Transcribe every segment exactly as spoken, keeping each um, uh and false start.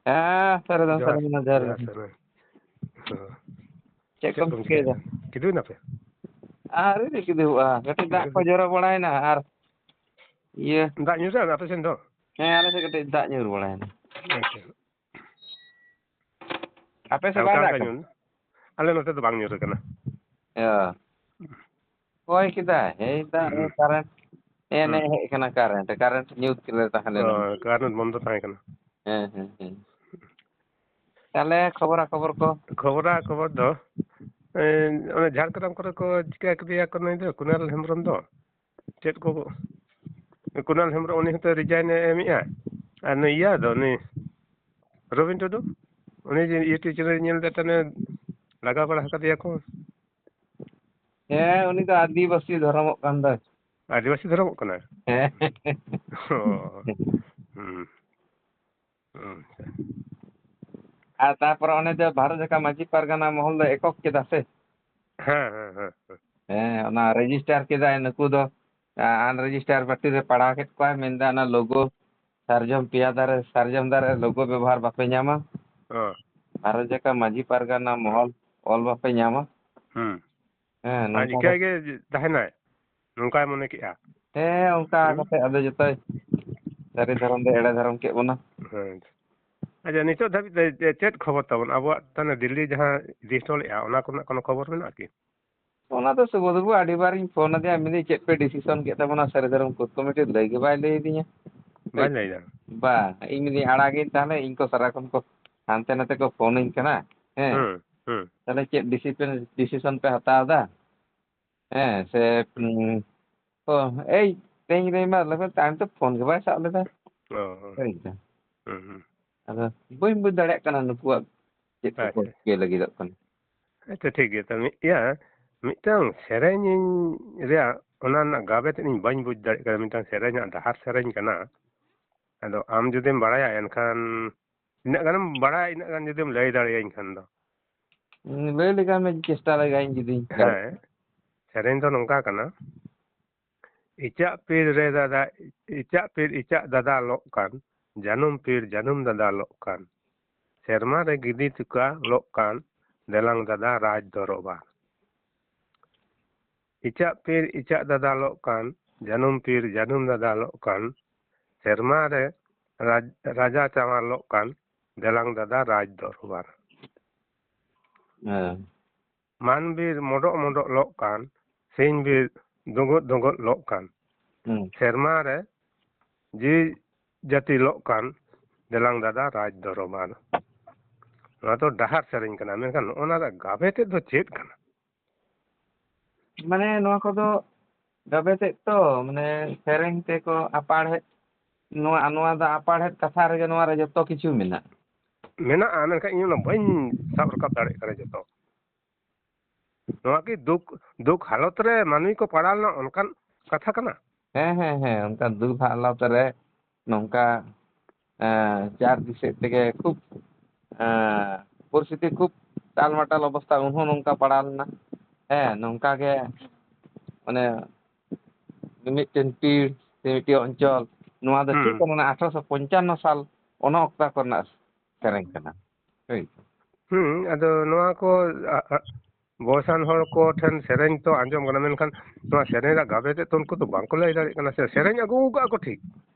ᱦᱮᱸ, ᱥᱟᱹᱨᱤ ᱫᱚ ᱡᱚᱦᱟᱨ, ᱥᱟᱹᱨᱤ ᱜᱮ, ᱡᱚᱦᱟᱨ ᱡᱚᱦᱟᱨ ᱜᱮ᱾ ᱥᱟᱹᱨᱤ᱾ ᱦᱮᱸ᱾ ᱪᱮᱫ ᱪᱮᱫ ᱠᱚᱢ ᱠᱚᱢ ᱪᱤᱠᱟᱹᱭᱮᱫᱟ? ᱪᱤᱠᱟᱹᱭᱮᱫᱟ? ᱠᱤᱫᱩᱵ ᱮᱱᱟᱯᱮ? ᱟᱹᱣᱨᱤ ᱞᱮ ᱠᱤᱫᱩᱵᱚᱜᱼᱟ, ᱠᱟᱹᱴᱤᱡ ᱫᱟᱜ ᱠᱤᱫᱩᱵ ᱠᱚ ᱫᱚ? ᱡᱚᱨᱚ ᱵᱟᱲᱟᱭᱮᱱᱟ ᱟᱨ ᱤᱭᱟᱹ᱾ ᱫᱟᱜ ᱧᱩᱨ ᱮᱫᱟ ᱟᱯᱮ ᱥᱮᱱ ᱫᱚ? ᱦᱮᱸ, ᱟᱞᱮ ᱥᱮᱫ ᱠᱟᱹᱴᱤᱡ ᱫᱟᱜ ᱧᱩᱨ ᱵᱟᱲᱟᱭᱮᱱᱟ᱾ ᱟᱪᱪᱷᱟ᱾ ᱟᱯᱮ ᱥᱮᱫ ᱵᱟᱭ ᱦᱟᱞᱠᱟ ᱫᱟᱜ ᱦᱟᱞᱠᱟ ᱠᱟᱫᱟ? ᱧᱩᱨ ᱮᱫᱟ᱾ ᱟᱞᱮ ᱱᱚᱛᱮ ᱫᱚ ᱵᱟᱝ ᱧᱩᱨ ᱟᱠᱟᱱᱟ᱾ ᱚ᱾ ᱦᱚᱭ ᱠᱮᱫᱟᱭ, ᱮᱭ ᱫᱟᱜ, ᱦᱩᱸ᱾ ᱮᱭ ᱠᱟᱨᱮᱱᱴ᱾ ᱮᱱᱮ ᱦᱩᱸ᱾ ᱦᱮᱡ ᱠᱟᱱᱟ ᱠᱟᱨᱮᱱᱴ, ᱠᱟᱨᱮᱱᱴ ᱧᱩᱛ ᱨᱮ ᱛᱟᱦᱮᱸ ᱚ, ᱞᱮᱱᱟ᱾ ᱠᱟᱨᱮᱱᱴ ᱵᱚᱱᱫᱚ ᱛᱟᱦᱮᱸ ᱠᱟᱱᱟ᱾ ᱦᱮᱸ, ᱦᱮᱸ, ᱦᱮᱸ᱾ ᱛᱟᱦᱞᱮ ᱠᱷᱚᱵᱚᱨᱟ ᱠᱷᱚᱵᱚᱨ ᱠᱚ? ᱠᱷᱚᱵᱚᱨᱟ ᱠᱷᱚᱵᱚᱨ ᱫᱚ, ᱮ, ᱚᱱᱮ ᱡᱷᱟᱲᱜᱨᱟᱢ ᱠᱚᱨᱮ ᱠᱚ ᱪᱤᱠᱟᱹ ᱠᱮᱫᱮᱭᱟ ᱠᱚ ᱱᱩᱭ ᱫᱚ, ᱠᱩᱱᱟᱞ ᱦᱮᱢᱵᱨᱚᱢ ᱫᱚ᱾ ᱪᱮᱫ ᱠᱚ, ᱠᱩᱱᱟᱞ ᱦᱮᱢᱵᱨᱚᱢ ᱩᱱᱤ ᱦᱚᱸᱛᱚ resign ᱮ ᱮᱢᱮᱜᱼᱟ᱾ ᱟᱨ ᱱᱩᱭ ᱤᱭᱟᱹ ᱫᱚ, ᱩᱱᱤ ᱨᱚᱵᱤᱱ ᱴᱩᱰᱩ, ᱩᱱᱤ ᱡᱮ YouTube channel ᱧᱮᱞ ᱛᱮ ᱛᱟᱦᱞᱮ ᱞᱟᱜᱟ ᱵᱟᱲᱟ ᱟᱠᱟᱫᱮᱭᱟ ᱠᱚ᱾ ᱦᱮᱸ, ᱩᱱᱤ ᱫᱚ ᱟᱹᱫᱤᱵᱟᱹᱥᱤ ᱫᱷᱚᱨᱚᱢᱚᱜ ᱠᱟᱱ ᱫᱚᱭ᱾ ᱟᱹᱫᱤᱵᱟᱹᱥᱤ ᱫᱷᱚᱨᱚᱢᱚᱜ ᱠᱟᱱᱟᱭ? ᱦᱮᱸ᱾ ᱚ, ᱦᱩᱸ᱾ ᱟᱪᱪᱷᱟ᱾ ᱟᱨ ᱛᱟᱨᱯᱚᱨᱮ ᱚᱱᱮ ᱡᱮ ᱵᱷᱟᱨᱚᱛ ᱡᱟᱠᱟᱛ ᱢᱟᱹᱡᱷᱤ ᱯᱟᱨᱜᱟᱱᱟ ᱢᱚᱦᱚᱞ ᱫᱚ ᱮᱠᱚᱠ ᱠᱮᱫᱟ ᱥᱮ? ᱦᱮᱸ, ᱦᱮᱸ, ᱦᱮᱸ, ᱦᱮᱸ᱾ ᱦᱮᱸ, ᱚᱱᱟ register ᱠᱮᱫᱟᱭ, ᱱᱩᱠᱩ ᱫᱚ, ᱟ, unregister party ᱨᱮ ᱯᱟᱲᱟᱣ ᱠᱮᱫ ᱠᱚᱣᱟᱭ, ᱢᱮᱱᱫᱟ ᱚᱱᱟ logo, ᱥᱟᱨᱡᱚᱢ ᱯᱮᱭᱟ ᱫᱟᱨᱮ, ᱥᱟᱨᱡᱚᱢ ᱫᱟᱨᱮ logo ᱵᱮᱵᱚᱦᱟᱨ ᱵᱟᱯᱮ ᱧᱟᱢᱟ᱾ ᱚ᱾ ᱵᱷᱟᱨᱚᱛ ᱡᱟᱠᱟᱛ ᱢᱟᱹᱡᱷᱤ ᱯᱟᱨᱜᱟᱱᱟ ᱢᱚᱦᱚᱞ ᱚᱞ ᱵᱟᱯᱮ ᱧᱟᱢᱟ᱾ ᱦᱩᱸ᱾ ᱦᱮᱸ, ᱟᱨ ᱱᱚᱝᱠᱟ ᱤᱱᱠᱟᱹ ᱠᱟᱛᱮ ᱜᱮ ᱛᱟᱦᱮᱱᱟᱭ, ᱱᱚᱝᱠᱟᱭ ᱢᱚᱱᱮ ᱠᱮᱜᱼᱟ᱾ ᱦᱮᱸ, ᱚᱱᱠᱟ ᱦᱩᱸ? ᱠᱟᱛᱮ ᱟᱫᱚ ᱡᱚᱛᱚᱭ ᱥᱟᱹᱨᱤ ᱫᱷᱚᱨᱚᱢ ᱫᱚᱭ ᱮᱲᱮ ᱫᱷᱚᱨᱚᱢ ᱠᱮᱫ ᱵᱚᱱᱟ᱾ ᱦᱮᱸ᱾ ᱟᱪᱪᱷᱟ, ᱱᱤᱛᱚᱜ ᱫᱷᱟᱹᱵᱤᱡ ᱛᱮ ᱪᱮ-, ᱪᱮᱫ ᱠᱷᱚᱵᱚᱨ ᱛᱟᱵᱚᱱ? ᱟᱵᱚᱣᱟᱜ ᱛᱟᱦᱚᱞᱮ ᱫᱤᱞᱞᱤ ᱡᱟᱦᱟᱸ ᱤᱫᱤ ᱦᱚᱴᱚ ᱞᱮᱫᱼᱟ, ᱚᱱᱟ ᱠᱚᱨᱮᱱᱟᱜ ᱠᱳᱱᱳ ᱠᱷᱚᱵᱚᱨ ᱢᱮᱱᱟᱜᱼᱟ ᱠᱤ? ᱚᱱᱟ ᱫᱚ ᱥᱩᱵᱳᱫᱷ ᱵᱟᱹᱵᱩ ᱟᱹᱰᱤ ᱵᱟᱨᱤᱧ ᱯᱷᱳᱱ ᱟᱫᱮᱭᱟ, ᱢᱮᱱᱫᱟᱹᱧ, "ᱪᱮᱫ ᱯᱮ decision ᱠᱮᱫ ᱛᱟᱵᱚᱱᱟ ᱥᱟᱹᱨᱤ ᱫᱷᱚᱨᱚᱢ ᱠᱳᱨ ᱠᱚᱢᱤᱴᱤ?" ᱞᱟᱹᱭ ᱜᱮ ᱵᱟᱭ ᱞᱟᱹᱭ ᱟᱹᱫᱤᱧᱟ᱾ ᱵᱟᱭ ᱞᱟᱹᱭᱫᱟ? ᱵᱟᱝ, ᱤᱧ ᱢᱮᱱᱫᱟᱹᱧ, ᱟᱲᱟᱜᱟᱹᱧ ᱛᱟᱦᱚᱞᱮ, ᱤᱧ ᱠᱚ ᱥᱟᱨᱟᱠᱷᱚᱱ ᱠᱚ ᱦᱟᱱᱛᱮ ᱱᱟᱛᱮ ᱠᱚ ᱯᱷᱳᱱᱟᱹᱧ ᱠᱟᱱᱟ᱾ ᱦᱮᱸ, ᱦᱩᱸ, ᱦᱩᱸ᱾ ᱛᱟᱦᱚᱞᱮ ᱪᱮᱫ decision, decision ᱯᱮ ᱦᱟᱛᱟᱣ ᱮᱫᱟ? ᱦᱮᱸ, ᱥᱮ, ᱦᱩᱸ᱾ ᱩᱸ, ᱚ, ᱮᱭ, ᱛᱮᱦᱮᱧ ᱨᱮ ᱢᱟ ᱞᱟᱹᱭ ᱢᱮ, ᱛᱟᱭᱚᱢ ᱛᱮ ᱯᱷᱳᱱ ᱜᱮ ᱵᱟᱭ ᱥᱟᱵ ᱞᱮᱫᱟ᱾ ᱚ, ᱚ᱾ ᱵᱩᱡᱽ ᱫᱟᱢ? ᱦᱩᱸ, ᱦᱩᱸ᱾ ᱟᱫᱚ ᱵᱟᱹᱧ ᱵᱩᱡᱽ ᱫᱟᱲᱮᱭᱟᱜ ᱠᱟᱱᱟ ᱱᱩᱠᱩᱣᱟᱜ ᱪᱮᱫ ᱠᱚᱠᱚ ᱟᱪᱪᱷᱟ᱾ ᱪᱤᱠᱟᱹᱭ ᱞᱟᱹᱜᱤᱫᱚᱜ ᱠᱟᱱᱟ᱾ ᱟᱪᱪᱷᱟ, ᱴᱷᱤᱠ ᱜᱮᱭᱟ᱾ ᱛᱚ, ᱢᱤᱫ, ᱤᱭᱟᱹ, ᱢᱤᱫᱴᱟᱝ ᱥᱮᱨᱮᱧ ᱨᱮᱭᱟᱜ ᱚᱱᱟ ᱨᱮᱱᱟᱜ ᱜᱟᱵᱮ ᱛᱮᱫ ᱤᱧ ᱵᱟᱹᱧ ᱵᱩᱡᱽ ᱫᱟᱲᱮᱭᱟᱜ ᱠᱟᱱᱟ, ᱢᱤᱫᱴᱟᱝ ᱥᱮᱨᱮᱧᱟᱜ ᱰᱟᱦᱟᱨ ᱥᱮᱨᱮᱧ ᱠᱟᱱᱟ᱾ ᱟᱫᱚ ᱟᱢ ᱡᱩᱫᱤᱢ ᱵᱟᱲᱟᱭᱟ, ᱮᱱᱠᱷᱟᱱ ᱛᱤᱱᱟᱹᱜ ᱜᱟᱱᱮᱢ ᱵᱟᱲᱟᱭᱟ, ᱤᱱᱟᱹᱜ ᱜᱟᱱ ᱡᱩᱫᱤᱢ ᱞᱟᱹᱭ ᱫᱟᱲᱮᱭᱟᱹᱧ ᱠᱷᱟᱱ ᱫᱚ᱾ ᱞᱟᱹᱭ ᱞᱮᱠᱷᱟᱱ ᱪᱮᱥᱴᱟ ᱞᱮᱜᱟᱭᱤᱧ ᱡᱩᱫᱤᱧ ᱫᱟᱲᱮᱭᱟᱜ ᱦᱮᱸ, ᱠᱷᱟᱱ᱾ ᱥᱮᱨᱮᱧ ᱫᱚ ᱱᱚᱝᱠᱟ ᱠᱟᱱᱟ, ᱤᱪᱟᱜ ᱯᱤᱲ ᱨᱮ ᱫᱟᱫᱟ, ᱤᱪᱟᱜ ᱯᱤᱲ ᱤᱪᱟᱜ ᱫᱟᱫᱟ ᱞᱚᱜ ᱠᱟᱱ, ᱡᱟᱹᱱᱩᱢ ᱯᱤᱲ ᱡᱟᱹᱱᱩᱢ ᱫᱟᱫᱟ ᱞᱚᱜ ᱠᱟᱱ, ᱥᱮᱨᱢᱟ ᱨᱮ ᱜᱤᱫᱤ ᱪᱩᱠᱟ ᱞᱚᱜ ᱠᱟᱱ, ᱫᱮᱞᱟᱝ ᱫᱟᱫᱟ ᱨᱟᱡᱽ ᱫᱚᱨᱚᱵᱟᱨ᱾ ᱤᱪᱟᱜ ᱯᱤᱨ ᱤᱪᱟᱜ ᱫᱟᱫᱟ ᱞᱚᱜ ᱠᱟᱱ, ᱡᱟᱹᱱᱩᱢ ᱯᱤᱨ ᱡᱟᱹᱱᱩᱢ ᱫᱟᱫᱟ ᱞᱚᱜ ᱠᱟᱱ, ᱥᱮᱨᱢᱟ ᱨᱮ ᱨᱟᱡᱽ-, ᱨᱟᱡᱟ ᱪᱟᱶᱟᱨ ᱞᱚᱜ ᱠᱟᱱ, ᱫᱮᱞᱟᱝ ᱫᱟᱫᱟ ᱨᱟᱡᱽ ᱫᱚᱨᱵᱟᱨ᱾ ᱦᱮᱸ ᱢᱟᱱ ᱵᱤᱨ ᱢᱚᱰᱚᱜ ᱢᱚᱰᱚᱜ ᱞᱚᱜ ᱠᱟᱱ, ᱥᱤᱧ ᱵᱤᱨ ᱫᱚᱜᱚᱫ ᱫᱚᱜᱚᱫ ᱞᱚᱜ ᱠᱟᱱ, ᱦᱩᱸ ᱥᱮᱨᱢᱟ ᱨᱮ ᱡᱤᱣᱤ ᱡᱟᱹᱛᱤ ᱞᱚᱜ ᱠᱟᱱ, ᱫᱮᱞᱟᱝ ᱫᱟᱫᱟ ᱨᱟᱡᱽ ᱫᱚᱨᱵᱟᱨ᱾ ᱱᱚᱣᱟ ᱫᱚ ᱰᱟᱦᱟᱨ ᱥᱮᱨᱮᱧ ᱠᱟᱱᱟ, ᱢᱮᱱᱠᱷᱟᱱ ᱱᱚᱜᱼᱚ ᱱᱚᱣᱟ ᱨᱮᱭᱟᱜ ᱜᱟᱵᱮ ᱛᱮᱫ ᱫᱚ ᱪᱮᱫ ᱠᱟᱱᱟ? ᱢᱟᱱᱮ ᱱᱚᱣᱟ ᱠᱚᱫᱚ ᱜᱟᱵᱮ ᱛᱮᱫ ᱛᱚ, ᱢᱟᱱᱮ ᱥᱮᱨᱮᱧ ᱛᱮᱠᱚ ᱟᱯᱟᱲᱦᱮᱫ, ᱱᱚᱣᱟ ᱱᱚᱣᱟ ᱫᱚ ᱟᱯᱟᱲᱦᱮᱫ ᱠᱟᱛᱷᱟ ᱨᱮᱜᱮ ᱱᱚᱣᱟ ᱨᱮ ᱡᱚᱛᱚ ᱠᱤᱪᱷᱩ ᱢᱮᱱᱟᱜᱼᱟ᱾ ᱢᱮᱱᱟᱜᱼᱟ, ᱢᱮᱱᱠᱷᱟᱱ ᱤᱧ ᱚᱱᱟ ᱵᱟᱹᱧ ᱥᱟᱵ ᱨᱟᱠᱟᱵ ᱫᱟᱲᱮᱭᱟᱜ ᱠᱟᱱᱟ ᱡᱚᱛᱚ᱾ ᱱᱚᱣᱟ ᱠᱤ ᱫᱩᱠ, ᱫᱩᱠ ᱦᱟᱞᱚᱛ ᱨᱮ ᱢᱟᱹᱱᱢᱤ ᱠᱚ ᱯᱟᱲᱟᱣ ᱞᱮᱱᱟ, ᱚᱱᱠᱟᱱ ᱠᱟᱛᱷᱟ ᱠᱟᱱᱟ? ᱦᱮᱸ ᱦᱮᱸ ᱦᱮᱸ, ᱚᱱᱠᱟ ᱫᱩᱠ ᱦᱟᱞᱚᱛ ᱨᱮ ᱱᱚᱝᱠᱟ ᱮᱸ, ᱪᱟᱨ ᱫᱤᱥᱟᱹ ᱛᱮᱜᱮ ᱠᱷᱩᱵ ᱮᱸ, ᱯᱚᱨᱤᱥᱛᱷᱤᱛᱤ ᱠᱷᱩᱵ ᱴᱟᱞᱢᱟᱴᱟᱞ ᱚᱵᱚᱥᱛᱷᱟ, ᱩᱱᱦᱚᱸ ᱱᱚᱝᱠᱟ ᱯᱟᱲᱟᱣ ᱞᱮᱱᱟ᱾ ᱦᱮᱸ, ᱱᱚᱝᱠᱟ ᱜᱮ ᱢᱟᱱᱮ ᱢᱤᱢᱤᱫᱴᱮᱱ ᱯᱤᱲ ᱥᱮ ᱢᱤᱫᱴᱮᱱ ᱚᱧᱪᱚᱞ, ᱱᱚᱣᱟ ᱫᱚ ᱪᱮᱫ ᱦᱩᱸ᱾ ᱠᱟᱱᱟ? ᱚᱱᱟ ᱟᱴᱷᱨᱚᱥᱚ ᱯᱚᱧᱪᱟᱱᱱᱚ ᱥᱟᱞ, ᱚᱱᱟ ᱚᱠᱛᱟ ᱠᱚᱨᱮᱱᱟᱜ ᱥᱮᱨᱮᱧ ᱠᱟᱱᱟ᱾ ᱦᱳᱭ᱾ ᱦᱩᱸ, ᱟᱫᱚ ᱱᱚᱣᱟ ᱠᱚ, ᱟ, ᱟ, ᱵᱚᱭᱮᱥᱟᱱ ᱦᱚᱲ ᱠᱚ ᱴᱷᱮᱱ ᱥᱮᱨᱮᱧ ᱛᱚ ᱟᱸᱡᱚᱢ ᱠᱟᱱᱟ, ᱢᱮᱱᱠᱷᱟᱱ ᱱᱚᱣᱟ ᱥᱮᱨᱮᱧ ᱨᱮᱭᱟᱜ ᱜᱟᱵᱮ ᱛᱮᱫ ᱛᱚ ᱩᱱᱠᱩ ᱫᱚ ᱵᱟᱝᱠᱚ ᱞᱟᱹᱭ ᱫᱟᱲᱮᱭᱟᱜ ᱠᱟᱱᱟ ᱥᱮ᱾ ᱥᱮᱨᱮᱧ ᱟᱹᱜᱩ ᱟᱠᱟᱫᱼᱟ ᱠᱚ ᱴᱷᱤᱠ,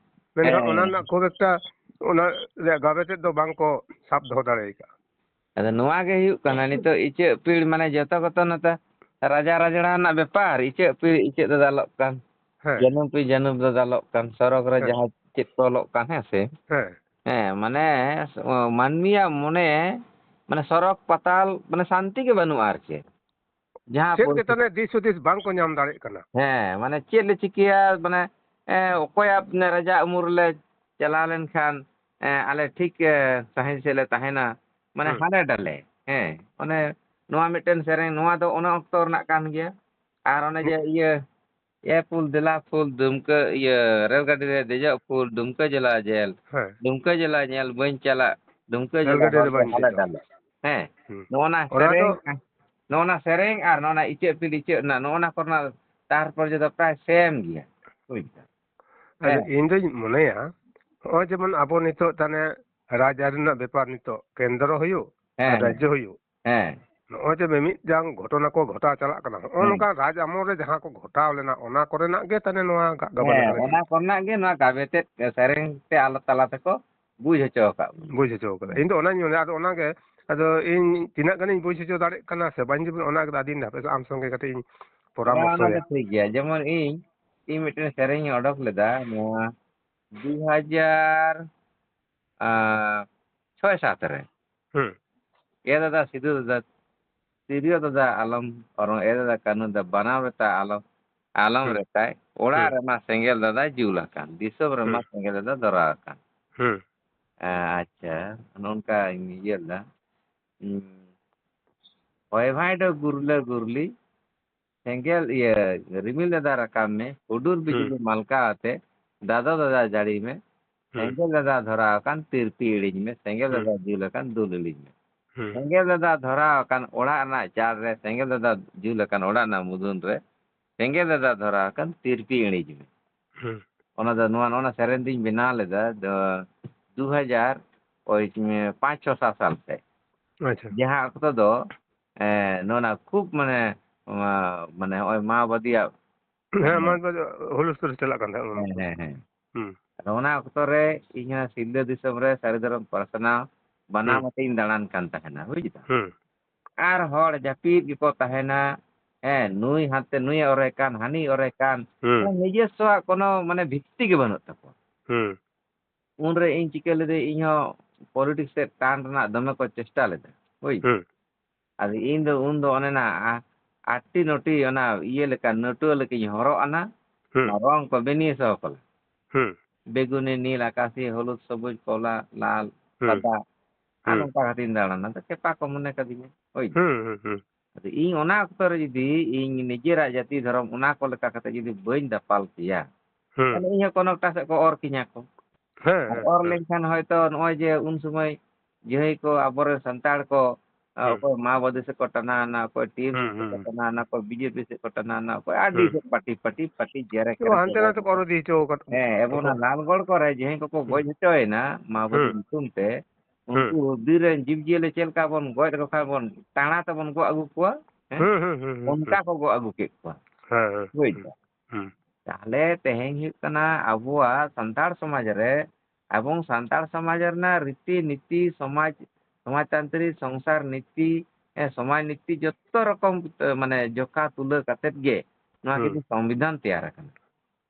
ᱢᱮᱱᱠᱷᱟᱱ ᱚᱱᱟ ᱦᱮᱸ᱾ ᱨᱮᱱᱟᱜ ᱠᱷᱩᱵ ᱮᱠᱴᱟ, ᱚᱱᱟ ᱨᱮᱭᱟᱜ ᱜᱟᱵᱮ ᱛᱮᱫ ᱫᱚ ᱵᱟᱝᱠᱚ ᱥᱟᱵ ᱫᱚᱦᱚ ᱫᱟᱲᱮ ᱟᱠᱟᱫᱼᱟ᱾ ᱟᱫᱚ ᱱᱚᱣᱟ ᱜᱮ ᱦᱩᱭᱩᱜ ᱠᱟᱱᱟ ᱱᱤᱛᱚᱜ ᱤᱪᱟᱹᱜ ᱯᱤᱲ, ᱢᱟᱱᱮ ᱡᱚᱛᱚ ᱠᱚᱛᱚ ᱱᱚᱛᱮ ᱨᱟᱡᱟ ᱨᱟᱡᱲᱟ ᱨᱮᱱᱟᱜ ᱵᱮᱯᱟᱨ, ᱤᱪᱟᱹᱜ ᱯᱤᱲ ᱤᱪᱟᱹᱜ ᱫᱟᱫᱟᱞᱚᱜ ᱠᱟᱱ, ᱦᱮᱸ᱾ ᱡᱟᱹᱱᱩᱢ ᱯᱤᱲ ᱡᱟᱹᱱᱩᱢ ᱫᱟᱫᱟᱞᱚᱜ ᱠᱟᱱ, ᱥᱚᱨᱚᱜᱽ ᱨᱮ ᱦᱮᱸ᱾ ᱡᱟᱦᱟᱸ ᱪᱮᱫ ᱠᱚ ᱚᱞᱚᱜ ᱠᱟᱱ, ᱦᱮᱸ ᱥᱮ? ᱦᱮᱸ᱾ ᱦᱮᱸ, ᱢᱟᱱᱮ ᱢᱟᱹᱱᱢᱤᱭᱟᱜ ᱢᱚᱱᱮ, ᱢᱟᱱᱮ ᱥᱚᱨᱚᱜᱽ ᱯᱟᱛᱟᱞ, ᱢᱟᱱᱮ ᱥᱟᱱᱛᱤ ᱜᱮ ᱵᱟᱹᱱᱩᱜᱼᱟ ᱟᱨ ᱪᱮᱫ᱾ ᱡᱟᱦᱟᱸ ᱪᱮᱫ ᱜᱮ ᱯᱚᱨᱤᱥᱛᱷᱤᱛᱤ ᱛᱟᱦᱚᱞᱮ ᱫᱤᱥ ᱦᱩᱫᱤᱥ ᱵᱟᱝ ᱠᱚ ᱧᱟᱢ ᱫᱟᱲᱮᱭᱟᱜ ᱠᱟᱱᱟ᱾ ᱦᱮᱸ, ᱢᱟᱱᱮ ᱪᱮᱫ ᱞᱮ ᱪᱤᱠᱟᱹᱭᱟ, ᱢᱟᱱᱮ, ᱮ, ᱚᱠᱚᱭᱟᱜ, ᱢᱟᱱᱮ, ᱨᱟᱡᱟ ᱩᱢᱩᱞ ᱨᱮᱞᱮ ᱪᱟᱞᱟᱣ ᱞᱮᱱᱠᱷᱟᱱ, ᱮ, ᱟᱞᱮ ᱴᱷᱤᱠ, ᱮ, ᱥᱟᱺᱦᱤ ᱥᱮᱫ ᱞᱮ ᱛᱟᱦᱮᱱᱟ, ᱢᱟᱱᱮ ᱦᱩᱸ᱾ ᱦᱟᱸᱰᱮ ᱰᱟᱞᱮ᱾ ᱦᱮᱸ, ᱚᱱᱮ ᱱᱚᱣᱟ ᱢᱤᱫᱴᱮᱱ ᱥᱮᱨᱮᱧ, ᱱᱚᱣᱟ ᱫᱚ ᱚᱱᱟ ᱚᱠᱛᱚ ᱨᱮᱱᱟᱜ ᱠᱟᱱ ᱜᱮᱭᱟ᱾ ᱟᱨ ᱚᱱᱮ ᱡᱮ ᱦᱩᱸ᱾ ᱤᱭᱟᱹ, ᱮ ᱯᱷᱩᱞ ᱫᱮᱞᱟ ᱯᱷᱩᱞ ᱫᱩᱢᱠᱟᱹ, ᱤᱭᱟᱹ, ᱨᱮᱞ ᱜᱟᱹᱰᱤ ᱨᱮ ᱫᱮᱡᱚᱜ ᱯᱷᱩᱞ, ᱫᱩᱢᱠᱟᱹ ᱡᱮᱞᱟ ᱧᱮᱞ, ᱦᱮᱸ᱾ ᱫᱩᱢᱠᱟᱹ ᱡᱮᱞᱟ ᱧᱮᱞ ᱵᱟᱹᱧ ᱪᱟᱞᱟᱜ, ᱫᱩᱢᱠᱟᱹ ᱨᱮᱞ ᱡᱮᱞᱟ ᱜᱟᱹᱰᱤ ᱦᱚᱨ ᱨᱮ ᱨᱮ ᱵᱟᱹᱧ ᱦᱟᱞᱮ ᱫᱮᱡᱚᱜ᱾ ᱰᱟᱞᱮ᱾ ᱦᱮᱸ, ᱦᱩᱸ᱾ ᱱᱚᱜᱼᱚ ᱱᱟ ᱚᱱᱟ ᱫᱚ ᱥᱮᱨᱮᱧ, ᱱᱚᱜᱼᱚ ᱱᱟ ᱥᱮᱨᱮᱧ ᱟᱨ ᱱᱚᱜᱼᱚ ᱱᱟ ᱤᱪᱟᱹᱜ ᱯᱤᱲ ᱤᱪᱟᱹᱜ ᱨᱮᱱᱟᱜ, ᱱᱚᱜᱼᱚ ᱱᱟ ᱠᱚᱨᱮᱱᱟᱜ ᱛᱟᱨᱯᱚᱨ ᱡᱚᱛᱚ ᱯᱨᱟᱭ ᱥᱮᱢ ᱜᱮᱭᱟ᱾ ᱵᱩᱡᱽ ᱫᱟᱢ? ᱟᱫᱚ ᱦᱮᱸ᱾ ᱤᱧ ᱫᱩᱧ ᱢᱚᱱᱮᱭᱟ, ᱱᱚᱜᱼᱚᱭ ᱡᱮᱢᱚᱱ ᱟᱵᱚ ᱱᱤᱛᱚᱜ ᱛᱟᱦᱞᱮ ᱨᱟᱡᱽᱟᱹᱨᱤ ᱨᱮᱱᱟᱜ ᱵᱮᱯᱟᱨ ᱱᱤᱛᱚᱜ ᱠᱮᱱᱫᱨᱚ ᱦᱩᱭᱩᱜ ᱟᱨ ᱦᱮᱸ, ᱨᱟᱡᱽᱡᱚ ᱦᱩᱭᱩᱜ, ᱦᱮᱸ᱾ ᱱᱚᱜᱼᱚᱭ ᱡᱮ ᱢᱤᱢᱤᱫᱴᱟᱝ ᱜᱷᱚᱴᱚᱱᱟ ᱠᱚ ᱜᱷᱚᱴᱟᱣ ᱪᱟᱞᱟᱜ ᱠᱟᱱᱟ, ᱱᱚᱜᱼᱚ ᱦᱮᱸ᱾ ᱱᱚᱝᱠᱟ ᱨᱟᱡᱽ ᱟᱢᱚᱞ ᱨᱮ ᱡᱟᱦᱟᱸ ᱠᱚ ᱜᱷᱚᱴᱟᱣ ᱞᱮᱱᱟ, ᱚᱱᱟ ᱠᱚᱨᱮᱱᱟᱜ ᱜᱮ ᱛᱟᱦᱞᱮ ᱱᱚᱣᱟ ᱜᱟ-, ᱜᱟᱵᱟᱱ ᱦᱮᱸ, ᱠᱟᱱᱟ᱾ ᱚᱱᱟ ᱠᱚᱨᱮᱱᱟᱜ ᱜᱮ ᱱᱚᱣᱟ ᱜᱟᱵᱮ ᱛᱮᱫ ᱥᱮᱨᱮᱧ ᱛᱮ ᱟᱞᱚ ᱛᱟᱞᱟ ᱛᱮᱠᱚ ᱵᱩᱡᱽ ᱦᱚᱪᱚ ᱟᱠᱟᱫ ᱵᱚᱱᱟ᱾ ᱵᱩᱡᱽ ᱦᱚᱪᱚ ᱟᱠᱟᱫᱟ᱾ ᱦᱮᱸ᱾ ᱤᱧ ᱫᱚ ᱚᱱᱟᱧ ᱢᱮᱱᱟ, ᱟᱫᱚ ᱚᱱᱟᱜᱮ, ᱟᱫᱚ ᱤᱧ ᱛᱤᱱᱟᱹᱜ ᱜᱟᱱᱤᱧ ᱵᱩᱡᱽ ᱦᱚᱪᱚ ᱫᱟᱲᱮᱭᱟᱜ ᱠᱟᱱᱟ ᱥᱮ ᱵᱟᱹᱧ ᱵᱩᱡᱽ, ᱚᱱᱟ ᱜᱮ ᱟᱹᱰᱤ ᱦᱟᱯᱮ ᱟᱢ ᱥᱚᱸᱜᱮ ᱠᱟᱹᱴᱤᱡ ᱤᱧ ᱦᱮᱸ, ᱚᱱᱟ ᱫᱚ ᱯᱚᱨᱟᱢᱚᱨᱥᱚᱭᱟ᱾ ᱴᱷᱤᱠ ᱜᱮᱭᱟ᱾ ᱡᱮᱢᱚᱱ ᱤᱧ, ᱤᱧ ᱢᱤᱫᱴᱮᱱ ᱥᱮᱨᱮᱧ ᱤᱧ ᱚᱰᱚᱠ ᱞᱮᱫᱟ, ᱱᱚᱣᱟ ᱫᱩ ᱦᱟᱡᱟᱨ, ᱟᱸ, ᱪᱷᱚᱭ ᱥᱟᱛ ᱨᱮ᱾ ᱦᱩᱸ᱾ ᱮ ᱫᱟᱫᱟ ᱥᱤᱫᱩ ᱫᱟᱫᱟ, ᱛᱤᱨᱭᱳ ᱫᱟᱫᱟ ᱟᱞᱚᱢ ᱚᱨᱚᱝ, ᱮ ᱫᱟᱫᱟ ᱠᱟᱹᱱᱩ ᱫᱟ ᱵᱟᱱᱟᱢ ᱨᱮᱛᱟ ᱟᱞᱚᱢ, ᱟᱞᱚᱢ ᱦᱩᱸ᱾ ᱨᱮᱛᱟᱭ, ᱚᱲᱟᱜ ᱦᱩᱸ᱾ ᱨᱮᱢᱟ ᱥᱮᱸᱜᱮᱞ ᱫᱟᱫᱟ ᱡᱩᱞ ᱟᱠᱟᱱ, ᱫᱤᱥᱚᱢ ᱨᱮᱢᱟ ᱦᱩᱸ᱾ ᱥᱮᱸᱜᱮᱞ ᱫᱟᱫᱟ ᱫᱷᱚᱨᱟᱣ ᱟᱠᱟᱱ᱾ ᱦᱩᱸ᱾ ᱟᱪᱪᱷᱟ, ᱱᱚᱝᱠᱟᱧ ᱤᱭᱟᱹ ᱞᱮᱫᱟ᱾ ᱦᱩᱸ᱾ ᱦᱚᱭ ᱵᱷᱟᱭ ᱫᱚ ᱜᱩᱨᱞᱟᱹ ᱜᱩᱨᱞᱤ, ᱥᱮᱸᱜᱮᱞ, ᱤᱭᱟᱹ, ᱨᱤᱢᱤᱞ ᱫᱟᱫᱟ ᱨᱟᱠᱟᱵ ᱢᱮ, ᱦᱩᱰᱩᱨ ᱦᱩᱸ᱾ ᱵᱤᱡᱽᱞᱤ ᱢᱟᱞᱠᱟᱣ ᱟᱛᱮ, ᱫᱟᱫᱚ ᱫᱟᱫᱟ ᱡᱟᱹᱲᱤ ᱢᱮ, ᱦᱩᱸ᱾ ᱥᱮᱸᱜᱮᱞ ᱫᱟᱫᱟ ᱫᱷᱚᱨᱟᱣ ᱟᱠᱟᱱ, ᱛᱤᱨᱯᱤ ᱤᱬᱤᱡᱽ ᱢᱮ, ᱥᱮᱸᱜᱮᱞ ᱦᱩᱸ᱾ ᱫᱟᱫᱟ ᱡᱩᱞ ᱟᱠᱟᱱ, ᱫᱩᱞ ᱤᱬᱤᱡᱽ ᱢᱮ᱾ ᱦᱩᱸ᱾ ᱥᱮᱸᱜᱮᱞ ᱫᱟᱫᱟ ᱫᱷᱚᱨᱟᱣ ᱟᱠᱟᱱ ᱚᱲᱟᱜ ᱨᱮᱱᱟᱜ ᱪᱟᱞ ᱨᱮ, ᱥᱮᱸᱜᱮᱞ ᱫᱟᱫᱟ ᱡᱩᱞ ᱟᱠᱟᱱ ᱚᱲᱟᱜ ᱨᱮᱱᱟᱜ ᱢᱩᱫᱷᱩᱱ ᱨᱮ, ᱥᱮᱸᱜᱮᱞ ᱫᱟᱫᱟ ᱫᱷᱚᱨᱟᱣ ᱟᱠᱟᱱ, ᱛᱤᱨᱯᱤ ᱤᱬᱤᱡᱽ ᱢᱮ᱾ ᱦᱩᱸ᱾ ᱚᱱᱟ ᱫᱚ ᱱᱚᱣᱟ, ᱱᱚᱣᱟ ᱥᱮᱨᱮᱧ ᱫᱩᱧ ᱵᱮᱱᱟᱣ ᱞᱮᱫᱟ, ᱫᱚ ᱫᱩ ᱦᱟᱡᱟᱨ ᱳᱭ ᱯᱟᱸᱪ ᱪᱷᱚ ᱥᱟᱛ ᱥᱟᱞ ᱛᱮ᱾ ᱟᱪᱪᱷᱟ᱾ ᱡᱟᱦᱟᱸ ᱚᱠᱛᱚ ᱫᱚ, ᱮ, ᱱᱚᱣᱟ ᱠᱷᱩᱵ ᱢᱟᱱᱮ, ᱢᱟ-, ᱢᱟᱱᱮ ᱱᱚᱜᱼᱚᱭ ᱢᱟᱣᱵᱟᱫᱤᱭᱟᱜ ᱦᱮᱸ, ᱢᱟᱱᱮ ᱢᱟᱣᱵᱟᱫᱤ ᱦᱩᱞ ᱥᱴᱳᱨᱤ ᱪᱟᱞᱟᱜ ᱠᱟᱱ ᱛᱟᱦᱮᱸᱫ ᱩᱱ ᱦᱮᱸ, ᱚᱠᱛᱚ᱾ ᱦᱮᱸ, ᱦᱮᱸ᱾ ᱦᱩᱸ᱾ ᱟᱫᱚ ᱚᱱᱟ ᱚᱠᱛᱚ ᱨᱮ ᱤᱧ ᱦᱚᱸ ᱥᱤᱞᱫᱟᱹ ᱫᱤᱥᱚᱢ ᱨᱮ ᱥᱟᱹᱨᱤ ᱫᱷᱚᱨᱚᱢ ᱯᱟᱥᱱᱟᱣ ᱵᱟᱱᱟᱢ ᱦᱩᱸ᱾ ᱟᱛᱮ ᱤᱧ ᱫᱟᱬᱟᱱ ᱠᱟᱱ ᱛᱟᱦᱮᱱᱟ, ᱵᱩᱡᱽ ᱫᱟᱢ? ᱦᱩᱸ᱾ ᱟᱨ ᱦᱚᱲ ᱡᱟᱹᱯᱤᱫ ᱜᱮᱠᱚ ᱛᱟᱦᱮᱱᱟ᱾ ᱦᱮᱸ, ᱱᱩᱭ ᱦᱟᱱᱛᱮ, ᱱᱩᱭᱮ ᱚᱨᱮ ᱠᱟᱱ, ᱦᱟᱹᱱᱤ ᱚᱨᱮ ᱠᱟᱱ᱾ ᱦᱩᱸ᱾ ᱢᱟᱱᱮ ᱱᱤᱡᱚᱥᱥᱚᱣᱟᱜ ᱠᱳᱱᱳ ᱢᱟᱱᱮ ᱵᱷᱤᱛᱛᱤ ᱜᱮ ᱵᱟᱹᱱᱩᱜ ᱛᱟᱠᱚᱣᱟ᱾ ᱦᱩᱸ᱾ ᱩᱱᱨᱮ ᱤᱧ ᱪᱤᱠᱟᱹ ᱞᱮᱫᱟᱹᱧ, ᱤᱧ ᱦᱚᱸ politics ᱥᱮᱫ turn ᱨᱮᱱᱟᱜ ᱫᱚᱢᱮ ᱠᱚ ᱪᱮᱥᱴᱟ ᱞᱮᱫᱟ, ᱵᱩᱡᱽ? ᱦᱩᱸ᱾ ᱟᱫᱚ ᱤᱧ ᱫᱚ ᱩᱱ ᱫᱚ ᱚᱱᱮ ᱱᱟ ᱟ-, ᱟᱴᱴᱤ ᱱᱚᱴᱤ ᱚᱱᱟ ᱤᱭᱟᱹ ᱞᱮᱠᱟ, ᱱᱟᱹᱴᱩᱣᱟᱹ ᱞᱮᱠᱟᱧ ᱦᱚᱨᱚᱜ ᱟᱱᱟ, ᱦᱩᱸ᱾ ᱚᱱᱟ ᱨᱚᱝ ᱠᱚ ᱵᱮᱱᱤᱭᱟᱹ ᱥᱚᱦᱚ ᱠᱚᱞᱟ᱾ ᱦᱩᱸ᱾ ᱵᱮᱜᱩᱱᱤ, ᱱᱤᱞ, ᱟᱠᱟᱥᱤ, ᱦᱚᱞᱩᱫ, ᱥᱚᱵᱩᱡ, ᱠᱚᱞᱟ, ᱞᱟᱞ, ᱦᱩᱸ᱾ ᱥᱟᱫᱟ, ᱟᱨ ᱦᱩᱸ᱾ ᱱᱚᱝᱠᱟ ᱠᱟᱛᱮᱧ ᱫᱟᱬᱟᱱᱟ᱾ ᱟᱫᱚ ᱠᱷᱮᱯᱟ ᱠᱚ ᱢᱚᱱᱮ ᱠᱟᱫᱤᱧᱟ, ᱦᱳᱭ᱾ ᱦᱩᱸ, ᱦᱩᱸ, ᱦᱩᱸ᱾ ᱟᱫᱚ ᱤᱧ ᱚᱱᱟ ᱚᱠᱛᱚ ᱨᱮ ᱡᱩᱫᱤ ᱤᱧ ᱱᱤᱡᱮᱨᱟᱜ ᱡᱟᱹᱛᱤ ᱫᱷᱚᱨᱚᱢ ᱚᱱᱟ ᱠᱚ ᱞᱮᱠᱟ ᱠᱟᱛᱮ ᱡᱩᱫᱤ ᱵᱟᱹᱧ ᱫᱟᱯᱟᱞ ᱠᱮᱭᱟ, ᱦᱩᱸ᱾ ᱛᱟᱦᱞᱮ ᱤᱧ ᱦᱚᱸ ᱠᱳᱱᱳ ᱮᱠᱴᱟ ᱥᱮᱫ ᱠᱚ ᱚᱨ ᱠᱤᱧᱟ ᱠᱚ᱾ ᱦᱮᱸ, ᱟᱨ ᱦᱮᱸ, ᱚᱨ ᱦᱮᱸ᱾ ᱞᱮᱱᱠᱷᱟᱱ ᱦᱚᱭᱛᱳ ᱱᱚᱜᱼᱚᱭ ᱡᱮ ᱩᱱ ᱥᱚᱢᱚᱭ ᱡᱟᱦᱟᱸᱭ ᱠᱚ ᱟᱵᱚᱨᱮᱱ ᱥᱟᱱᱛᱟᱲ ᱠᱚ ᱦᱩᱸ᱾ ᱚᱠᱚᱭ ᱢᱟᱣᱵᱟᱫᱤ ᱥᱮᱫ ᱠᱚ ᱴᱟᱱᱟᱣ ᱮᱱᱟ, ᱚᱠᱚᱭ ᱴᱤᱮᱢᱥᱤ ᱦᱩᱸ, ᱥᱮᱫ ᱠᱚ ᱦᱩᱸ᱾ ᱴᱟᱱᱟᱣ ᱮᱱᱟ, ᱚᱠᱚᱭ ᱵᱤᱡᱮᱯᱤ ᱥᱮᱫ ᱠᱚ ᱴᱟᱱᱟᱣ ᱮᱱᱟ, ᱚᱠᱚᱭ ᱟᱨᱰᱤ ᱦᱩᱸ᱾ ᱥᱮᱫ ᱯᱟᱴᱤ, ᱯᱟᱴᱤ, ᱯᱟᱴᱤ ᱡᱮᱨᱮ ᱛᱚ ᱠᱮᱨᱮ ᱦᱟᱱᱛᱮ ᱪᱟᱵᱟ ᱱᱟᱛᱮ ᱠᱚ ᱠᱮᱫᱟ᱾ ᱟᱨᱚ ᱤᱫᱤ ᱦᱚᱪᱚ ᱟᱠᱟᱫ ᱦᱮᱸ, ᱮᱵᱚᱝ ᱠᱚ᱾ ᱚᱱᱟ ᱞᱟᱞᱜᱚᱲ ᱠᱚᱨᱮ ᱡᱟᱦᱟᱸᱭ ᱠᱚᱠᱚ ᱦᱩᱸ᱾ ᱜᱚᱡ ᱦᱚᱪᱚᱭᱮᱱᱟ ᱢᱟᱣᱵᱟᱫᱤ ᱦᱩᱸ᱾ ᱧᱩᱛᱩᱢ ᱛᱮ, ᱦᱩᱸ᱾ ᱩᱱᱠᱩ ᱵᱤᱨ ᱨᱮᱱ ᱡᱤᱵᱽ ᱡᱤᱭᱟᱹᱞᱤ ᱪᱮᱫ ᱞᱮᱠᱟ ᱵᱚᱱ ᱜᱚᱡ ᱞᱮᱠᱚ ᱠᱷᱟᱱ ᱵᱚᱱ ᱴᱟᱬᱟ ᱛᱮᱵᱚᱱ ᱜᱚᱜ ᱟᱹᱜᱩ ᱠᱚᱣᱟ, ᱦᱮᱸ? ᱦᱩᱸ, ᱦᱩᱸ, ᱦᱩᱸ, ᱦᱩᱸ, ᱚᱱᱠᱟ ᱦᱩᱸ᱾ ᱠᱚ ᱜᱚᱜ ᱟᱹᱜᱩ ᱠᱮᱫ ᱠᱚᱣᱟ᱾ ᱦᱮᱸ, ᱦᱮᱸ, ᱵᱩᱡᱽ ᱦᱩᱸ, ᱫᱟ? ᱦᱩᱸ᱾ ᱛᱟᱦᱞᱮ ᱛᱮᱦᱮᱧ ᱦᱩᱭᱩᱜ ᱠᱟᱱᱟ ᱟᱵᱚᱣᱟᱜ ᱥᱟᱱᱛᱟᱲ ᱥᱚᱢᱟᱡᱽ ᱨᱮ, ᱮᱵᱚᱝ ᱥᱟᱱᱛᱟᱲ ᱥᱚᱢᱟᱡᱽ ᱨᱮᱱᱟᱜ ᱨᱤᱛᱤ ᱱᱤᱛᱤ, ᱥᱚᱢᱟᱡᱽ, ᱥᱚᱢᱟᱡᱽᱛᱟᱱᱛᱨᱤᱠ ᱥᱚᱝᱥᱟᱨ ᱱᱤᱛᱤ, ᱮ, ᱥᱚᱢᱟᱡᱽ ᱱᱤᱛᱤ ᱡᱚᱛᱚ ᱨᱚᱠᱚᱢ, ᱮ, ᱢᱟᱱᱮ ᱡᱚᱠᱷᱟ ᱛᱩᱞᱟᱹ ᱠᱟᱛᱮᱫ ᱜᱮ ᱱᱚᱣᱟ ᱦᱩᱸ᱾ ᱠᱤᱱᱛᱩ ᱥᱚᱝᱵᱤᱫᱷᱟᱱ ᱛᱮᱭᱟᱨ ᱟᱠᱟᱱᱟ᱾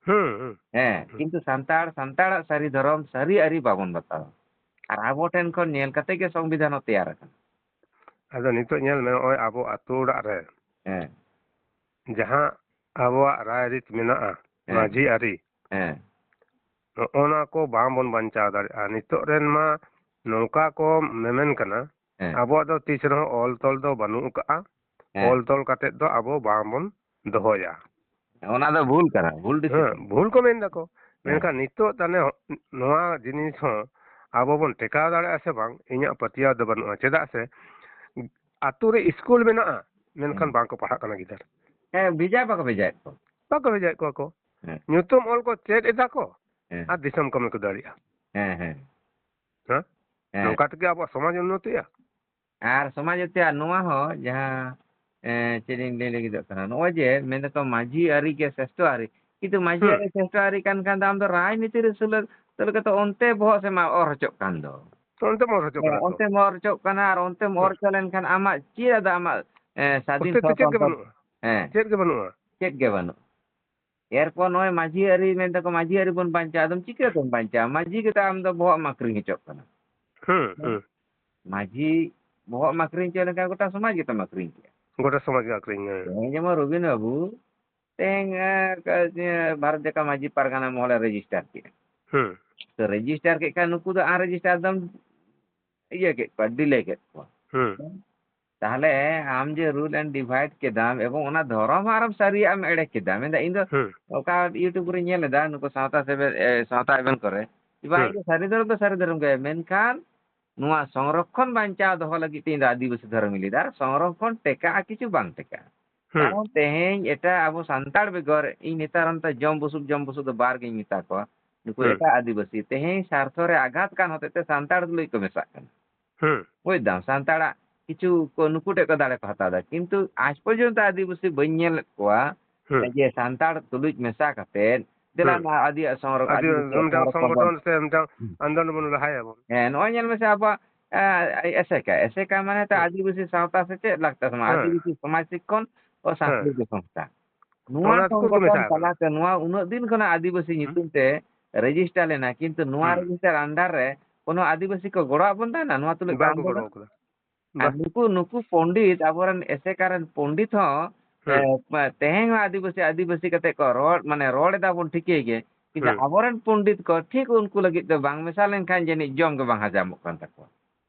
ᱦᱩᱸ, ᱦᱩᱸ, ᱦᱮᱸ, ᱦᱩᱸ᱾ ᱠᱤᱱᱛᱩ ᱥᱟᱱᱛᱟᱲ, ᱥᱟᱱᱛᱟᱲᱟᱜ ᱥᱟᱹᱨᱤ ᱫᱷᱚᱨᱚᱢ, ᱥᱟᱹᱨᱤ ᱟᱹᱨᱤ ᱵᱟᱵᱚᱱ ᱵᱟᱛᱟᱣᱟ᱾ ᱟᱨ ᱟᱵᱚ ᱴᱷᱮᱱ ᱠᱷᱚᱱ ᱧᱮᱞ ᱠᱟᱛᱮ ᱜᱮ ᱥᱚᱝᱵᱤᱫᱷᱟᱱ ᱦᱚᱸ ᱛᱮᱭᱟᱨ ᱟᱠᱟᱱᱟ᱾ ᱟᱫᱚ ᱱᱤᱛᱚᱜ ᱧᱮᱞ ᱢᱮ, ᱱᱚᱜᱼᱚᱭ ᱟᱵᱚ ᱟᱹᱛᱩ ᱚᱲᱟᱜ ᱨᱮ ᱦᱮᱸ᱾ ᱡᱟᱦᱟᱸ ᱟᱵᱚᱣᱟᱜ ᱨᱟᱭᱨᱤᱛ ᱢᱮᱱᱟᱜᱼᱟ, ᱦᱮᱸ᱾ ᱢᱟᱹᱡᱷᱤ ᱟᱹᱨᱤ, ᱦᱮᱸ᱾ ᱱᱚᱜᱼᱚ ᱱᱟ ᱠᱚ ᱵᱟᱝ ᱵᱚᱱ ᱵᱟᱧᱪᱟᱣ ᱫᱟᱲᱮᱭᱟᱜᱼᱟ᱾ ᱱᱤᱛᱚᱜ ᱨᱮᱱ ᱢᱟ ᱱᱚᱝᱠᱟ ᱠᱚ ᱢᱮᱢᱮᱱ ᱠᱟᱱᱟ, ᱦᱮᱸ᱾ ᱟᱵᱚᱣᱟᱜ ᱫᱚ ᱛᱤᱥ ᱨᱮᱦᱚᱸ ᱚᱞ ᱛᱚᱞ ᱫᱚ ᱵᱟᱹᱱᱩᱜ ᱟᱠᱟᱜᱼᱟ᱾ ᱦᱮᱸ᱾ ᱚᱞ ᱛᱚᱞ ᱠᱟᱛᱮᱫ ᱫᱚ ᱟᱵᱚ ᱵᱟᱝ ᱵᱚᱱ ᱫᱚᱦᱚᱭᱟ᱾ ᱚᱱᱟ ᱫᱚ ᱵᱷᱩᱞ ᱠᱟᱱᱟ, ᱵᱷᱩᱞ ᱦᱮᱸ, decision᱾ ᱵᱷᱩᱞ ᱠᱚ ᱢᱮᱱ ᱫᱟᱠᱚ᱾ ᱦᱮᱸ᱾ ᱢᱮᱱᱠᱷᱟᱱ ᱱᱤᱛᱚᱜ ᱛᱟᱦᱞᱮ ᱱᱚᱣᱟ ᱡᱤᱱᱤᱥ ᱦᱚᱸ ᱟᱵᱚ ᱵᱚᱱ ᱴᱮᱠᱟᱣ ᱫᱟᱲᱮᱭᱟᱜᱼᱟ ᱥᱮ ᱵᱟᱝ, ᱤᱧᱟᱹᱜ ᱯᱟᱹᱛᱭᱟᱹᱣ ᱫᱚ ᱵᱟᱹᱱᱩᱜᱼᱟ᱾ ᱪᱮᱫᱟᱜ ᱥᱮ ᱟᱛᱳ ᱨᱮ ᱤᱥᱠᱩᱞ ᱢᱮᱱᱟᱜᱼᱟ, ᱢᱮᱱᱠᱷᱟᱱ ᱦᱮᱸ᱾ ᱵᱟᱝ ᱠᱚ ᱯᱟᱲᱦᱟᱜ ᱠᱟᱱᱟ ᱜᱤᱫᱟᱹᱨ᱾ ᱦᱮᱸ, ᱵᱷᱮᱡᱟ ᱵᱟᱠᱚ ᱵᱷᱮᱡᱟᱭᱮᱫ ᱠᱚᱣᱟ᱾ ᱵᱟᱠᱚ ᱵᱷᱮᱡᱟᱭᱮᱫ ᱠᱚᱣᱟ ᱠᱚ᱾ ᱦᱮᱸ᱾ ᱧᱩᱛᱩᱢ ᱚᱞ ᱠᱚ ᱪᱮᱫ ᱮᱫᱟ ᱠᱚ, ᱦᱮᱸ᱾ ᱟᱨ ᱫᱤᱥᱚᱢ ᱠᱟᱹᱢᱤ ᱠᱚ ᱫᱟᱲᱮᱭᱟᱜᱼᱟ᱾ ᱦᱮᱸ, ᱦᱮᱸ᱾ ᱦᱮᱸ? ᱦᱮᱸ᱾ ᱱᱚᱝᱠᱟ ᱛᱮᱜᱮ ᱟᱵᱚᱣᱟᱜ ᱥᱚᱢᱟᱡᱽ ᱩᱱᱱᱚᱛᱤᱜᱼᱟ᱾ ᱟᱨ ᱥᱚᱢᱟᱡᱽ ᱮᱱᱛᱮ ᱱᱚᱣᱟ ᱦᱚᱸ ᱡᱟᱦᱟᱸ, ᱮ, ᱪᱮᱫ ᱤᱧ ᱞᱟᱹᱭ ᱞᱟᱹᱜᱤᱫᱚᱜ ᱠᱟᱱᱟ, ᱱᱚᱜᱼᱚᱭ ᱡᱮ ᱢᱮᱱ ᱫᱟᱠᱚ ᱢᱟᱹᱡᱷᱤ ᱟᱹᱨᱤ ᱜᱮ ᱥᱨᱮᱥᱴᱷᱚ ᱟᱹᱨᱤ, ᱠᱤᱱᱛᱩ ᱢᱟᱹᱡᱷᱤ ᱦᱩᱸ᱾ ᱟᱹᱨᱤ ᱥᱨᱮᱥᱴᱷᱚ ᱟᱹᱨᱤ ᱠᱟᱱ ᱠᱷᱟᱱ ᱫᱚ ᱟᱢ ᱫᱚ ᱨᱟᱡᱽᱱᱤᱛᱤ ᱨᱮ ᱥᱩᱞᱟᱹ-, ᱥᱩᱞᱟᱹ ᱠᱟᱛᱮ ᱚᱱᱛᱮ ᱵᱚᱦᱚᱜ ᱥᱮᱫ ᱢᱟ ᱚᱨ ᱦᱚᱪᱚᱜ ᱠᱟᱱ ᱫᱚ᱾ ᱚᱱᱛᱮᱢ ᱚᱨ ᱦᱚᱪᱚᱜ ᱦᱮᱸ, ᱠᱟᱱᱟ ᱛᱚ᱾ ᱚᱱᱛᱮᱢ ᱚᱨ ᱦᱚᱪᱚᱜ ᱠᱟᱱᱟ ᱟᱨ ᱚᱱᱛᱮᱢ ᱚᱨ ᱦᱩᱸ᱾ ᱦᱚᱪᱚ ᱞᱮᱱᱠᱷᱟᱱ ᱟᱢᱟᱜ ᱪᱮᱫ ᱟᱫᱚ ᱟᱢᱟᱜ, ᱮ, ᱥᱟᱫᱷᱤᱱ ᱚᱥᱛᱤᱛᱛᱚ ᱪᱮᱫ ᱜᱮ ᱥᱚᱛᱚᱱᱛᱨᱚ, ᱵᱟᱹᱱᱩᱜᱼᱟ᱾ ᱦᱮᱸ, ᱪᱮᱫ ᱜᱮ ᱵᱟᱹᱱᱩᱜᱼᱟ᱾ ᱪᱮᱫ ᱜᱮ ᱵᱟᱹᱱᱩᱜᱼᱟ᱾ ᱮᱨᱯᱚᱨ ᱱᱚᱜᱼᱚᱭ ᱢᱟᱹᱡᱷᱤ ᱟᱹᱨᱤ ᱢᱮᱱ ᱫᱟᱠᱚ ᱢᱟᱹᱡᱷᱤ ᱟᱹᱨᱤ ᱵᱚᱱ ᱵᱟᱧᱪᱟᱣ, ᱟᱫᱚᱢ ᱪᱤᱠᱟᱹᱛᱮᱢ ᱵᱟᱧᱪᱟᱣᱟ? ᱢᱟᱹᱡᱷᱤ ᱜᱮᱛᱚ ᱟᱢ ᱫᱚ ᱵᱚᱦᱚᱜ ᱮᱢ ᱟᱹᱠᱷᱨᱤᱧ ᱦᱚᱪᱚᱜ ᱠᱟᱱᱟ᱾ ᱦᱩᱸ, ᱦᱩᱸ᱾ ᱢᱟᱹᱡᱷᱤ ᱵᱚᱦᱚᱜ ᱮᱢ ᱟᱹᱠᱷᱨᱤᱧ ᱦᱚᱪᱚ ᱞᱮᱱᱠᱷᱟᱱ ᱜᱚᱴᱟ ᱥᱚᱢᱟᱡᱽ ᱜᱮᱛᱚᱢ ᱟᱹᱠᱷᱨᱤᱧ ᱠᱮᱜᱼᱟ᱾ ᱜᱚᱴᱟ ᱥᱚᱢᱟᱡᱽ ᱜᱮ ᱟᱹᱠᱷᱨᱤᱧ, ᱦᱮᱸ᱾ ᱛᱮᱦᱮᱧ ᱡᱮᱢᱚᱱ ᱨᱚᱵᱤᱱ ᱵᱟᱹᱵᱩ, ᱛᱮᱦᱮᱧ, ᱮ, ᱠᱟ-, ᱡᱮ ᱵᱷᱟᱨᱚᱛ ᱡᱟᱠᱟᱛ ᱢᱟᱹᱡᱷᱤ ᱯᱟᱨᱜᱟᱱᱟ ᱢᱚᱦᱚᱞᱮ ᱨᱮᱡᱤᱥᱴᱟᱨ ᱠᱮᱜᱼᱟ᱾ ᱦᱩᱸ᱾ ᱛᱚ ᱨᱮᱡᱤᱥᱴᱟᱨ ᱠᱮᱫ ᱠᱷᱟᱱ ᱱᱩᱠᱩ ᱫᱚ unregister ᱫᱚᱢ ᱤᱭᱟᱹ ᱠᱮᱫ ᱠᱚᱣᱟ, delay ᱠᱮᱫ ᱠᱚᱣᱟ᱾ ᱦᱩᱸ᱾ ᱛᱟᱦᱞᱮ ᱟᱢ ᱡᱮ rule and divide ᱠᱮᱫᱟᱢ ᱮᱵᱚᱝ ᱚᱱᱟ ᱫᱷᱚᱨᱚᱢ ᱦᱚᱸ ᱟᱨᱚᱢ ᱥᱟᱹᱨᱤᱭᱟᱜ ᱮᱢ ᱮᱲᱮ ᱠᱮᱫᱟ᱾ ᱢᱮᱱᱫᱟ ᱤᱧ ᱫᱚ ᱦᱩᱸ᱾ ᱚᱠᱟ YouTube ᱨᱮᱧ ᱧᱮᱞ ᱮᱫᱟ ᱱᱩᱠᱩ ᱥᱟᱶᱛᱟ ᱥᱮᱵᱮ-, ᱮ, ᱥᱟᱶᱛᱟ ᱮᱵᱷᱮᱱ ᱠᱚᱨᱮ, ᱡᱮ ᱵᱟᱝ ᱦᱩᱸ᱾ ᱤᱧ ᱫᱚ ᱥᱟᱹᱨᱤ ᱫᱷᱚᱨᱚᱢ ᱫᱚ ᱥᱟᱹᱨᱤ ᱫᱷᱚᱨᱚᱢ ᱜᱮ, ᱢᱮᱱᱠᱷᱟᱱ ᱱᱚᱣᱟ ᱥᱚᱝᱨᱚᱠᱷᱚᱱ ᱵᱟᱧᱪᱟᱣ ᱫᱚᱦᱚ ᱞᱟᱹᱜᱤᱫ ᱛᱮ ᱤᱧ ᱫᱚ ᱟᱹᱫᱤᱵᱟᱹᱥᱤ ᱫᱷᱚᱨᱚᱢᱤᱧ ᱞᱟᱹᱭᱫᱟ᱾ ᱟᱨ ᱥᱚᱝᱨᱚᱠᱷᱚᱱ ᱴᱮᱠᱟᱜᱼᱟ ᱠᱤᱪᱷᱩ ᱵᱟᱝ ᱴᱮᱠᱟᱜᱼᱟ᱾ ᱦᱩᱸ᱾ ᱠᱟᱨᱚᱱ ᱛᱮᱦᱮᱧ ᱮᱴᱟᱜ ᱟᱵᱚ ᱥᱟᱱᱛᱟᱲ ᱵᱮᱜᱚᱨ ᱤᱧ ᱱᱮᱛᱟᱨ ᱚᱱᱛᱮ ᱡᱚᱢ ᱵᱩᱥᱩᱵ, ᱡᱚᱢ ᱵᱩᱥᱩᱵ ᱫᱚ ᱵᱟᱨ ᱜᱤᱧ ᱢᱮᱛᱟ ᱠᱚᱣᱟ᱾ ᱱᱩᱠᱩ ᱦᱩᱸ᱾ ᱮᱴᱟᱜ ᱟᱹᱫᱤᱵᱟᱹᱥᱤ ᱛᱮᱦᱮᱧ ᱥᱟᱨᱛᱷᱚ ᱨᱮ ᱟᱜᱷᱟᱛ ᱠᱟᱱ ᱦᱚᱛᱮᱡ ᱛᱮ ᱥᱟᱱᱛᱟᱲ ᱛᱩᱞᱩᱡ ᱠᱚ ᱢᱮᱥᱟᱜ ᱠᱟᱱᱟ᱾ ᱦᱩᱸ᱾ ᱵᱩᱡ ᱫᱟᱢ, ᱥᱟᱱᱛᱟᱲᱟᱜ ᱠᱤᱪᱷᱩ ᱠᱚ ᱱᱩᱠᱩ ᱴᱷᱮᱡ ᱠᱚ ᱫᱟᱲᱮ ᱠᱚ ᱦᱟᱛᱟᱣ ᱮᱫᱟ, ᱠᱤᱱᱛᱩ ᱟᱡ ᱯᱚᱨᱡᱚᱱᱛᱚ ᱟᱹᱫᱤᱵᱟᱹᱥᱤ ᱵᱟᱹᱧ ᱧᱮᱞᱮᱫ ᱠᱚᱣᱟ ᱦᱩᱸ᱾ ᱡᱮ ᱥᱟᱱᱛᱟᱲ ᱛᱩᱞᱩᱡ ᱢᱮᱥᱟ ᱠᱟᱛᱮ ᱫᱮᱞᱟ ᱦᱩᱸ᱾ ᱱᱚᱣᱟ ᱟᱹᱫᱤᱭᱟᱜ ᱥᱚᱝᱨᱚᱠ-, ᱟᱹᱫᱤ-, ᱟᱹᱫᱤᱵᱟᱹᱥᱤᱭᱟᱜ ᱢᱤᱫᱴᱟᱝ ᱥᱚᱝᱨᱚᱠᱷᱚᱱ ᱵᱚᱱ ᱥᱚᱝᱜᱚᱴᱷᱚᱱ ᱥᱮ ᱢᱤᱫᱴᱟᱝ ᱦᱩᱸ᱾ ᱟᱱᱫᱳᱞᱚᱱ ᱵᱚᱱ ᱞᱟᱦᱟᱭᱟᱵᱚᱱ᱾ ᱦᱮᱸ, ᱱᱚᱜᱼᱚᱭ ᱧᱮᱞ ᱢᱮᱥᱮ ᱟᱵᱚᱣᱟᱜ, ᱮ, ᱮᱥᱮᱠᱟ, ᱮᱥᱮᱠᱟ ᱢᱟᱱᱮ ᱛᱚ ᱦᱩᱸ᱾ ᱟᱹᱫᱤᱵᱟᱹᱥᱤ ᱥᱟᱶᱛᱟ ᱥᱮ ᱪᱮᱫ ᱞᱟᱜᱛᱟ ᱥᱚᱢᱟᱡᱽ, ᱦᱮᱸ᱾ ᱟᱹᱫᱤᱵᱟᱹᱥᱤ ᱥᱚᱢᱟᱡᱽ ᱥᱤᱠᱷᱚᱱ ᱚ ᱦᱮᱸ᱾ ᱥᱟᱝᱥᱠᱨᱤᱛᱤᱠ ᱥᱚᱝᱥᱛᱷᱟ᱾ ᱱᱚᱣᱟ ᱚᱱᱟ ᱥᱠᱩᱞ ᱠᱚ ᱥᱚᱝᱜᱚᱴᱷᱚᱱ ᱢᱮᱥᱟ ᱟᱠᱟᱱᱟ᱾ ᱛᱟᱞᱟᱛᱮ ᱱᱚᱣᱟ ᱩᱱᱟᱹᱜ ᱫᱤᱱ ᱠᱷᱚᱱᱟᱜ ᱟᱹᱫᱤᱵᱟᱹᱥᱤ ᱦᱩᱸ᱾ ᱧᱩᱛᱩᱢ ᱛᱮ ᱨᱮᱡᱤᱥᱴᱟᱨ ᱞᱮᱱᱟ, ᱠᱤᱱᱛᱩ ᱱᱚᱣᱟ ᱦᱩᱸ᱾ ᱨᱮᱡᱤᱥᱴᱟᱨ under ᱨᱮ ᱠᱳᱱᱳ ᱟᱹᱫᱤᱵᱟᱹᱥᱤ ᱠᱚ ᱜᱚᱲᱚᱣᱟᱜ ᱵᱚᱱ ᱛᱟᱦᱮᱱᱟ ᱱᱚᱣᱟ ᱛᱩᱞᱩᱡ ᱵᱟᱠᱚ ᱟᱱᱫᱳᱞᱚᱱ? ᱜᱚᱲᱚ ᱠᱟᱫᱟ᱾ ᱟᱨ ᱵᱟ᱾ ᱱᱩᱠᱩ, ᱱᱩᱠᱩ ᱯᱚᱱᱰᱤᱛ, ᱟᱵᱚᱨᱮᱱ ᱮᱥᱮᱠᱟ ᱨᱮᱱ ᱯᱚᱱᱰᱤᱛ ᱦᱚᱸ, ᱦᱩᱸ᱾ ᱮ, ᱛᱮᱦᱮᱧ ᱦᱚᱸ ᱟᱹᱫᱤᱵᱟᱹᱥᱤ, ᱟᱹᱫᱤᱵᱟᱹᱥᱤ ᱠᱟᱛᱮ ᱠᱚ ᱨᱚᱲ, ᱢᱟᱱᱮ ᱨᱚᱲ ᱮᱫᱟ ᱵᱚᱱ ᱴᱷᱤᱠᱟᱹᱭ ᱜᱮ, ᱠᱤᱱᱛᱩ ᱦᱩᱸ᱾ ᱟᱵᱚᱨᱮᱱ ᱯᱚᱱᱰᱤᱛ ᱠᱚ ᱴᱷᱤᱠ ᱩᱱᱠᱩ ᱞᱟᱹᱜᱤᱫ ᱫᱚ ᱵᱟᱝ ᱢᱮᱥᱟ ᱞᱮᱱᱠᱷᱟᱱ ᱡᱟᱹᱱᱤᱡ ᱡᱚᱢ ᱜᱮ ᱵᱟᱝ ᱦᱟᱡᱟᱢᱚᱜ ᱠᱟᱱ ᱛᱟᱠᱚᱣᱟ᱾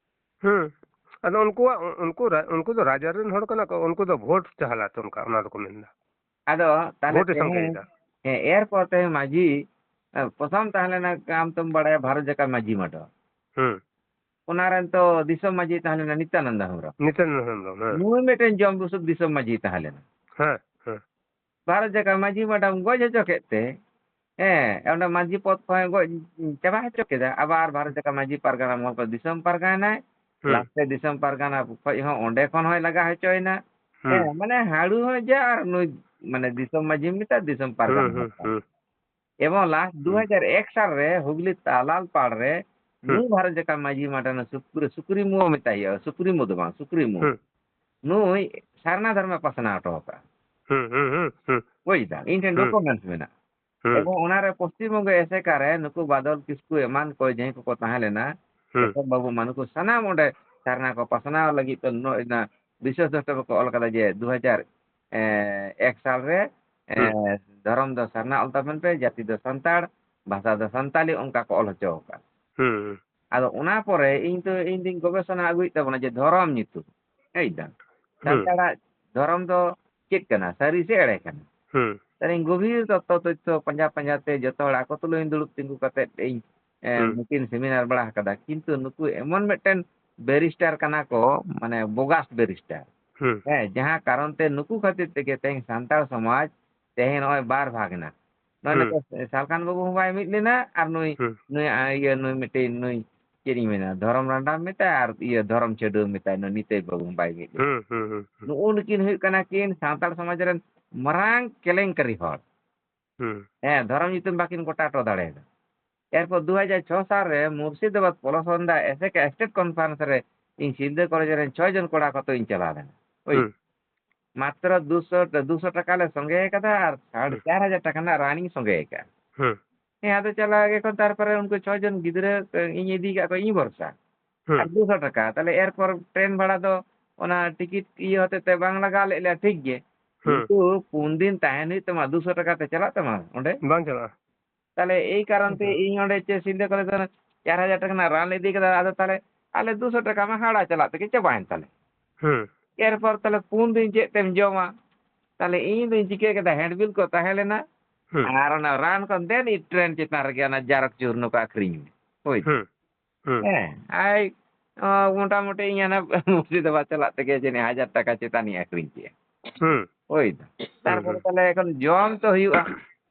ᱦᱩᱸ᱾ ᱟᱫᱚ ᱩᱱᱠᱩᱣᱟᱜ, ᱩᱱᱠᱩ ᱨᱟ-, ᱩᱱᱠᱩ ᱫᱚ ᱨᱟᱡᱽᱟᱹᱨᱤ ᱨᱮᱱ ᱦᱚᱲ ᱠᱟᱱᱟ ᱠᱚ, ᱩᱱᱠᱩ ᱫᱚ ᱵᱷᱳᱴ ᱪᱟᱦᱞᱟ ᱛᱚ ᱚᱱᱠᱟ, ᱚᱱᱟ ᱫᱚᱠᱚ ᱢᱮᱱᱫᱟ᱾ ᱟᱫᱚ ᱛᱟᱦᱞᱮ ᱵᱷᱳᱴ ᱮ ᱛᱮᱦᱮᱧ, ᱥᱟᱝᱜᱮᱭᱮᱫᱟ᱾ ᱦᱮᱸ, ᱮᱨᱯᱚᱨ ᱛᱮᱦᱮᱧ ᱢᱟᱹᱡᱷᱤ, ᱮ, ᱯᱨᱚᱛᱷᱚᱢ ᱛᱟᱦᱮᱸ ᱞᱮᱱᱟ, ᱟᱢ ᱛᱚᱢ ᱵᱟᱲᱟᱭᱟ, ᱵᱷᱟᱨᱚᱛ ᱡᱟᱠᱟᱛ ᱢᱟᱹᱡᱷᱤ ᱢᱟᱰᱚᱣᱟ᱾ ᱦᱩᱸ᱾ ᱚᱱᱟ ᱨᱮᱱ ᱛᱚ ᱫᱤᱥᱚᱢ ᱢᱟᱹᱡᱷᱤ ᱛᱟᱦᱮᱸ ᱞᱮᱱᱟ ᱱᱤᱛᱭᱟᱱᱟᱱᱫᱟ ᱦᱮᱢᱵᱨᱚᱢ᱾ ᱱᱤᱛᱭᱟᱱᱟᱱᱫᱟ ᱦᱮᱢᱵᱨᱚᱢ, ᱦᱮᱸ᱾ ᱱᱩᱭ ᱢᱤᱫᱴᱮᱱ ᱡᱚᱢ ᱵᱩᱥᱩᱵ ᱫᱤᱥᱚᱢ ᱢᱟᱹᱡᱷᱤ ᱛᱟᱦᱮᱸ ᱞᱮᱱᱟ᱾ ᱦᱮᱸ, ᱦᱮᱸ᱾ ᱵᱷᱟᱨᱚᱛ ᱡᱟᱠᱟᱛ ᱢᱟᱹᱡᱷᱤ ᱢᱟᱰᱚᱣᱟᱢ ᱜᱚᱡ ᱦᱚᱪᱚ ᱠᱮᱫ ᱛᱮ, ᱦᱮᱸ, ᱚᱸᱰᱮ ᱢᱟᱹᱡᱷᱤ ᱯᱚᱫᱽ ᱠᱷᱚᱱ ᱜᱚᱡ ᱪᱟᱵᱟ ᱦᱚᱪᱚ ᱠᱮᱫᱟ᱾ ᱟᱵᱟᱨ ᱵᱷᱟᱨᱚᱛ ᱡᱟᱠᱟᱛ ᱢᱟᱹᱡᱷᱤ ᱯᱟᱨᱜᱟᱱᱟ ᱢᱚᱦᱚᱞ ᱠᱷᱚᱱ ᱫᱤᱥᱚᱢ ᱯᱟᱨᱜᱟᱱᱟᱭ᱾ ᱦᱩᱸ᱾ ᱞᱟᱥᱴ ᱨᱮ ᱫᱤᱥᱚᱢ ᱯᱟᱨᱜᱟᱱᱟ ᱠᱷᱚᱡ ᱦᱚᱸ ᱚᱸᱰᱮ ᱠᱷᱚᱱ ᱦᱚᱸᱭ ᱞᱟᱜᱟ ᱦᱚᱪᱚᱭᱮᱱᱟ᱾ ᱦᱩᱸ᱾ ᱦᱮᱸ, ᱢᱟᱱᱮ ᱦᱟᱹᱲᱩ ᱦᱚᱸ ᱡᱟ ᱟᱨ ᱱᱩᱭ ᱢᱟᱱᱮ ᱫᱤᱥᱚᱢ ᱢᱟᱹᱡᱷᱤ ᱢᱮᱛᱟᱭ, ᱫᱤᱥᱚᱢ ᱯᱟᱨᱜᱟᱱᱟ ᱦᱩᱸ, ᱦᱩᱸ, ᱢᱮᱛᱟᱭ᱾ ᱦᱩᱸ᱾ ᱮᱵᱚᱝ ᱞᱟᱥᱴ ᱦᱩᱸ᱾ ᱫᱩ ᱦᱟᱡᱟᱨ ᱮᱠ ᱥᱟᱞ ᱨᱮ ᱦᱩᱜᱽᱞᱤ ᱛᱟᱞᱟᱞ ᱯᱟᱲ ᱨᱮ ᱦᱩᱸ᱾ ᱱᱩᱭ ᱵᱷᱟᱨᱚᱛ ᱡᱟᱠᱟᱛ ᱢᱟᱹᱡᱷᱤ ᱢᱟᱰᱚᱣ ᱥᱩᱯᱨᱤ-, ᱥᱩᱯᱨᱤᱢᱳ ᱢᱮᱛᱟᱭ ᱦᱩᱭᱩᱜᱼᱟ, ᱥᱩᱯᱨᱤᱢᱳ ᱫᱚ ᱵᱟᱝ, ᱥᱩᱯᱨᱤᱢᱳ᱾ ᱦᱩᱸ᱾ ᱱᱩᱭ ᱥᱟᱨᱱᱟ ᱫᱷᱚᱨᱢᱮ ᱯᱟᱥᱱᱟᱣ ᱦᱚᱴᱚ ᱟᱠᱟᱫᱼᱟ᱾ ᱦᱩᱸ, ᱦᱩᱸ, ᱦᱩᱸ, ᱦᱩᱸ᱾ ᱵᱩᱡᱽ ᱫᱟᱢ, ᱤᱧ ᱴᱷᱮᱱ ᱦᱩᱸ᱾ ᱰᱚᱠᱩᱢᱮᱱᱴᱥ ᱢᱮᱱᱟᱜᱼᱟ᱾ ᱦᱩᱸ᱾ ᱮᱵᱚᱝ ᱚᱱᱟᱨᱮ ᱯᱚᱥᱪᱤᱢ ᱵᱚᱝᱜᱚ ᱮᱥᱮᱠᱟ ᱨᱮ ᱱᱩᱠᱩ ᱵᱟᱫᱚᱞ ᱠᱤᱥᱠᱩ ᱮᱢᱟᱱ ᱠᱚ ᱡᱟᱦᱟᱸᱭ ᱠᱚᱠᱚ ᱛᱟᱦᱮᱸ ᱞᱮᱱᱟ, ᱦᱩᱸ᱾ ᱡᱚᱛᱚᱱ ᱵᱟᱹᱵᱩ ᱢᱟᱱᱩ ᱠᱚ ᱥᱟᱱᱟᱢ ᱚᱸᱰᱮ ᱥᱟᱨᱱᱟ ᱠᱚ ᱯᱟᱥᱱᱟᱣ ᱞᱟᱹᱜᱤᱫ ᱛᱮ ᱱᱚ-, ᱚᱱᱟ ᱵᱤᱥᱮᱥ ᱫᱚᱥᱛᱚ ᱠᱚ ᱚᱞ ᱠᱟᱫᱟ ᱡᱮ ᱫᱩ ᱦᱟᱡᱟᱨ ᱮᱠ ᱥᱟᱞ ᱨᱮ, ᱮ, ᱦᱩᱸ᱾ ᱫᱷᱚᱨᱚᱢ ᱫᱚ ᱥᱟᱨᱱᱟ ᱚᱞ ᱛᱟᱵᱚᱱ ᱯᱮ, ᱡᱟᱹᱛᱤ ᱫᱚ ᱥᱟᱱᱛᱟᱲ, ᱵᱷᱟᱥᱟ ᱫᱚ ᱥᱟᱱᱛᱟᱞᱤ, ᱚᱱᱠᱟ ᱠᱚ ᱚᱞ ᱦᱚᱪᱚ ᱟᱠᱟᱫ᱾ ᱦᱩᱸ᱾ ᱟᱫᱚ ᱚᱱᱟ ᱯᱚᱨᱮ ᱤᱧ ᱫᱚ, ᱤᱧ ᱫᱩᱧ ᱜᱚᱵᱮᱥᱚᱱᱟ ᱟᱹᱜᱩᱭᱮᱫ ᱛᱟᱵᱚᱱᱟ ᱡᱮ ᱫᱷᱚᱨᱚᱢ ᱧᱩᱛᱩᱢ, ᱵᱩᱡᱽ ᱫᱟᱢ? ᱦᱩᱸ᱾ ᱥᱟᱱᱛᱟᱲᱟᱜ ᱫᱷᱚᱨᱚᱢ ᱫᱚ ᱪᱮᱫ ᱠᱟᱱᱟ, ᱥᱟᱹᱨᱤ ᱥᱮ ᱮᱲᱮ ᱠᱟᱱᱟ? ᱦᱩᱸ᱾ ᱛᱟᱦᱞᱮ ᱤᱧ ᱜᱚᱵᱷᱤᱨ ᱛᱚᱛᱛᱷᱚ ᱛᱚᱛᱛᱷᱚ ᱯᱟᱸᱡᱟ ᱯᱟᱸᱡᱟ ᱛᱮ ᱡᱚᱛᱚ ᱦᱚᱲ ᱟᱠᱚ ᱛᱩᱞᱩᱡ ᱤᱧ ᱫᱩᱲᱩᱵ ᱛᱤᱸᱜᱩ ᱠᱟᱛᱮᱫ ᱤᱧ ᱦᱩᱸ᱾ ᱱᱩᱠᱤᱱ ᱥᱮᱢᱤᱱᱟᱨ ᱵᱟᱲᱟ ᱟᱠᱟᱫᱟ, ᱠᱤᱱᱛᱩ ᱱᱩᱠᱩ ᱮᱢᱚᱱ ᱢᱤᱫᱴᱮᱱ ᱵᱮᱨᱤᱥᱴᱟᱨ ᱠᱟᱱᱟ ᱠᱚ, ᱢᱟᱱᱮ ᱵᱳᱜᱟᱥ ᱵᱮᱨᱤᱥᱴᱟᱨ᱾ ᱦᱩᱸ᱾ ᱦᱮᱸ, ᱡᱟᱦᱟᱸ ᱠᱟᱨᱚᱱ ᱛᱮ ᱱᱩᱠᱩ ᱠᱷᱟᱹᱛᱤᱨ ᱛᱮᱜᱮ ᱛᱮᱦᱮᱧ ᱥᱟᱱᱛᱟᱲ ᱥᱚᱢᱟᱡᱽ ᱛᱮᱦᱮᱧ ᱱᱚᱜᱼᱚᱭ ᱵᱟᱨ ᱵᱷᱟᱜᱽ ᱮᱱᱟ᱾ ᱱᱚᱜᱼᱚᱭ ᱦᱩᱸ᱾ ᱱᱤᱛᱚᱜ ᱥᱟᱞᱠᱷᱟᱱ ᱵᱟᱹᱵᱩ ᱦᱚᱸ ᱵᱟᱭ ᱢᱤᱫ ᱞᱮᱱᱟ, ᱟᱨ ᱱᱩᱭ, ᱦᱩᱸ᱾ ᱱᱩᱭ, ᱟ, ᱤᱭᱟᱹ, ᱱᱩᱭ ᱢᱤᱫᱴᱮᱱ, ᱱᱩᱭ ᱪᱮᱫ ᱤᱧ ᱢᱮᱱᱟ, ᱫᱷᱚᱨᱚᱢ ᱨᱟᱸᱰᱟᱢ ᱢᱮᱛᱟᱭ ᱟᱨ ᱤᱭᱟᱹ ᱫᱷᱚᱨᱚᱢ ᱪᱷᱟᱹᱰᱣᱤ ᱢᱮᱛᱟᱭ, ᱱᱩᱭ ᱱᱤᱛᱟᱹᱭ ᱵᱟᱹᱵᱩ ᱦᱚᱸ ᱵᱟᱭ ᱢᱤᱫ ᱞᱮᱱᱟ᱾ ᱦᱩᱸ, ᱦᱩᱸ, ᱦᱩᱸ, ᱦᱩᱸ᱾ ᱱᱩᱜᱼᱩ ᱱᱩᱠᱤᱱ ᱦᱩᱭᱩᱜ ᱠᱟᱱᱟ ᱠᱤᱱ ᱥᱟᱱᱛᱟᱲ ᱥᱚᱢᱟᱡᱽ ᱨᱮᱱ ᱢᱟᱨᱟᱝ ᱠᱮᱞᱮᱝᱠᱟᱨᱤ ᱦᱚᱲ᱾ ᱦᱩᱸ᱾ ᱦᱮᱸ, ᱫᱷᱚᱨᱚᱢ ᱧᱩᱛᱩᱢ ᱵᱟᱹᱠᱤᱱ ᱜᱚᱴᱟ ᱦᱚᱴᱚ ᱫᱟᱲᱮᱭᱟᱫᱟ᱾ ᱮᱨᱯᱚᱨ ᱫᱩ ᱦᱟᱡᱟᱨ ᱪᱷᱚ ᱥᱟᱞ ᱨᱮ ᱢᱩᱨᱥᱤᱫᱟᱵᱟᱫᱽ ᱯᱚᱞᱚᱥᱚᱱᱫᱟ ᱮᱥᱮᱠᱟ ᱥᱴᱮᱴ ᱠᱚᱱᱯᱷᱟᱨᱮᱱᱥ ᱨᱮ ᱤᱧ ᱥᱤᱞᱫᱟᱹ ᱠᱚᱞᱮᱡᱽ ᱨᱮᱱ ᱪᱷᱚᱭ ᱡᱚᱱ ᱠᱚᱲᱟ ᱠᱚᱛᱮ ᱤᱧ ᱪᱟᱞᱟᱣ ᱞᱮᱱᱟ᱾ ᱦᱳᱭ᱾ ᱦᱩᱸ᱾ ᱢᱟᱛᱨᱚ ᱫᱩᱥᱚ, ᱫᱩᱥᱚ ᱴᱟᱠᱟ ᱞᱮ ᱥᱚᱸᱜᱮ ᱟᱠᱟᱫᱟ ᱟᱨ ᱥᱟᱲᱮ ᱦᱩᱸ᱾ ᱪᱟᱨ ᱦᱟᱡᱟᱨ ᱴᱟᱠᱟ ᱨᱮᱱᱟᱜ ᱨᱟᱱ ᱤᱧ ᱥᱚᱸᱜᱮ ᱟᱠᱟᱫᱼᱟ᱾ ᱦᱩᱸ᱾ ᱦᱮᱸ, ᱟᱫᱚ ᱪᱟᱞᱟᱣ ᱜᱮ ᱠᱷᱚᱱ ᱛᱟᱨᱯᱚᱨᱮ ᱩᱱᱠᱩ ᱪᱷᱚ ᱡᱚᱱ ᱜᱤᱫᱽᱨᱟᱹ, ᱮ, ᱤᱧ ᱤᱫᱤ ᱟᱠᱟᱫ ᱠᱚᱣᱟ ᱤᱧ ᱵᱷᱚᱨᱥᱟ᱾ ᱦᱩᱸ᱾ ᱟᱨ ᱫᱩᱥᱚ ᱴᱟᱠᱟ, ᱛᱟᱦᱞᱮ ᱮᱨᱯᱚᱨ ᱴᱨᱮᱱ ᱵᱷᱟᱲᱟ ᱫᱚ ᱚᱱᱟ ᱴᱤᱠᱤᱴ ᱤᱭᱟᱹ ᱦᱚᱛᱮᱡ ᱛᱮ ᱵᱟᱝ ᱞᱟᱜᱟᱣ ᱞᱮᱫ ᱞᱮᱭᱟ, ᱴᱷᱤᱠ ᱜᱮ᱾ ᱦᱩᱸ᱾ ᱠᱤᱱᱛᱩ ᱯᱩᱱ ᱫᱤᱱ ᱛᱟᱦᱮᱱ ᱦᱩᱭᱩᱜ ᱛᱟᱢᱟ, ᱫᱩᱥᱚ ᱴᱟᱠᱟ ᱛᱮ ᱪᱟᱞᱟᱜ ᱛᱟᱢᱟ ᱚᱸᱰᱮ? ᱵᱟᱝ ᱪᱟᱞᱟᱜᱼᱟ᱾ ᱛᱟᱦᱞᱮ ᱮᱭ ᱠᱟᱨᱚᱱ ᱛᱮ ᱟᱪᱪᱷᱟ᱾ ᱤᱧ ᱚᱸᱰᱮ ᱪᱮᱫ ᱥᱤᱞᱫᱟᱹ ᱠᱚᱞᱮᱡᱽ ᱠᱷᱚᱱ ᱪᱟᱨ ᱦᱟᱡᱟᱨ ᱴᱟᱠᱟ ᱨᱮᱱᱟᱜ ᱨᱟᱱ ᱞᱮ ᱤᱫᱤ ᱠᱮᱫᱟ, ᱟᱫᱚ ᱛᱟᱦᱞᱮ ᱟᱞᱮ ᱫᱩᱥᱚ ᱴᱟᱠᱟ ᱢᱟ ᱦᱟᱣᱲᱟ ᱪᱟᱞᱟᱜ ᱛᱮᱜᱮ ᱪᱟᱵᱟᱭᱮᱱ ᱛᱟᱞᱮ᱾ ᱦᱩᱸ᱾ ᱮᱨᱯᱚᱨ ᱛᱟᱦᱞᱮ ᱯᱩᱱ ᱫᱤᱱ ᱪᱮᱫ ᱛᱮᱢ ᱡᱚᱢᱟ? ᱛᱟᱦᱞᱮ ᱤᱧ ᱫᱚᱧ ᱪᱤᱠᱟᱹ ᱠᱮᱫᱟ, ᱦᱮᱱᱰᱵᱤᱞ ᱠᱚ ᱛᱟᱦᱮᱸ ᱞᱮᱱᱟ, ᱦᱩᱸ᱾ ᱟᱨ ᱚᱱᱟ ᱨᱟᱱ ᱠᱚ ᱫᱮᱱ ᱤᱧ ᱴᱨᱮᱱ ᱪᱮᱛᱟᱱ ᱨᱮᱜᱮ ᱚᱱᱟ ᱡᱟᱨᱚᱠ ᱪᱩᱨᱱᱚ ᱠᱚ ᱟᱠᱷᱨᱤᱧ ᱢᱮ᱾ ᱦᱳᱭ᱾ ᱦᱩᱸ᱾ ᱦᱩᱸ᱾ ᱦᱮᱸ, ᱟᱭ, ᱚ, ᱢᱚᱴᱟᱢᱩᱴᱤ ᱤᱧ ᱦᱟᱱᱟ ᱢᱩᱨᱥᱤᱫᱟᱵᱟᱫᱽ ᱪᱟᱞᱟᱜ ᱛᱮᱜᱮ ᱡᱟᱹᱱᱤᱡ ᱦᱟᱡᱟᱨ ᱴᱟᱠᱟ ᱪᱮᱛᱟᱱ ᱤᱧ ᱟᱠᱷᱨᱤᱧ ᱠᱮᱜᱼᱟ᱾ ᱦᱩᱸ᱾ ᱦᱳᱭ᱾ ᱦᱩᱸ, ᱛᱟᱨᱯᱚᱨᱮ ᱦᱩᱸ᱾ ᱛᱟᱦᱞᱮ ᱮᱠᱷᱚᱱ ᱡᱚᱢ ᱛᱚ ᱦᱩᱭᱩᱜᱼᱟ᱾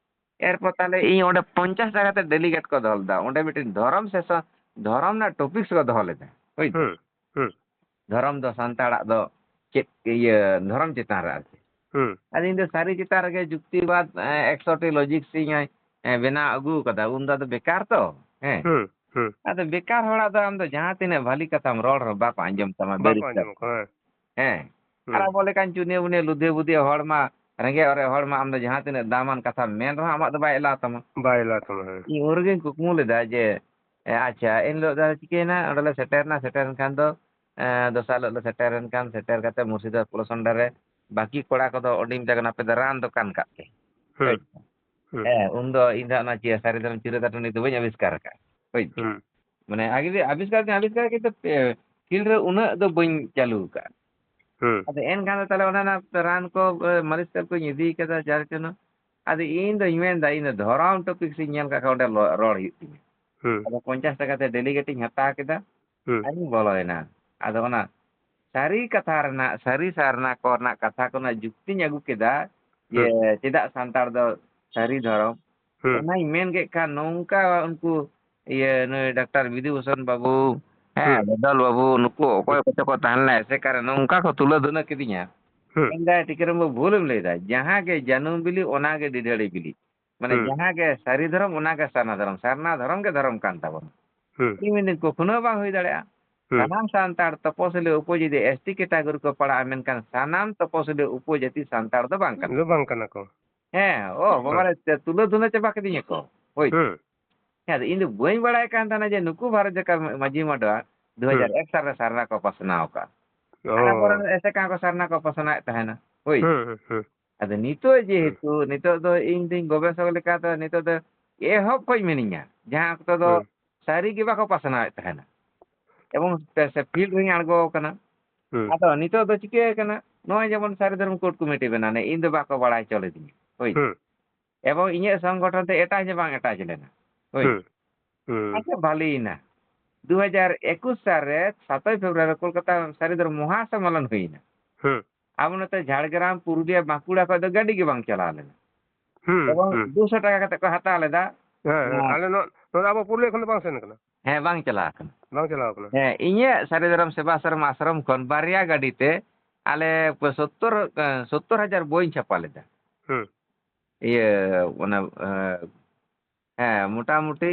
ᱮᱨᱯᱚᱨ ᱛᱟᱦᱞᱮ ᱤᱧ ᱚᱸᱰᱮ ᱯᱚᱧᱪᱟᱥ ᱴᱟᱠᱟ ᱛᱮ ᱰᱮᱞᱤᱜᱮᱴ ᱠᱚ ᱫᱚᱦᱚ ᱞᱮᱫᱟ᱾ ᱚᱸᱰᱮ ᱢᱤᱫᱴᱮᱱ ᱫᱷᱚᱨᱚᱢ ᱥᱮᱥᱚᱱ, ᱫᱷᱚᱨᱚᱢ ᱨᱮᱱᱟᱜ ᱴᱚᱯᱤᱠᱥ ᱠᱚ ᱫᱚᱦᱚ ᱞᱮᱫᱟ᱾ ᱦᱳᱭ᱾ ᱦᱩᱸ, ᱦᱩᱸ᱾ ᱫᱷᱚᱨᱚᱢ ᱫᱚ ᱥᱟᱱᱛᱟᱲᱟᱜ ᱫᱚ ᱪᱮᱫ, ᱤᱭᱟᱹ, ᱫᱷᱚᱨᱚᱢ ᱪᱮᱛᱟᱱ ᱨᱮ ᱟᱨᱠᱤ᱾ ᱦᱩᱸ᱾ ᱟᱫᱚ ᱤᱧ ᱫᱚ ᱥᱟᱹᱨᱤ ᱪᱮᱛᱟᱱ ᱨᱮᱜᱮ ᱡᱩᱠᱛᱤᱵᱟᱫ, ᱮ, ᱮᱠᱥᱚ ᱴᱤ ᱞᱚᱡᱤᱠᱥ ᱤᱧ, ᱮ, ᱵᱮᱱᱟᱣ ᱟᱹᱜᱩ ᱠᱟᱫᱟ᱾ ᱩᱱ ᱫᱚ ᱟᱫᱚ ᱵᱮᱠᱟᱨ ᱛᱚ, ᱦᱮᱸ᱾ ᱦᱩᱸ, ᱦᱩᱸ᱾ ᱟᱫᱚ ᱵᱮᱠᱟᱨ ᱦᱚᱲᱟᱜ ᱫᱚ ᱟᱢ ᱫᱚ ᱡᱟᱦᱟᱸ ᱛᱤᱱᱟᱹᱜ ᱵᱷᱟᱹᱞᱤ ᱠᱟᱛᱷᱟᱢ ᱨᱚᱲ ᱨᱮᱦᱚᱸ ᱵᱟᱠᱚ ᱟᱸᱡᱚᱢ ᱛᱟᱢᱟ, ᱵᱟᱠᱚ ᱵᱮᱨᱤᱥᱴᱟᱨ᱾ ᱟᱸᱡᱚᱢᱟ ᱠᱚ, ᱦᱮᱸ᱾ ᱦᱮᱸ᱾ ᱟᱨ ᱦᱩᱸ᱾ ᱟᱵᱚ ᱞᱮᱠᱟᱱ ᱪᱩᱱᱭᱟᱹ ᱵᱩᱱᱭᱟᱹ ᱞᱩᱫᱷᱤᱭᱟᱹ ᱵᱩᱫᱷᱤᱭᱟᱹ ᱦᱚᱲ ᱢᱟ, ᱨᱮᱸᱜᱮᱡ ᱚᱨᱮᱡ ᱦᱚᱲ ᱢᱟ, ᱟᱢ ᱫᱚ ᱡᱟᱦᱟᱸ ᱛᱤᱱᱟᱹᱜ ᱫᱟᱢᱟᱱ ᱠᱟᱛᱷᱟᱢ ᱢᱮᱱ ᱨᱮᱦᱚᱸ ᱟᱢᱟᱜ ᱫᱚ ᱵᱟᱭ ᱮᱞᱟᱣ ᱛᱟᱢᱟ᱾ ᱵᱟᱭ ᱮᱞᱟᱣ ᱛᱟᱢᱟ, ᱦᱮᱸ᱾ ᱤᱧ ᱩᱱ ᱨᱮᱜᱮᱧ ᱠᱩᱠᱢᱩ ᱞᱮᱫᱟ ᱡᱮ, ᱮ, ᱟᱪᱪᱷᱟ, ᱮᱱ ᱦᱤᱞᱳᱜ ᱫᱚ ᱪᱤᱠᱟᱹᱭᱮᱱᱟ? ᱚᱸᱰᱮ ᱞᱮ ᱥᱮᱴᱮᱨᱱᱟ, ᱥᱮᱴᱮᱨᱮᱱ ᱠᱷᱟᱱ ᱫᱚ, ᱮ, ᱫᱚᱥᱟᱨ ᱦᱤᱞᱳᱜ ᱞᱮ ᱥᱮᱴᱮᱨᱮᱱ ᱠᱷᱟᱱ, ᱥᱮᱴᱮᱨ ᱠᱟᱛᱮ ᱢᱩᱨᱥᱤᱫᱟᱵᱟᱫᱽ ᱯᱚᱞᱚᱥᱚᱱᱰᱟ ᱨᱮ ᱵᱟᱹᱠᱤ ᱠᱚᱲᱟ ᱠᱚᱫᱚ ᱚᱸᱰᱮᱧ ᱢᱮᱛᱟ ᱠᱚ ᱠᱟᱱᱟ, "ᱟᱯᱮ ᱫᱚ ᱨᱟᱱ ᱫᱚᱠᱟᱱ ᱠᱟᱜ ᱯᱮ᱾" ᱦᱩᱸ᱾ ᱦᱳᱭ᱾ ᱦᱩᱸ᱾ ᱦᱮᱸ, ᱩᱱᱫᱚ ᱤᱧ ᱫᱚ ᱚᱱᱟ ᱪᱮᱫ ᱥᱟᱹᱨᱤ ᱫᱷᱚᱨᱚᱢ ᱪᱤᱨᱟᱹ ᱫᱟᱹᱴᱟᱹᱱᱤ ᱫᱚ ᱵᱟᱹᱧ ᱟᱵᱤᱥᱠᱟᱨ ᱟᱠᱟᱫᱼᱟ᱾ ᱦᱳᱭ᱾ ᱦᱩᱸ᱾ ᱢᱟᱱᱮ, ᱟᱜᱮ ᱫᱚ ᱟᱵᱤᱥᱠᱟᱨ ᱫᱚᱧ ᱟᱵᱤᱥᱠᱟᱨ, ᱠᱤᱱᱛᱩ, ᱮ, field ᱨᱮ ᱩᱱᱟᱹᱜ ᱫᱚ ᱵᱟᱹᱧ ᱪᱟᱹᱞᱩ ᱟᱠᱟᱫᱼᱟ᱾ ᱦᱩᱸ᱾ ᱟᱫᱚ ᱮᱱᱠᱷᱟᱱ ᱫᱚ ᱛᱟᱦᱞᱮ ᱚᱱᱟ ᱨᱮᱱᱟᱜ ᱨᱟᱱ ᱠᱚ, ᱮ, ᱢᱟᱹᱞᱤᱥ ᱛᱮᱞ ᱠᱚᱧ ᱤᱫᱤ ᱠᱟᱫᱟ, ᱡᱟᱨ ᱡᱚᱱᱱᱚ᱾ ᱟᱫᱚ ᱤᱧ ᱫᱚᱧ ᱢᱮᱱᱫᱟ, ᱤᱧ ᱫᱚ ᱫᱷᱚᱨᱚᱢ topics ᱤᱧ ᱧᱮᱞ ᱠᱟᱜ ᱠᱷᱟᱱ ᱚᱸᱰᱮ ᱞᱚ-, ᱨᱚᱲ ᱦᱩᱭᱩᱜ ᱛᱤᱧᱟᱹ᱾ ᱦᱩᱸ᱾ ᱟᱫᱚ ᱯᱚᱧᱪᱟᱥ ᱴᱟᱠᱟ ᱛᱮ ᱰᱮᱞᱤᱜᱮᱴ ᱤᱧ ᱦᱟᱛᱟᱣ ᱠᱮᱫᱟ᱾ ᱦᱩᱸ᱾ ᱟᱨᱤᱧ ᱵᱚᱞᱚᱭᱮᱱᱟ᱾ ᱟᱫᱚ ᱚᱱᱟ ᱥᱟᱹᱨᱤ ᱠᱟᱛᱷᱟ ᱨᱮᱱᱟᱜ, ᱥᱟᱹᱨᱤ ᱥᱟᱨᱱᱟ ᱠᱚ ᱨᱮᱱᱟᱜ ᱠᱟᱛᱷᱟ ᱠᱚ ᱨᱮᱱᱟᱜ ᱡᱩᱠᱛᱤᱧ ᱟᱹᱜᱩ ᱠᱮᱫᱟ ᱡᱮ, ᱦᱩᱸ᱾ ᱪᱮᱫᱟᱜ ᱥᱟᱱᱛᱟᱲ ᱫᱚ ᱥᱟᱹᱨᱤ ᱫᱷᱚᱨᱚᱢ? ᱦᱩᱸ᱾ ᱚᱱᱟᱧ ᱢᱮᱱ ᱠᱮᱫ ᱠᱷᱟᱱ, ᱱᱚᱝᱠᱟ ᱩᱱᱠᱩ, ᱤᱭᱟᱹ, ᱱᱩᱭ ᱰᱟᱠᱛᱟᱨ ᱵᱤᱫᱩ ᱵᱷᱩᱥᱚᱱ ᱵᱟᱹᱵᱩ, ᱦᱮᱸ, ᱦᱩᱸ᱾ ᱵᱚᱫᱚᱞ ᱵᱟᱹᱵᱩ, ᱱᱩᱠᱩ ᱚᱠᱚᱭ ᱦᱩᱸ᱾ ᱠᱚᱪᱚ ᱠᱚ ᱛᱟᱦᱮᱸ ᱞᱮᱱᱟ ᱮᱥᱮᱠᱟ ᱨᱮ, ᱱᱚᱝᱠᱟ ᱠᱚ ᱛᱩᱞᱟᱹ ᱫᱷᱩᱱᱟᱹ ᱠᱤᱫᱤᱧᱟ᱾ ᱦᱩᱸ᱾ ᱢᱮᱱᱫᱟᱭ, "ᱴᱤᱠᱟᱹᱨᱟᱢ ᱵᱟᱹᱵᱩ, ᱵᱷᱩᱞᱮᱢ ᱞᱟᱹᱭᱫᱟ, ᱡᱟᱦᱟᱸ ᱜᱮ ᱡᱟᱹᱱᱩᱢ ᱵᱤᱞᱤ, ᱚᱱᱟ ᱜᱮ ᱰᱤᱰᱷᱟᱹᱲᱤ ᱵᱤᱞᱤ᱾ ᱢᱟᱱᱮ, ᱦᱩᱸ᱾ ᱡᱟᱦᱟᱸ ᱜᱮ ᱥᱟᱹᱨᱤ ᱫᱷᱚᱨᱚᱢ, ᱚᱱᱟ ᱜᱮ ᱥᱟᱨᱱᱟ ᱫᱷᱚᱨᱚᱢ, ᱥᱟᱨᱱᱟ ᱫᱷᱚᱨᱚᱢ ᱜᱮ ᱫᱷᱚᱨᱚᱢ ᱠᱟᱱ ᱛᱟᱵᱚᱱᱟ᱾" ᱦᱩᱸ᱾ ᱤᱧ ᱢᱮᱱᱫᱟᱹᱧ, ᱠᱚᱠᱷᱱᱳ ᱵᱟᱝ ᱦᱩᱭ ᱫᱟᱲᱮᱭᱟᱜᱼᱟ᱾ ᱦᱩᱸ᱾ ᱥᱟᱱᱟᱢ ᱥᱟᱱᱛᱟᱲ ᱛᱚᱯᱚᱥᱤᱞᱤ ᱩᱯᱚᱡᱟᱹᱛᱤ, ᱮᱥ ᱴᱤ ᱠᱮᱴᱟᱜᱚᱨᱤ ᱠᱚ ᱯᱟᱲᱟᱜᱼᱟ, ᱢᱮᱱᱠᱷᱟᱱ ᱥᱟᱱᱟᱢ ᱛᱚᱯᱚᱥᱤᱞᱤ ᱩᱯᱚᱡᱟᱹᱛᱤ ᱥᱟᱱᱛᱟᱲ ᱫᱚ ᱵᱟᱝ ᱠᱟᱱᱟ᱾ ᱫᱚ ᱵᱟᱝ ᱠᱟᱱᱟ ᱠᱚ᱾ ᱦᱮᱸ, ᱚ, ᱦᱩᱸ᱾ ᱵᱟᱵᱟᱨᱮ, ᱛᱩᱞᱟᱹ ᱫᱷᱩᱱᱟᱹ ᱪᱟᱵᱟ ᱠᱤᱫᱤᱧᱟ ᱠᱚ᱾ ᱦᱳᱭ᱾ ᱦᱩᱸ᱾ ᱦᱮᱸ, ᱟᱫᱚ ᱤᱧ ᱫᱚ ᱵᱟᱹᱧ ᱵᱟᱲᱟᱭ ᱠᱟᱱ ᱛᱟᱦᱮᱱᱟ ᱡᱮ ᱱᱩᱠᱩ ᱵᱷᱟᱨᱚᱛ ᱡᱟᱠᱟᱛ ᱢᱟᱹᱡᱷᱤ ᱢᱟᱰᱣᱟ ᱦᱩᱸ᱾ ᱫᱩ ᱦᱟᱡᱟᱨ ᱮᱠ ᱥᱟᱞ ᱨᱮ ᱥᱟᱨᱱᱟ ᱠᱚ ᱯᱟᱥᱱᱟᱣ ᱟᱠᱟᱫᱼᱟ᱾ ᱚ᱾ ᱦᱟᱱᱟ ᱯᱚᱨᱮ ᱮᱥᱮᱠᱟ ᱠᱚ ᱥᱟᱨᱱᱟ ᱠᱚ ᱯᱟᱥᱱᱟᱣᱮᱫ ᱛᱟᱦᱮᱱᱟ᱾ ᱦᱳᱭ᱾ ᱦᱩᱸ, ᱦᱩᱸ, ᱦᱩᱸ᱾ ᱟᱫᱚ ᱱᱤᱛᱚᱜ ᱦᱩᱸ᱾ ᱡᱮᱦᱮᱛᱩ, ᱱᱤᱛᱚᱜ ᱫᱚ ᱤᱧ ᱫᱩᱧ ᱜᱚᱵᱮᱥᱚᱠ ᱞᱮᱠᱟ ᱫᱚ ᱱᱤᱛᱚᱜ ᱫᱚ ᱮᱦᱚᱵ ᱠᱷᱚᱡ ᱢᱤᱱᱟᱹᱧᱟ᱾ ᱡᱟᱦᱟᱸ ᱚᱠᱛᱚ ᱫᱚ ᱦᱩᱸ᱾ ᱥᱟᱹᱨᱤ ᱜᱮ ᱵᱟᱠᱚ ᱯᱟᱥᱱᱟᱣᱮᱫ ᱛᱟᱦᱮᱱᱟ᱾ ᱮᱵᱚᱝ ᱥᱮ, ᱥᱮ ᱯᱷᱤᱞᱰ ᱨᱤᱧ ᱟᱬᱜᱚ ᱟᱠᱟᱱᱟ᱾ ᱦᱩᱸ᱾ ᱟᱫᱚ ᱱᱤᱛᱚᱜ ᱫᱚ ᱪᱤᱠᱟᱹ ᱟᱠᱟᱱᱟ? ᱱᱚᱜᱼᱚᱭ ᱡᱮᱢᱚᱱ ᱥᱟᱹᱨᱤ ᱫᱷᱚᱨᱚᱢ ᱠᱳᱰ ᱠᱚᱢᱤᱴᱤ ᱵᱮᱱᱟᱣ ᱮᱱᱟ, ᱤᱧ ᱫᱚ ᱵᱟᱠᱚ ᱵᱟᱲᱟᱭ ᱦᱚᱪᱚ ᱞᱤᱫᱤᱧᱟ᱾ ᱦᱳᱭ᱾ ᱦᱩᱸ᱾ ᱮᱵᱚᱝ ᱤᱧᱟᱹᱜ ᱥᱚᱝᱜᱚᱴᱷᱚᱱ ᱛᱮ ᱮᱴᱟᱜ ᱦᱚᱸ ᱵᱟᱝ ᱮᱴᱟᱪ ᱞᱮᱱᱟ᱾ ᱦᱳᱭ᱾ ᱦᱩᱸ᱾ ᱦᱩᱸ᱾ ᱟᱪᱪᱷᱟ, ᱵᱷᱟᱞᱤᱭᱮᱱᱟ᱾ ᱫᱩ ᱦᱟᱡᱟᱨ ᱮᱠᱩᱥ ᱥᱟᱞ ᱨᱮ ᱥᱟᱛᱳᱭ ᱯᱷᱮᱵᱽᱨᱩᱣᱟᱨᱤ ᱠᱳᱞᱠᱟᱛᱟ ᱥᱟᱹᱨᱤ ᱫᱷᱚᱨᱚᱢ ᱢᱚᱦᱟ ᱥᱚᱢᱢᱮᱞᱚᱱ ᱦᱩᱭᱮᱱᱟ᱾ ᱦᱩᱸ᱾ ᱟᱵᱚ ᱱᱚᱛᱮ ᱡᱷᱟᱲᱜᱨᱟᱢ, ᱯᱩᱨᱩᱞᱤᱭᱟᱹ, ᱵᱟᱸᱠᱩᱲᱟ ᱠᱷᱚᱱ ᱫᱚ ᱜᱟᱹᱰᱤ ᱜᱮ ᱵᱟᱝ ᱪᱟᱞᱟᱣ ᱞᱮᱱᱟ᱾ ᱦᱩᱸ, ᱮᱵᱚᱝ ᱦᱩᱸ᱾ ᱫᱩᱥᱚ ᱴᱟᱠᱟ ᱠᱟᱛᱮ ᱠᱚ ᱦᱟᱛᱟᱣ ᱞᱮᱫᱟ᱾ ᱦᱮᱸ, ᱦᱮᱸ᱾ ᱱᱚᱣᱟ ᱟᱞᱮ ᱱᱚᱣᱟ, ᱱᱚᱣᱟ ᱫᱚ ᱟᱵᱚ ᱯᱩᱨᱩᱞᱤᱭᱟᱹ ᱠᱷᱚᱱ ᱫᱚ ᱵᱟᱝ ᱥᱮᱱ ᱠᱟᱱᱟ᱾ ᱦᱮᱸ, ᱵᱟᱝ ᱪᱟᱞᱟᱣ ᱠᱟᱱᱟ᱾ ᱵᱟᱝ ᱪᱟᱞᱟᱣ ᱠᱟᱱᱟ᱾ ᱦᱮᱸ, ᱤᱧᱟᱹᱜ ᱥᱟᱹᱨᱤ ᱫᱷᱚᱨᱚᱢ ᱥᱮᱵᱟ ᱟᱥᱨᱚᱢ, ᱟᱥᱨᱚᱢ ᱠᱷᱚᱱ ᱵᱟᱨᱭᱟ ᱜᱟᱹᱰᱤ ᱛᱮ ᱟᱞᱮ ᱥᱚᱛᱛᱚᱨ, ᱥᱚᱛᱛᱚᱨ ᱦᱟᱡᱟᱨ ᱵᱳᱭᱤᱧ ᱪᱷᱟᱯᱟ ᱞᱮᱫᱟ᱾ ᱦᱩᱸ᱾ ᱤᱭᱟᱹ, ᱚᱱᱟ, ᱮ, ᱦᱮᱸ, ᱢᱚᱴᱟᱢᱩᱴᱤ,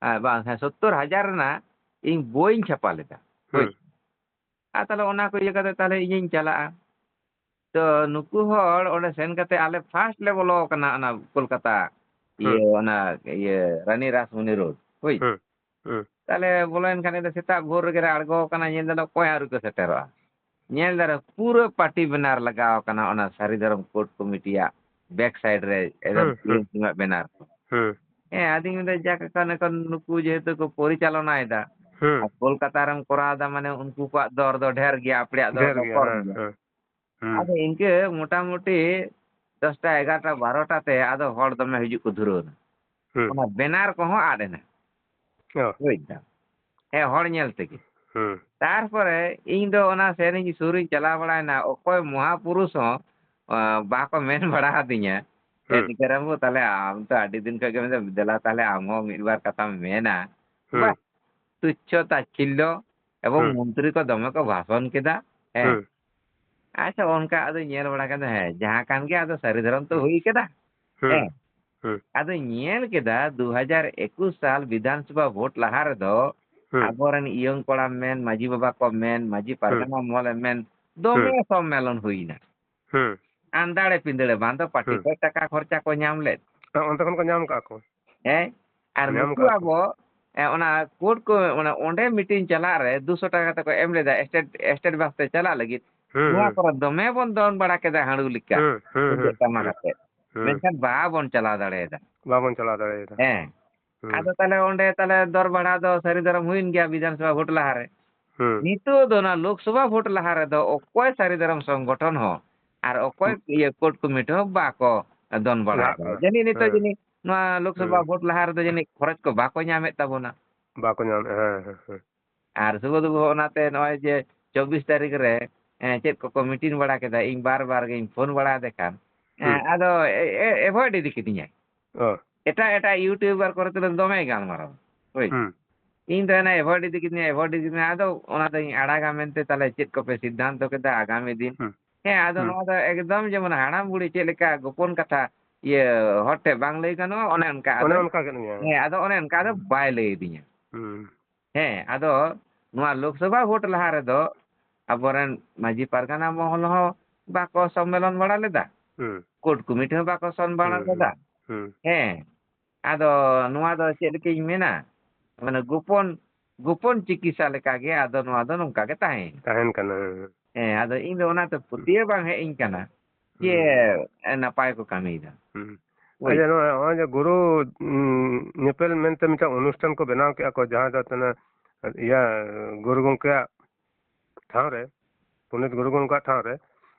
ᱮ, ᱵᱟᱝ, ᱦᱮᱸ, ᱥᱚᱛᱛᱚᱨ ᱦᱟᱡᱟᱨ ᱨᱮᱱᱟᱜ ᱤᱧ ᱵᱳᱭᱤᱧ ᱪᱷᱟᱯᱟ ᱞᱮᱫᱟ᱾ ᱦᱳᱭ᱾ ᱦᱩᱸ᱾ ᱟᱨ ᱛᱟᱦᱞᱮ ᱚᱱᱟ ᱠᱚ ᱤᱭᱟᱹ ᱠᱟᱛᱮ ᱛᱟᱦᱞᱮ ᱤᱧᱤᱧ ᱪᱟᱞᱟᱜᱼᱟ᱾ ᱛᱚ ᱱᱩᱠᱩ ᱦᱚᱲ ᱚᱸᱰᱮ ᱥᱮᱱ ᱠᱟᱛᱮ ᱟᱞᱮ ᱯᱷᱟᱥᱴ ᱞᱮ ᱵᱚᱞᱚ ᱟᱠᱟᱱᱟ ᱚᱱᱟ ᱠᱳᱞᱠᱟᱛᱟ, ᱤᱭᱟᱹ, ᱦᱩᱸ᱾ ᱚᱱᱟ, ᱤᱭᱟᱹ, ᱨᱟᱱᱤ ᱨᱟᱥᱢᱚᱱᱤ ᱨᱳᱰ, ᱦᱳᱭ᱾ ᱦᱩᱸ, ᱦᱩᱸ᱾ ᱛᱟᱦᱞᱮ ᱵᱚᱞᱚᱭᱮᱱ ᱠᱷᱟᱱ ᱤᱧ ᱫᱚ ᱥᱮᱛᱟᱜ ᱵᱷᱳᱨ ᱨᱮᱜᱮ ᱞᱮ ᱟᱬᱜᱚ ᱟᱠᱟᱱᱟ, ᱧᱮᱞ ᱫᱟᱞᱮ ᱚᱠᱚᱭ ᱦᱚᱸ ᱟᱹᱣᱨᱤ ᱠᱚ ᱥᱮᱴᱮᱨᱚᱜᱼᱟ᱾ ᱧᱮᱞ ᱫᱟᱞᱮ ᱯᱩᱨᱟᱹ ᱯᱟᱨᱴᱤ ᱵᱮᱱᱟᱨ ᱞᱟᱜᱟᱣ ᱟᱠᱟᱱᱟ ᱚᱱᱟ ᱥᱟᱹᱨᱤ ᱫᱷᱚᱨᱚᱢ ᱠᱳᱰ ᱠᱚᱢᱤᱴᱤᱭᱟᱜ ᱵᱮᱠ ᱥᱟᱭᱤᱰ ᱨᱮ ᱮᱠᱫᱚᱢ ᱦᱩᱸ, ᱦᱩᱸ᱾ ᱵᱮᱱᱟᱨ ᱠᱚ᱾ ᱦᱩᱸ᱾ ᱦᱮᱸ, ᱟᱫᱚᱧ ᱢᱮᱱᱫᱟ, ᱡᱟᱠ, ᱮᱠᱷᱚᱱ, ᱮᱠᱷᱚᱱ ᱱᱩᱠᱩ ᱡᱮᱦᱮᱛᱩ ᱠᱚ ᱯᱚᱨᱤᱪᱟᱞᱚᱱᱟᱭᱮᱫᱟ, ᱦᱩᱸ᱾ ᱟᱨ ᱠᱳᱞᱠᱟᱛᱟ ᱨᱮᱢ ᱠᱚᱨᱟᱣ ᱮᱫᱟ, ᱢᱟᱱᱮ ᱩᱱᱠᱩ ᱠᱚᱣᱟᱜ ᱫᱚᱨ ᱫᱚ ᱰᱷᱮᱨ ᱜᱮᱭᱟ, ᱟᱯᱮᱭᱟᱜ ᱫᱚ ᱰᱷᱮᱨ ᱜᱮᱭᱟ, ᱠᱚᱢ ᱦᱮᱸ, ᱜᱮᱭᱟ᱾ ᱦᱮᱸ᱾ ᱦᱩᱸ᱾ ᱟᱫᱚ ᱤᱱᱠᱟᱹ ᱢᱚᱴᱟᱢᱩᱴᱤ ᱫᱚᱥᱴᱟ, ᱮᱜᱟᱨᱚᱴᱟ, ᱵᱟᱨᱚᱴᱟ ᱛᱮ ᱟᱫᱚ ᱦᱚᱲ ᱫᱚᱢᱮ ᱦᱤᱡᱩᱜ ᱠᱚ ᱫᱷᱩᱨᱟᱹᱣ ᱮᱱᱟ᱾ ᱦᱩᱸ᱾ ᱚᱱᱟ ᱵᱮᱱᱟᱨ ᱠᱚᱦᱚᱸ ᱟᱫ ᱮᱱᱟ᱾ ᱚ᱾ ᱵᱩᱡᱽ ᱫᱟᱢ? ᱦᱮᱸ, ᱦᱚᱲ ᱧᱮᱞ ᱛᱮᱜᱮ᱾ ᱦᱩᱸ᱾ ᱛᱟᱨᱯᱚᱨᱮ ᱤᱧ ᱫᱚ ᱚᱱᱟ ᱥᱮᱨᱮᱧ ᱥᱩᱨᱤᱧ ᱪᱟᱞᱟᱣ ᱵᱟᱲᱟᱭᱮᱱᱟ, ᱚᱠᱚᱭ ᱢᱚᱦᱟᱯᱩᱨᱩᱥ ᱦᱚᱸ, ᱟ, ᱵᱟᱠᱚ ᱢᱮᱱ ᱵᱟᱲᱟ ᱟᱹᱫᱤᱧᱟ, "ᱮ, ᱦᱩᱸ᱾ ᱱᱤᱠᱟᱹᱨᱟᱢ ᱵᱟᱹᱵᱩ, ᱛᱟᱦᱞᱮ ᱟᱢ ᱛᱚ ᱟᱹᱰᱤ ᱫᱤᱱ ᱠᱷᱚᱡ ᱜᱮ ᱢᱮᱱᱫᱟ, ᱫᱮᱞᱟ ᱛᱟᱦᱞᱮ ᱟᱢ ᱦᱚᱸ ᱢᱤᱫ ᱵᱟᱨ ᱠᱟᱛᱷᱟᱢ ᱢᱮᱱᱟ᱾" ᱦᱩᱸ᱾ ᱵᱟᱦ, ᱛᱩᱪᱪᱷᱚ ᱛᱟᱪᱪᱷᱤᱞᱞᱚ ᱮᱵᱚᱝ ᱦᱩᱸ᱾ ᱢᱚᱱᱛᱨᱤ ᱠᱚ ᱫᱚᱢᱮ ᱠᱚ ᱵᱷᱟᱥᱚᱱ ᱠᱮᱫᱟ᱾ ᱦᱮᱸ᱾ ᱦᱩᱸ᱾ ᱟᱪᱪᱷᱟ, ᱚᱱᱠᱟ ᱟᱫᱚ ᱧᱮᱞ ᱵᱟᱲᱟ ᱠᱮᱫᱟ, ᱦᱮᱸ, ᱡᱟᱦᱟᱸ ᱠᱟᱱ ᱜᱮ ᱟᱫᱚ ᱥᱟᱹᱨᱤ ᱫᱷᱚᱨᱚᱢ ᱛᱚ ᱦᱩᱸ᱾ ᱦᱩᱭ ᱠᱟᱱᱟ᱾ ᱦᱩᱸ᱾ ᱦᱮᱸ᱾ ᱦᱩᱸ᱾ ᱟᱫᱚ ᱧᱮᱞ ᱠᱮᱫᱟ, ᱫᱩ ᱦᱟᱡᱟᱨ ᱮᱠᱩᱥ ᱥᱟᱞ ᱵᱤᱫᱷᱟᱱ ᱥᱚᱵᱷᱟ ᱵᱷᱳᱴ ᱞᱟᱦᱟ ᱨᱮᱫᱚ ᱦᱩᱸ᱾ ᱟᱵᱚᱨᱮᱱ ᱤᱭᱚᱝ ᱠᱚᱲᱟᱢ ᱢᱮᱱ, ᱢᱟᱹᱡᱷᱤ ᱵᱟᱵᱟ ᱠᱚ ᱢᱮᱱ, ᱢᱟᱹᱡᱷᱤ ᱦᱩᱸ᱾ ᱯᱟᱨᱜᱟᱱᱟ ᱢᱚᱦᱚᱞᱮᱢ ᱢᱮᱱ, ᱫᱚᱢᱮ ᱦᱩᱸ᱾ ᱥᱚᱢᱢᱮᱞᱚᱱ ᱦᱩᱭᱱᱟ᱾ ᱦᱩᱸ᱾ ᱟᱱᱫᱟᱲᱮ ᱯᱤᱸᱫᱟᱹᱲᱮ, ᱵᱟᱝ ᱫᱚ ᱯᱟᱴᱤ ᱦᱩᱸ᱾ ᱠᱷᱚᱡ ᱴᱟᱠᱟ ᱠᱷᱚᱨᱪᱟ ᱠᱚ ᱧᱟᱢ ᱞᱮᱫ᱾ ᱦᱮᱸ, ᱚᱱᱛᱮ ᱠᱷᱚᱱ ᱠᱚ ᱧᱟᱢ ᱠᱟᱜᱼᱟ ᱠᱚ᱾ ᱦᱮᱸ? ᱟᱨ ᱧᱟᱢ ᱱᱩᱠᱩ ᱠᱟᱜᱼᱟ ᱠᱚ᱾ ᱟᱵᱚ, ᱮ, ᱚᱱᱟ ᱠᱳᱨᱴ ᱠᱚ, ᱚᱱᱟ ᱚᱸᱰᱮ ᱢᱤᱴᱤᱝ ᱪᱟᱞᱟᱜ ᱨᱮ ᱫᱩᱥᱚ ᱴᱟᱠᱟ ᱠᱟᱛᱮ ᱠᱚ ᱮᱢ ᱞᱮᱫᱟ, ᱥᱴᱮᱴ, ᱥᱴᱮᱴ ᱵᱟᱥ ᱛᱮ ᱪᱟᱞᱟᱜ ᱞᱟᱹᱜᱤᱫ᱾ ᱦᱩᱸ, ᱱᱚᱣᱟ ᱦᱩᱸ᱾ ᱠᱚᱨᱮ ᱫᱚᱢᱮ ᱵᱚᱱ ᱫᱚᱱ ᱵᱟᱲᱟ ᱠᱮᱫᱟ ᱦᱟᱺᱲᱩ ᱞᱮᱠᱟ᱾ ᱦᱩᱸ, ᱦᱩᱸ, ᱛᱩᱢᱫᱟᱹᱜ ᱦᱩᱸ, ᱴᱟᱢᱟᱠ ᱦᱩᱸ, ᱟᱛᱮ᱾ ᱦᱩᱸ᱾ ᱢᱮᱱᱠᱷᱟᱱ ᱵᱟᱵᱚᱱ ᱪᱟᱞᱟᱣ ᱫᱟᱲᱮᱭᱟᱫᱟ᱾ ᱵᱟᱵᱚᱱ ᱪᱟᱞᱟᱣ ᱫᱟᱲᱮᱭᱟᱫᱟ᱾ ᱦᱮᱸ᱾ ᱦᱩᱸ᱾ ᱟᱫᱚ ᱛᱟᱦᱞᱮ ᱚᱸᱰᱮ ᱛᱟᱦᱞᱮ ᱫᱚᱨ ᱵᱟᱲᱟ ᱫᱚ ᱥᱟᱹᱨᱤ ᱫᱷᱚᱨᱚᱢ ᱦᱩᱭᱮᱱ ᱜᱮᱭᱟ ᱵᱤᱫᱷᱟᱱ ᱥᱚᱵᱷᱟ ᱵᱷᱳᱴ ᱞᱟᱦᱟᱨᱮ᱾ ᱦᱩᱸ᱾ ᱱᱤᱛᱚᱜ ᱫᱚ ᱚᱱᱟ ᱞᱳᱠ ᱥᱚᱵᱷᱟ ᱵᱷᱳᱴ ᱞᱟᱦᱟ ᱨᱮᱫᱚ ᱚᱠᱚᱭ ᱥᱟᱹᱨᱤ ᱫᱷᱚᱨᱚᱢ ᱥᱚᱝᱜᱚᱴᱷᱚᱱ ᱦᱚᱸ ᱟᱨ ᱚᱠᱚᱭ ᱦᱩᱸ᱾ ᱤᱭᱟᱹ ᱠᱳᱨᱴ ᱠᱚᱢᱤᱴᱤ ᱦᱚᱸ ᱵᱟᱠᱚ ᱫᱚᱱ ᱵᱟᱲᱟᱭᱮᱫᱟ᱾ ᱞᱟᱦᱟᱜ ᱠᱟᱱᱟ᱾ ᱡᱟᱹᱱᱤᱡ ᱱᱤᱛᱚᱜ ᱦᱮᱸ᱾ ᱡᱟᱹᱱᱤᱡ ᱱᱚᱣᱟ ᱞᱳᱠ ᱥᱚᱵᱷᱟ ᱦᱩᱸ᱾ ᱵᱷᱳᱴ ᱞᱟᱦᱟ ᱨᱮᱫᱚ ᱡᱟᱹᱱᱤᱡ ᱠᱷᱚᱨᱚᱪ ᱠᱚ ᱵᱟᱠᱚ ᱧᱟᱢᱮᱫ ᱛᱟᱵᱚᱱᱟ᱾ ᱵᱟᱠᱚ ᱧᱟᱢᱮᱫᱼᱟ, ᱦᱮᱸ, ᱦᱮᱸ, ᱦᱮᱸ᱾ ᱟᱨ ᱥᱩᱵᱳᱫᱷ ᱵᱟᱹᱵᱩ ᱚᱱᱟᱛᱮ ᱱᱚᱜᱼᱚᱭ ᱡᱮ ᱪᱚᱵᱵᱤᱥ ᱛᱟᱹᱨᱤᱠᱷ ᱨᱮ, ᱮᱸ, ᱪᱮᱫ ᱠᱚᱠᱚ ᱢᱤᱴᱤᱝ ᱵᱟᱲᱟ ᱠᱮᱫᱟ, ᱤᱧ ᱵᱟᱨ ᱵᱟᱨ ᱜᱤᱧ ᱯᱷᱳᱱ ᱵᱟᱲᱟ ᱟᱫᱮ ᱠᱷᱟᱱ, ᱮᱸ, ᱦᱩᱸ᱾ ᱟᱫᱚ ᱮ-, ᱮ-, ᱮᱵᱷᱚᱭᱮᱰ ᱤᱫᱤ ᱠᱤᱫᱤᱧᱟᱭ᱾ ᱚ᱾ ᱮᱴᱟᱜ ᱮᱴᱟᱜ ᱭᱩᱴᱩᱵᱟᱨ ᱠᱚᱨᱮ ᱛᱩᱞᱩᱡ ᱫᱚᱢᱮᱭ ᱜᱟᱞᱢᱟᱨᱟᱣᱟ᱾ ᱦᱳᱭ᱾ ᱦᱩᱸ᱾ ᱤᱧ ᱫᱚ ᱮᱱᱟ ᱮᱵᱷᱚᱭᱮᱰ ᱤᱫᱤ ᱠᱤᱫᱤᱧᱟ, ᱮᱵᱷᱚᱭᱮᱰ ᱤᱫᱤ ᱠᱤᱫᱤᱧᱟ᱾ ᱟᱫᱚ ᱚᱱᱟ ᱫᱚᱧ ᱟᱲᱟᱜᱟ ᱢᱮᱱᱛᱮ ᱛᱟᱦᱞᱮ ᱪᱮᱫ ᱠᱚᱯᱮ ᱥᱤᱫᱽᱫᱷᱟᱱᱛᱚ ᱠᱮᱫᱟ ᱟᱜᱟᱢᱤ ᱫᱤᱱ? ᱦᱩᱸ᱾ ᱦᱮᱸ, ᱟᱫᱚ ᱦᱩᱸ᱾ ᱱᱚᱣᱟ ᱫᱚ ᱮᱠᱫᱚᱢ ᱡᱮᱢᱚᱱ ᱦᱟᱲᱟᱢ ᱵᱩᱲᱦᱤ ᱪᱮᱫ ᱞᱮᱠᱟ ᱜᱳᱯᱚᱱ ᱠᱟᱛᱷᱟ ᱤᱭᱟᱹ ᱦᱚᱲ ᱴᱷᱮᱱ ᱵᱟᱝ ᱞᱟᱹᱭ ᱜᱟᱱᱚᱜᱼᱟ, ᱚᱱᱮ ᱚᱱᱠᱟ ᱚᱱᱮ ᱟᱫᱚ, ᱚᱱᱠᱟ ᱜᱮ ᱱᱤᱭᱟᱹ᱾ ᱦᱮᱸ, ᱟᱫᱚ ᱚᱱᱮ ᱚᱱᱠᱟ ᱟᱫᱚ ᱦᱩᱸ᱾ ᱵᱟᱭ ᱞᱟᱹᱭ ᱟᱹᱫᱤᱧᱟ᱾ ᱦᱩᱸ᱾ ᱦᱮᱸ, ᱟᱫᱚ ᱱᱚᱣᱟ ᱞᱳᱠᱥᱚᱵᱷᱟ ᱵᱷᱳᱴ ᱞᱟᱦᱟ ᱨᱮᱫᱚ ᱟᱵᱚᱨᱮᱱ ᱢᱟᱹᱡᱷᱤ ᱯᱟᱨᱜᱟᱱᱟ ᱢᱚᱦᱚᱞ ᱦᱚᱸ ᱵᱟᱠᱚ ᱥᱚᱢᱢᱮᱞᱚᱱ ᱵᱟᱲᱟ ᱞᱮᱫᱟ, ᱦᱩᱸ᱾ ᱠᱳᱨᱴ ᱠᱚᱢᱤᱴᱤ ᱦᱚᱸ ᱵᱟᱠᱚ ᱥᱚᱱ ᱵᱟᱲᱟ ᱦᱩᱸ, ᱦᱩᱸ, ᱞᱮᱫᱟ᱾ ᱦᱩᱸ᱾ ᱦᱮᱸ, ᱟᱫᱚ ᱱᱚᱣᱟ ᱫᱚ ᱪᱮᱫ ᱞᱮᱠᱟᱧ ᱢᱮᱱᱟ, ᱢᱟᱱᱮ ᱜᱳᱯᱚᱱ, ᱜᱳᱯᱚᱱ ᱪᱤᱠᱤᱛᱥᱟ ᱞᱮᱠᱟᱜᱮ ᱟᱫᱚ ᱱᱚᱣᱟ ᱫᱚ ᱱᱚᱝᱠᱟ ᱜᱮ ᱛᱟᱦᱮᱸᱭᱮᱱᱟ᱾ ᱛᱟᱦᱮᱱ ᱠᱟᱱᱟ, ᱦᱮᱸ, ᱦᱮᱸ᱾ ᱦᱮᱸ, ᱟᱫᱚ ᱤᱧ ᱫᱚ ᱚᱱᱟᱛᱮ ᱦᱩᱸ᱾ ᱯᱟᱹᱛᱭᱟᱹᱣ ᱵᱟᱝ ᱦᱮᱡ ᱟᱹᱧ ᱠᱟᱱᱟ ᱡᱮ ᱦᱩᱸ᱾ ᱱᱟᱯᱟᱭ ᱠᱚ ᱠᱟᱹᱢᱤᱭᱮᱫᱟ᱾ ᱦᱩᱸ᱾ ᱦᱳᱭ᱾ ᱟᱪᱪᱷᱟ, ᱱᱚᱣᱟ, ᱱᱚᱜᱼᱚᱭ ᱡᱮ ᱜᱩᱨᱩ, ᱩᱸ, ᱧᱮᱯᱮᱞ ᱢᱮᱱᱛᱮ ᱢᱤᱫᱴᱟᱝ ᱚᱱᱩᱥᱴᱷᱟᱱ ᱠᱚ ᱵᱮᱱᱟᱣ ᱠᱮᱜᱼᱟ ᱠᱚ, ᱡᱟᱦᱟᱸ ᱫᱚ ᱛᱟᱦᱞᱮ, ᱤᱭᱟᱹ, ᱜᱩᱨᱩ ᱜᱚᱢᱠᱮᱭᱟᱜ ᱴᱷᱟᱶ ᱨᱮ, ᱯᱚᱱᱰᱤᱛ ᱜᱩᱨᱩ ᱜᱚᱢᱠᱮᱭᱟᱜ ᱴᱷᱟᱶ ᱨᱮ,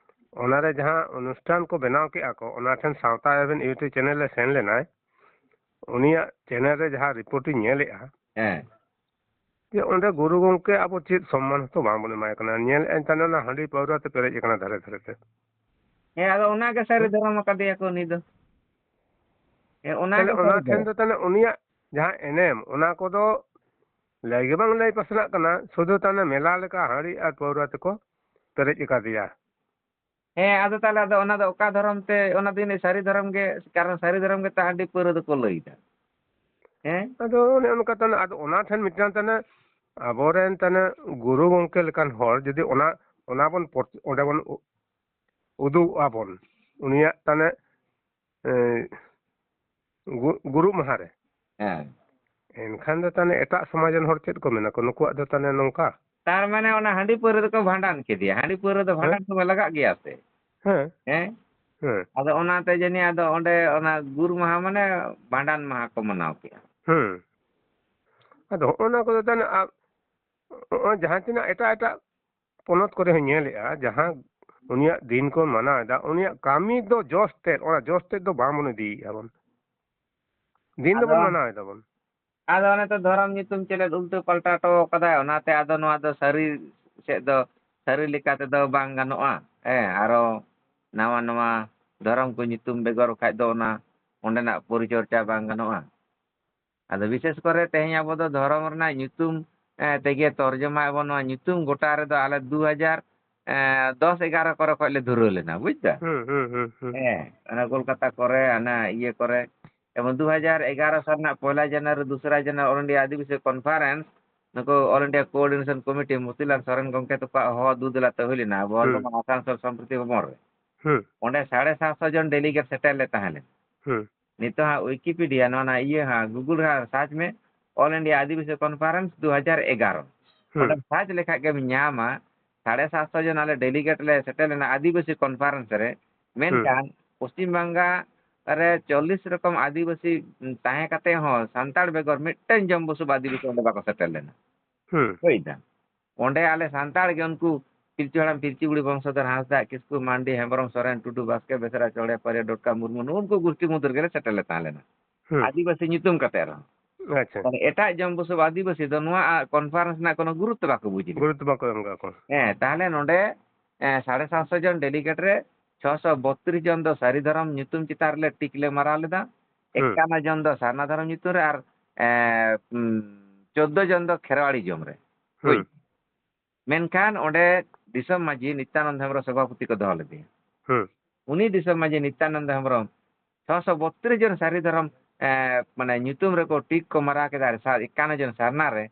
ᱚᱱᱟᱨᱮ ᱡᱟᱦᱟᱸ ᱚᱱᱩᱥᱴᱷᱟᱱ ᱠᱚ ᱵᱮᱱᱟᱣ ᱠᱮᱜᱼᱟ ᱠᱚ, ᱚᱱᱟ ᱴᱷᱮᱱ ᱥᱟᱶᱛᱟ ᱮᱵᱷᱮᱱ YouTube ᱪᱮᱱᱮᱞ ᱨᱮ ᱥᱮᱱ ᱞᱮᱱᱟᱭ᱾ ᱩᱱᱤᱭᱟᱜ ᱪᱮᱱᱮᱞ ᱨᱮ ᱡᱟᱦᱟᱸ ᱨᱤᱯᱳᱨᱴ ᱤᱧ ᱧᱮᱞᱮᱜᱼᱟ, ᱦᱮᱸ᱾ ᱡᱮ ᱚᱸᱰᱮ ᱜᱩᱨᱩ ᱜᱚᱢᱠᱮ ᱟᱵᱚ ᱪᱮᱫ ᱥᱚᱢᱢᱟᱱ ᱦᱚᱸᱛᱚ ᱵᱟᱝ ᱵᱚᱱ ᱮᱢᱟᱭ ᱠᱟᱱᱟ, ᱧᱮᱞ ᱮᱫ ᱛᱟᱦᱮᱸ ᱚᱱᱟ ᱦᱟᱺᱰᱤ ᱯᱟᱹᱣᱨᱟᱹ ᱛᱮ ᱯᱮᱨᱮᱡ ᱟᱠᱟᱱᱟ ᱫᱷᱟᱨᱮ ᱫᱷᱟᱨᱮ ᱛᱮ᱾ ᱦᱮᱸ, ᱟᱫᱚ ᱚᱱᱟᱜᱮ ᱥᱟᱹᱨᱤ ᱫᱷᱚᱨᱚᱢ ᱟᱠᱟᱫᱮᱭᱟ ᱠᱚ ᱩᱱᱤ ᱫᱚ᱾ ᱦᱮᱸ, ᱚᱱᱟᱜᱮ ᱛᱟᱦᱞᱮ ᱚᱱᱟ ᱥᱟᱹᱨᱤ ᱴᱷᱮᱱ ᱫᱷᱚᱨᱚᱢ᱾ ᱫᱚ ᱛᱟᱦᱞᱮ ᱩᱱᱤᱭᱟᱜ ᱡᱟᱦᱟᱸ ᱮᱱᱮᱢ, ᱚᱱᱟ ᱠᱚᱫᱚ ᱞᱟᱹᱭ ᱜᱮ ᱵᱟᱝ ᱞᱟᱹᱭ ᱯᱟᱥᱱᱟᱜ ᱠᱟᱱᱟ, ᱥᱩᱫᱷᱩ ᱛᱟᱦᱞᱮ ᱢᱮᱞᱟ ᱞᱮᱠᱟ ᱦᱟᱺᱰᱤ ᱟᱨ ᱯᱟᱹᱣᱨᱟᱹ ᱛᱮᱠᱚ ᱯᱮᱨᱮᱡ ᱟᱠᱟᱫᱮᱭᱟ᱾ ᱦᱮᱸ, ᱟᱫᱚ ᱛᱟᱦᱞᱮ ᱟᱫᱚ ᱚᱱᱟ ᱫᱚ ᱚᱠᱟ ᱫᱷᱚᱨᱚᱢ ᱛᱮ, ᱚᱱᱟ ᱫᱚ ᱡᱟᱹᱱᱤᱡ ᱥᱟᱹᱨᱤ ᱫᱷᱚᱨᱚᱢ ᱜᱮ, ᱠᱟᱨᱚᱱ ᱥᱟᱹᱨᱤ ᱫᱷᱚᱨᱚᱢ ᱜᱮ ᱛᱚ ᱦᱟᱺᱰᱤ ᱯᱟᱹᱣᱨᱟᱹ ᱫᱚᱠᱚ ᱞᱟᱹᱭᱫᱟ᱾ ᱦᱮᱸ? ᱟᱫᱚ ᱚᱱᱮ ᱚᱱᱠᱟ ᱛᱟᱦᱞᱮ, ᱟᱫᱚ ᱚᱱᱟ ᱴᱷᱮᱱ ᱢᱤᱫᱴᱟᱝ ᱛᱟᱦᱞᱮ ᱟᱵᱚᱨᱮᱱ ᱛᱟᱦᱞᱮ ᱜᱩᱨᱩ ᱜᱚᱢᱠᱮ ᱞᱮᱠᱟᱱ ᱦᱚᱲ ᱡᱩᱫᱤ ᱚᱱᱟ, ᱚᱱᱟ ᱵᱚᱱ ᱯᱚᱨ-, ᱚᱸᱰᱮ ᱵᱚᱱ ᱩ-, ᱩᱫᱩᱜ ᱟᱵᱚᱱ, ᱩᱱᱤᱭᱟᱜ ᱛᱟᱦᱞᱮ, ᱮ, ᱜᱩ-, ᱜᱩᱨᱩ ᱢᱟᱦᱟ ᱨᱮ᱾ ᱦᱮᱸ᱾ ᱮᱱᱠᱷᱟᱱ ᱫᱚ ᱛᱟᱦᱞᱮ ᱮᱴᱟᱜ ᱥᱚᱢᱟᱡᱽ ᱨᱮᱱ ᱦᱚᱲ ᱪᱮᱫ ᱠᱚ ᱢᱮᱱᱟ ᱠᱚ, ᱱᱩᱠᱩᱣᱟᱜ ᱫᱚ ᱛᱟᱦᱞᱮ ᱱᱚᱝᱠᱟ? ᱛᱟᱨ ᱢᱟᱱᱮ ᱚᱱᱟ ᱦᱟᱺᱰᱤ ᱯᱟᱹᱣᱨᱟᱹ ᱫᱚᱠᱚ ᱵᱷᱟᱸᱰᱟᱱ ᱠᱮᱫᱮᱭᱟ᱾ ᱦᱟᱺᱰᱤ ᱯᱟᱹᱣᱨᱟᱹ ᱫᱚ ᱦᱮᱸ? ᱵᱷᱟᱸᱰᱟᱱ ᱥᱚᱢᱚᱭ ᱞᱟᱜᱟᱜ ᱜᱮᱭᱟ ᱥᱮ? ᱦᱮᱸ᱾ ᱦᱮᱸ? ᱦᱮᱸ᱾ ᱟᱫᱚ ᱚᱱᱟᱛᱮ ᱡᱟᱹᱱᱤᱡ ᱟᱫᱚ ᱚᱸᱰᱮ ᱚᱱᱟ ᱜᱩᱨ ᱢᱟᱦᱟ ᱢᱟᱱᱮ ᱵᱷᱟᱸᱰᱟᱱ ᱢᱟᱦᱟ ᱠᱚ ᱢᱟᱱᱟᱣ ᱠᱮᱜᱼᱟ᱾ ᱦᱮᱸ᱾ ᱟᱫᱚ ᱦᱚᱸᱜᱼᱚ ᱱᱟ ᱠᱚᱫᱚ ᱛᱟᱦᱞᱮ ᱟ-, ᱦᱚᱸᱜᱼᱚᱭ ᱡᱟᱦᱟᱸ ᱛᱤᱱᱟᱹᱜ ᱮᱴᱟᱜ ᱮᱴᱟᱜ ᱯᱚᱱᱚᱛ ᱠᱚᱨᱮ ᱦᱚᱸᱧ ᱧᱮᱞᱮᱜᱼᱟ, ᱡᱟᱦᱟᱸ ᱩᱱᱤᱭᱟᱜ ᱫᱤᱱ ᱠᱚ ᱢᱟᱱᱟᱣ ᱮᱫᱟ, ᱩᱱᱤᱭᱟᱜ ᱠᱟᱹᱢᱤ ᱫᱚ ᱡᱚᱥ ᱛᱮᱫ, ᱚᱱᱟ ᱡᱚᱥ ᱛᱮᱫ ᱫᱚ ᱵᱟᱝ ᱵᱚᱱ ᱤᱫᱤᱭᱮᱫᱼᱟ ᱵᱚᱱ᱾ ᱫᱤᱱ ᱟᱫᱚ, ᱫᱚᱵᱚᱱ ᱢᱟᱱᱟᱣ ᱮᱫᱟ ᱵᱚᱱ᱾ ᱟᱫᱚ ᱚᱱᱮ ᱛᱚ ᱫᱷᱚᱨᱚᱢ ᱧᱩᱛᱩᱢ ᱪᱮᱫ ᱩᱞᱴᱟᱹ ᱯᱟᱞᱴᱟ ᱦᱚᱴᱚ ᱠᱟᱫᱟᱭ, ᱚᱱᱟᱛᱮ ᱟᱫᱚ ᱱᱚᱣᱟ ᱫᱚ ᱥᱟᱹᱨᱤ ᱥᱮᱫ ᱫᱚ, ᱥᱟᱹᱨᱤ ᱞᱮᱠᱟ ᱛᱮᱫᱚ ᱵᱟᱝ ᱜᱟᱱᱚᱜᱼᱟ᱾ ᱦᱮᱸ, ᱟᱨᱚ ᱱᱟᱣᱟ ᱱᱟᱣᱟ ᱫᱷᱚᱨᱚᱢ ᱠᱚ ᱧᱩᱛᱩᱢ ᱵᱮᱜᱚᱨ ᱠᱷᱟᱡ ᱫᱚ ᱚᱱᱟ, ᱚᱸᱰᱮᱱᱟᱜ ᱯᱚᱨᱤᱪᱚᱨᱪᱟ ᱵᱟᱝ ᱜᱟᱱᱚᱜᱼᱟ᱾ ᱟᱫᱚ ᱵᱤᱥᱮᱥ ᱠᱚᱨᱮ ᱛᱮᱦᱮᱧ ᱟᱵᱚ ᱫᱚ ᱫᱷᱚᱨᱚᱢ ᱨᱮᱱᱟᱜ ᱧᱩᱛᱩᱢ, ᱮ, ᱛᱮᱜᱮ ᱛᱚᱨᱡᱚᱢᱟᱭ ᱟᱵᱚᱱ᱾ ᱱᱚᱣᱟ ᱧᱩᱛᱩᱢ ᱜᱚᱴᱟ ᱨᱮᱫᱚ ᱟᱞᱮ ᱫᱩ ᱦᱟᱡᱟᱨ, ᱮ, ᱫᱚᱥ ᱮᱜᱟᱨᱚ ᱠᱚᱨᱮ ᱠᱷᱚᱡ ᱞᱮ ᱫᱷᱩᱨᱟᱹᱣ ᱞᱮᱱᱟ, ᱵᱩᱡᱽ ᱫᱟ? ᱦᱩᱸ, ᱦᱩᱸ, ᱦᱩᱸ, ᱦᱩᱸ᱾ ᱦᱮᱸ, ᱚᱱᱟ ᱠᱳᱞᱠᱟᱛᱟ ᱠᱚᱨᱮ, ᱦᱟᱱᱟ ᱤᱭᱟᱹ ᱠᱚᱨᱮ᱾ ᱮᱵᱚᱝ ᱫᱩ ᱦᱟᱡᱟᱨ ᱮᱜᱟᱨᱚ ᱥᱟᱞ ᱨᱮᱱᱟᱜ ᱯᱚᱭᱞᱟ ᱡᱟᱱᱩᱣᱟᱨᱤ, ᱫᱩᱥᱨᱟ ᱡᱟᱱᱩᱣᱟᱨᱤ All India ᱟᱹᱫᱤᱵᱟᱹᱥᱤ Conference, ᱱᱩᱠᱩ All India Coordination Committee Motilal Soren ᱜᱚᱢᱠᱮ ᱛᱟᱠᱚᱣᱟᱜ ᱦᱚᱦᱚ ᱫᱩ ᱫᱮᱞᱟ ᱛᱮ ᱦᱩᱭ ᱞᱮᱱᱟ ᱟᱵᱚ ᱦᱩᱸ᱾ ᱵᱚᱨᱫᱷᱚᱢᱟᱱ ᱟᱥᱟᱱᱥᱳᱞ ᱥᱚᱢᱯᱨᱤᱛᱤ ᱵᱷᱚᱵᱚᱱ ᱨᱮ᱾ ᱦᱩᱸ᱾ ᱚᱸᱰᱮ ᱥᱟᱲᱮ ᱥᱟᱛᱥᱚ ᱡᱚᱱ delegate ᱥᱮᱴᱮᱨ ᱞᱮ ᱛᱟᱦᱮᱸ ᱞᱮᱱᱟ᱾ ᱦᱩᱸ᱾ ᱱᱤᱛᱚᱜ ᱦᱟᱸᱜ Wikipedia, ᱱᱚᱣᱟ ᱱᱟ ᱤᱭᱟᱹ ᱦᱟᱸᱜ Google ᱨᱮ ᱦᱟᱸᱜ search ᱢᱮ, All India ᱟᱹᱫᱤᱵᱟᱹᱥᱤ Conference ᱫᱩ ᱦᱟᱡᱟᱨ ᱮᱜᱟᱨᱚ᱾ ᱦᱩᱸ᱾ ᱚᱸᱰᱮ search ᱞᱮᱠᱷᱟᱡ ᱜᱮᱢ ᱧᱟᱢᱟ, ᱥᱟᱲᱮ ᱥᱟᱛᱥᱚ ᱡᱚᱱ ᱟᱞᱮ delegate ᱞᱮ ᱥᱮᱴᱮᱨ ᱞᱮᱱᱟ ᱟᱹᱫᱤᱵᱟᱹᱥᱤ conference ᱨᱮ᱾ ᱦᱩᱸ᱾ ᱢᱮᱱᱠᱷᱟᱱ ᱯᱚᱥᱪᱤᱢ ᱵᱟᱝᱜᱟ ᱨᱮ ᱪᱚᱞᱞᱤᱥ ᱨᱚᱠᱚᱢ ᱟᱹᱫᱤᱵᱟᱹᱥᱤ ᱛᱟᱦᱮᱸ ᱠᱟᱛᱮ ᱦᱚᱸ ᱥᱟᱱᱛᱟᱲ ᱵᱮᱜᱚᱨ ᱢᱤᱫᱴᱮᱱ ᱡᱚᱢ ᱵᱩᱥᱩᱵ ᱟᱹᱫᱤᱵᱟᱹᱥᱤ ᱚᱸᱰᱮ ᱵᱟᱠᱚ ᱥᱮᱴᱮᱨ ᱞᱮᱱᱟ᱾ ᱦᱩᱸ᱾ ᱵᱩᱡᱽ ᱫᱟᱢ? ᱚᱸᱰᱮ ᱟᱞᱮ ᱥᱟᱱᱛᱟᱲ ᱜᱮ ᱩᱱᱠᱩ ᱯᱤᱞᱪᱩ ᱦᱟᱲᱟᱢ ᱯᱤᱞᱪᱩ ᱵᱩᱲᱦᱤ ᱵᱚᱝᱥᱚᱫᱷᱚᱨ ᱦᱟᱸᱥᱫᱟ, ᱠᱤᱥᱠᱩ, ᱢᱟᱱᱰᱤ, ᱦᱮᱢᱵᱨᱚᱢ, ᱥᱚᱨᱮᱱ, ᱴᱩᱰᱩ, ᱵᱟᱥᱠᱮ, ᱵᱮᱥᱨᱟ, ᱪᱚᱲᱮ, ᱯᱟᱨᱮ, ᱰᱚᱴᱠᱟ, ᱢᱩᱨᱢᱩ, ᱱᱩᱜᱼᱩ ᱱᱩᱠᱩ ᱜᱩᱥᱴᱤ ᱢᱩᱫᱽ ᱨᱮᱜᱮ ᱞᱮ ᱥᱮᱴᱮᱨ ᱞᱮ ᱛᱟᱦᱮᱸ ᱞᱮᱱᱟ᱾ ᱦᱩᱸ᱾ ᱟᱹᱫᱤᱵᱟᱹᱥᱤ ᱧᱩᱛᱩᱢ ᱠᱟᱛᱮ ᱨᱮᱦᱚᱸ᱾ ᱟᱪᱪᱷᱟ᱾ ᱛᱟᱦᱞᱮ ᱮᱴᱟᱜ ᱡᱚᱢ ᱵᱩᱥᱟᱹᱵ ᱟᱹᱫᱤᱵᱟᱹᱥᱤ ᱫᱚ ᱱᱚᱣᱟ ᱠᱚᱱᱯᱷᱟᱨᱮᱱᱥ ᱨᱮᱱᱟᱜ ᱠᱳᱱᱳ ᱜᱩᱨᱩᱛᱛᱚ ᱵᱟᱠᱚ ᱵᱩᱡᱽ ᱞᱮᱫᱟ᱾ ᱜᱩᱨᱩᱛᱛᱚ ᱵᱟᱠᱚ ᱮᱢ ᱠᱟᱜ ᱠᱚ᱾ ᱦᱮᱸ, ᱛᱟᱦᱞᱮ ᱱᱚᱰᱮ, ᱮ, ᱥᱟᱲᱮ ᱥᱟᱛᱥᱚ ᱡᱚᱱ ᱰᱮᱞᱤᱜᱮᱴ ᱨᱮ ᱪᱷᱚᱥᱚ ᱵᱚᱛᱨᱤᱥ ᱡᱚᱱ ᱫᱚ ᱥᱟᱹᱨᱤ ᱫᱷᱚᱨᱚᱢ ᱧᱩᱛᱩᱢ ᱪᱮᱛᱟᱱ ᱨᱮᱞᱮ ᱴᱤᱠ ᱞᱮ ᱢᱟᱨᱟᱣ ᱞᱮᱫᱟ, ᱦᱩᱸ᱾ ᱮᱠᱟᱱᱱᱚ ᱡᱚᱱ ᱫᱚ ᱥᱟᱨᱱᱟ ᱫᱷᱚᱨᱚᱢ ᱧᱩᱛᱩᱢ ᱨᱮ, ᱟᱨ, ᱮ, ᱩᱢ, ᱪᱳᱫᱽᱫᱳ ᱡᱚᱱ ᱫᱚ ᱠᱷᱮᱨᱣᱟᱲᱤ ᱡᱚᱢ ᱨᱮ᱾ ᱦᱩᱸ᱾ ᱦᱳᱭ᱾ ᱢᱮᱱᱠᱷᱟᱱ ᱚᱸᱰᱮ ᱫᱤᱥᱚᱢ ᱢᱟᱹᱡᱷᱤ ᱱᱤᱛᱭᱟᱱᱚᱱᱫ ᱦᱮᱢᱵᱨᱚᱢ ᱥᱚᱵᱷᱟᱯᱚᱛᱤ ᱠᱚ ᱫᱚᱦᱚ ᱞᱮᱫᱮᱭᱟ᱾ ᱦᱩᱸ᱾ ᱩᱱᱤ ᱫᱤᱥᱚᱢ ᱢᱟᱹᱡᱷᱤ ᱱᱤᱛᱭᱟᱱᱚᱱᱫ ᱦᱮᱢᱵᱨᱚᱢ ᱪᱷᱚᱥᱚ ᱵᱚᱛᱨᱤᱥ ᱡᱚᱱ ᱥᱟᱹᱨᱤ ᱫᱷᱚᱨᱚᱢ, ᱮ, ᱢᱟᱱᱮ ᱧᱩᱛᱩᱢ ᱨᱮᱠᱚ ᱴᱤᱠ ᱠᱚ ᱢᱟᱨᱟᱣ ᱠᱮᱫᱟ ᱟᱨ ᱥᱟ-, ᱮᱠᱟᱱᱱᱚ ᱡᱚᱱ ᱥᱟᱨᱱᱟ ᱨᱮ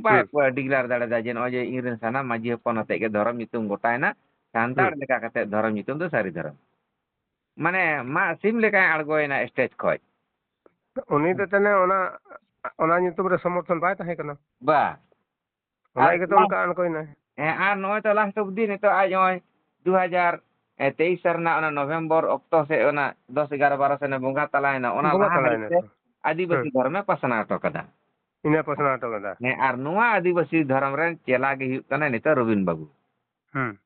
ᱵᱟᱭ ᱦᱩᱸ᱾ ᱰᱤᱠᱞᱟᱨ ᱫᱟᱲᱮᱭᱟᱫᱟ ᱡᱮ ᱱᱚᱜᱼᱚᱭ ᱡᱮ ᱤᱧ ᱨᱮᱱ ᱥᱟᱱᱟᱢ ᱢᱟᱹᱡᱷᱤ ᱦᱚᱯᱚᱱ ᱟᱛᱮᱜ ᱜᱮ ᱫᱷᱚᱨᱚᱢ ᱧᱩᱛᱩᱢ ᱜᱚᱴᱟᱭᱮᱱᱟ, ᱥᱟᱱᱛᱟᱲ ᱦᱩᱸ᱾ ᱞᱮᱠᱟ ᱠᱟᱛᱮ ᱫᱷᱚᱨᱚᱢ ᱧᱩᱛᱩᱢ ᱫᱚ ᱥᱟᱹᱨᱤ ᱫᱷᱚᱨᱚᱢ᱾ ᱢᱟᱱᱮ ᱢᱟᱜ ᱥᱤᱢ ᱞᱮᱠᱟᱭ ᱟᱬᱜᱚᱭᱮᱱᱟ ᱥᱴᱮᱡᱽ ᱠᱷᱚᱡ᱾ ᱩᱱᱤ ᱫᱚ ᱛᱟᱦᱞᱮ ᱚᱱᱟ, ᱚᱱᱟ ᱧᱩᱛᱩᱢ ᱨᱮ ᱥᱚᱢᱚᱨᱛᱷᱚᱱ ᱵᱟᱭ ᱛᱟᱦᱮᱸ ᱠᱟᱱᱟ? ᱵᱟ᱾ ᱚᱱᱟ ᱟᱨ ᱤᱭᱠᱟᱹ ᱛᱮ ᱚᱱᱟ, ᱚᱱᱠᱟ ᱟᱬᱜᱚᱭᱮᱱᱟᱭ᱾ ᱦᱮᱸ, ᱟᱨ ᱱᱚᱜᱼᱚᱭ ᱛᱚ ᱞᱟᱥᱴ ᱚᱵᱫᱤ ᱱᱤᱛᱚᱜ ᱟᱡ ᱱᱚᱜᱼᱚᱭ ᱫᱩ ᱦᱟᱡᱟᱨ ᱛᱮᱭᱤᱥ ᱨᱮᱱᱟᱜ ᱚᱱᱟ ᱱᱚᱵᱷᱮᱢᱵᱚᱨ ᱚᱠᱛᱚ ᱥᱮ ᱚᱱᱟ ᱫᱚᱥ ᱮᱜᱟᱨᱚ ᱵᱟᱨᱚ ᱥᱮᱱᱮ ᱵᱚᱸᱜᱟ ᱛᱟᱞᱟᱭᱮᱱᱟ, ᱚᱱᱟ ᱵᱚᱸᱜᱟ ᱞᱟᱦᱟ ᱦᱟᱹᱵᱤᱡ ᱛᱟᱞᱟᱭᱮᱱᱟᱭ ᱛᱮ ᱛᱚ᱾ ᱟᱹᱫᱤᱵᱟᱹᱥᱤ ᱦᱮᱸ᱾ ᱫᱷᱚᱨᱚᱢᱮ ᱯᱟᱥᱱᱟᱣ ᱦᱚᱴᱚ ᱠᱟᱫᱟ᱾ ᱤᱱᱟᱹ ᱯᱟᱥᱱᱟᱣ ᱦᱚᱴᱚ ᱠᱟᱫᱟ᱾ ᱦᱮᱸ, ᱟᱨ ᱱᱚᱣᱟ ᱟᱹᱫᱤᱵᱟᱹᱥᱤ ᱫᱷᱚᱨᱚᱢ ᱨᱮᱱ ᱪᱮᱞᱟ ᱜᱮ ᱦᱩᱭᱩᱜ ᱠᱟᱱᱟᱭ ᱱᱤᱛᱚᱜ ᱨᱚᱵᱤᱱ ᱵᱟᱹᱵᱩ᱾ ᱦᱩᱸ᱾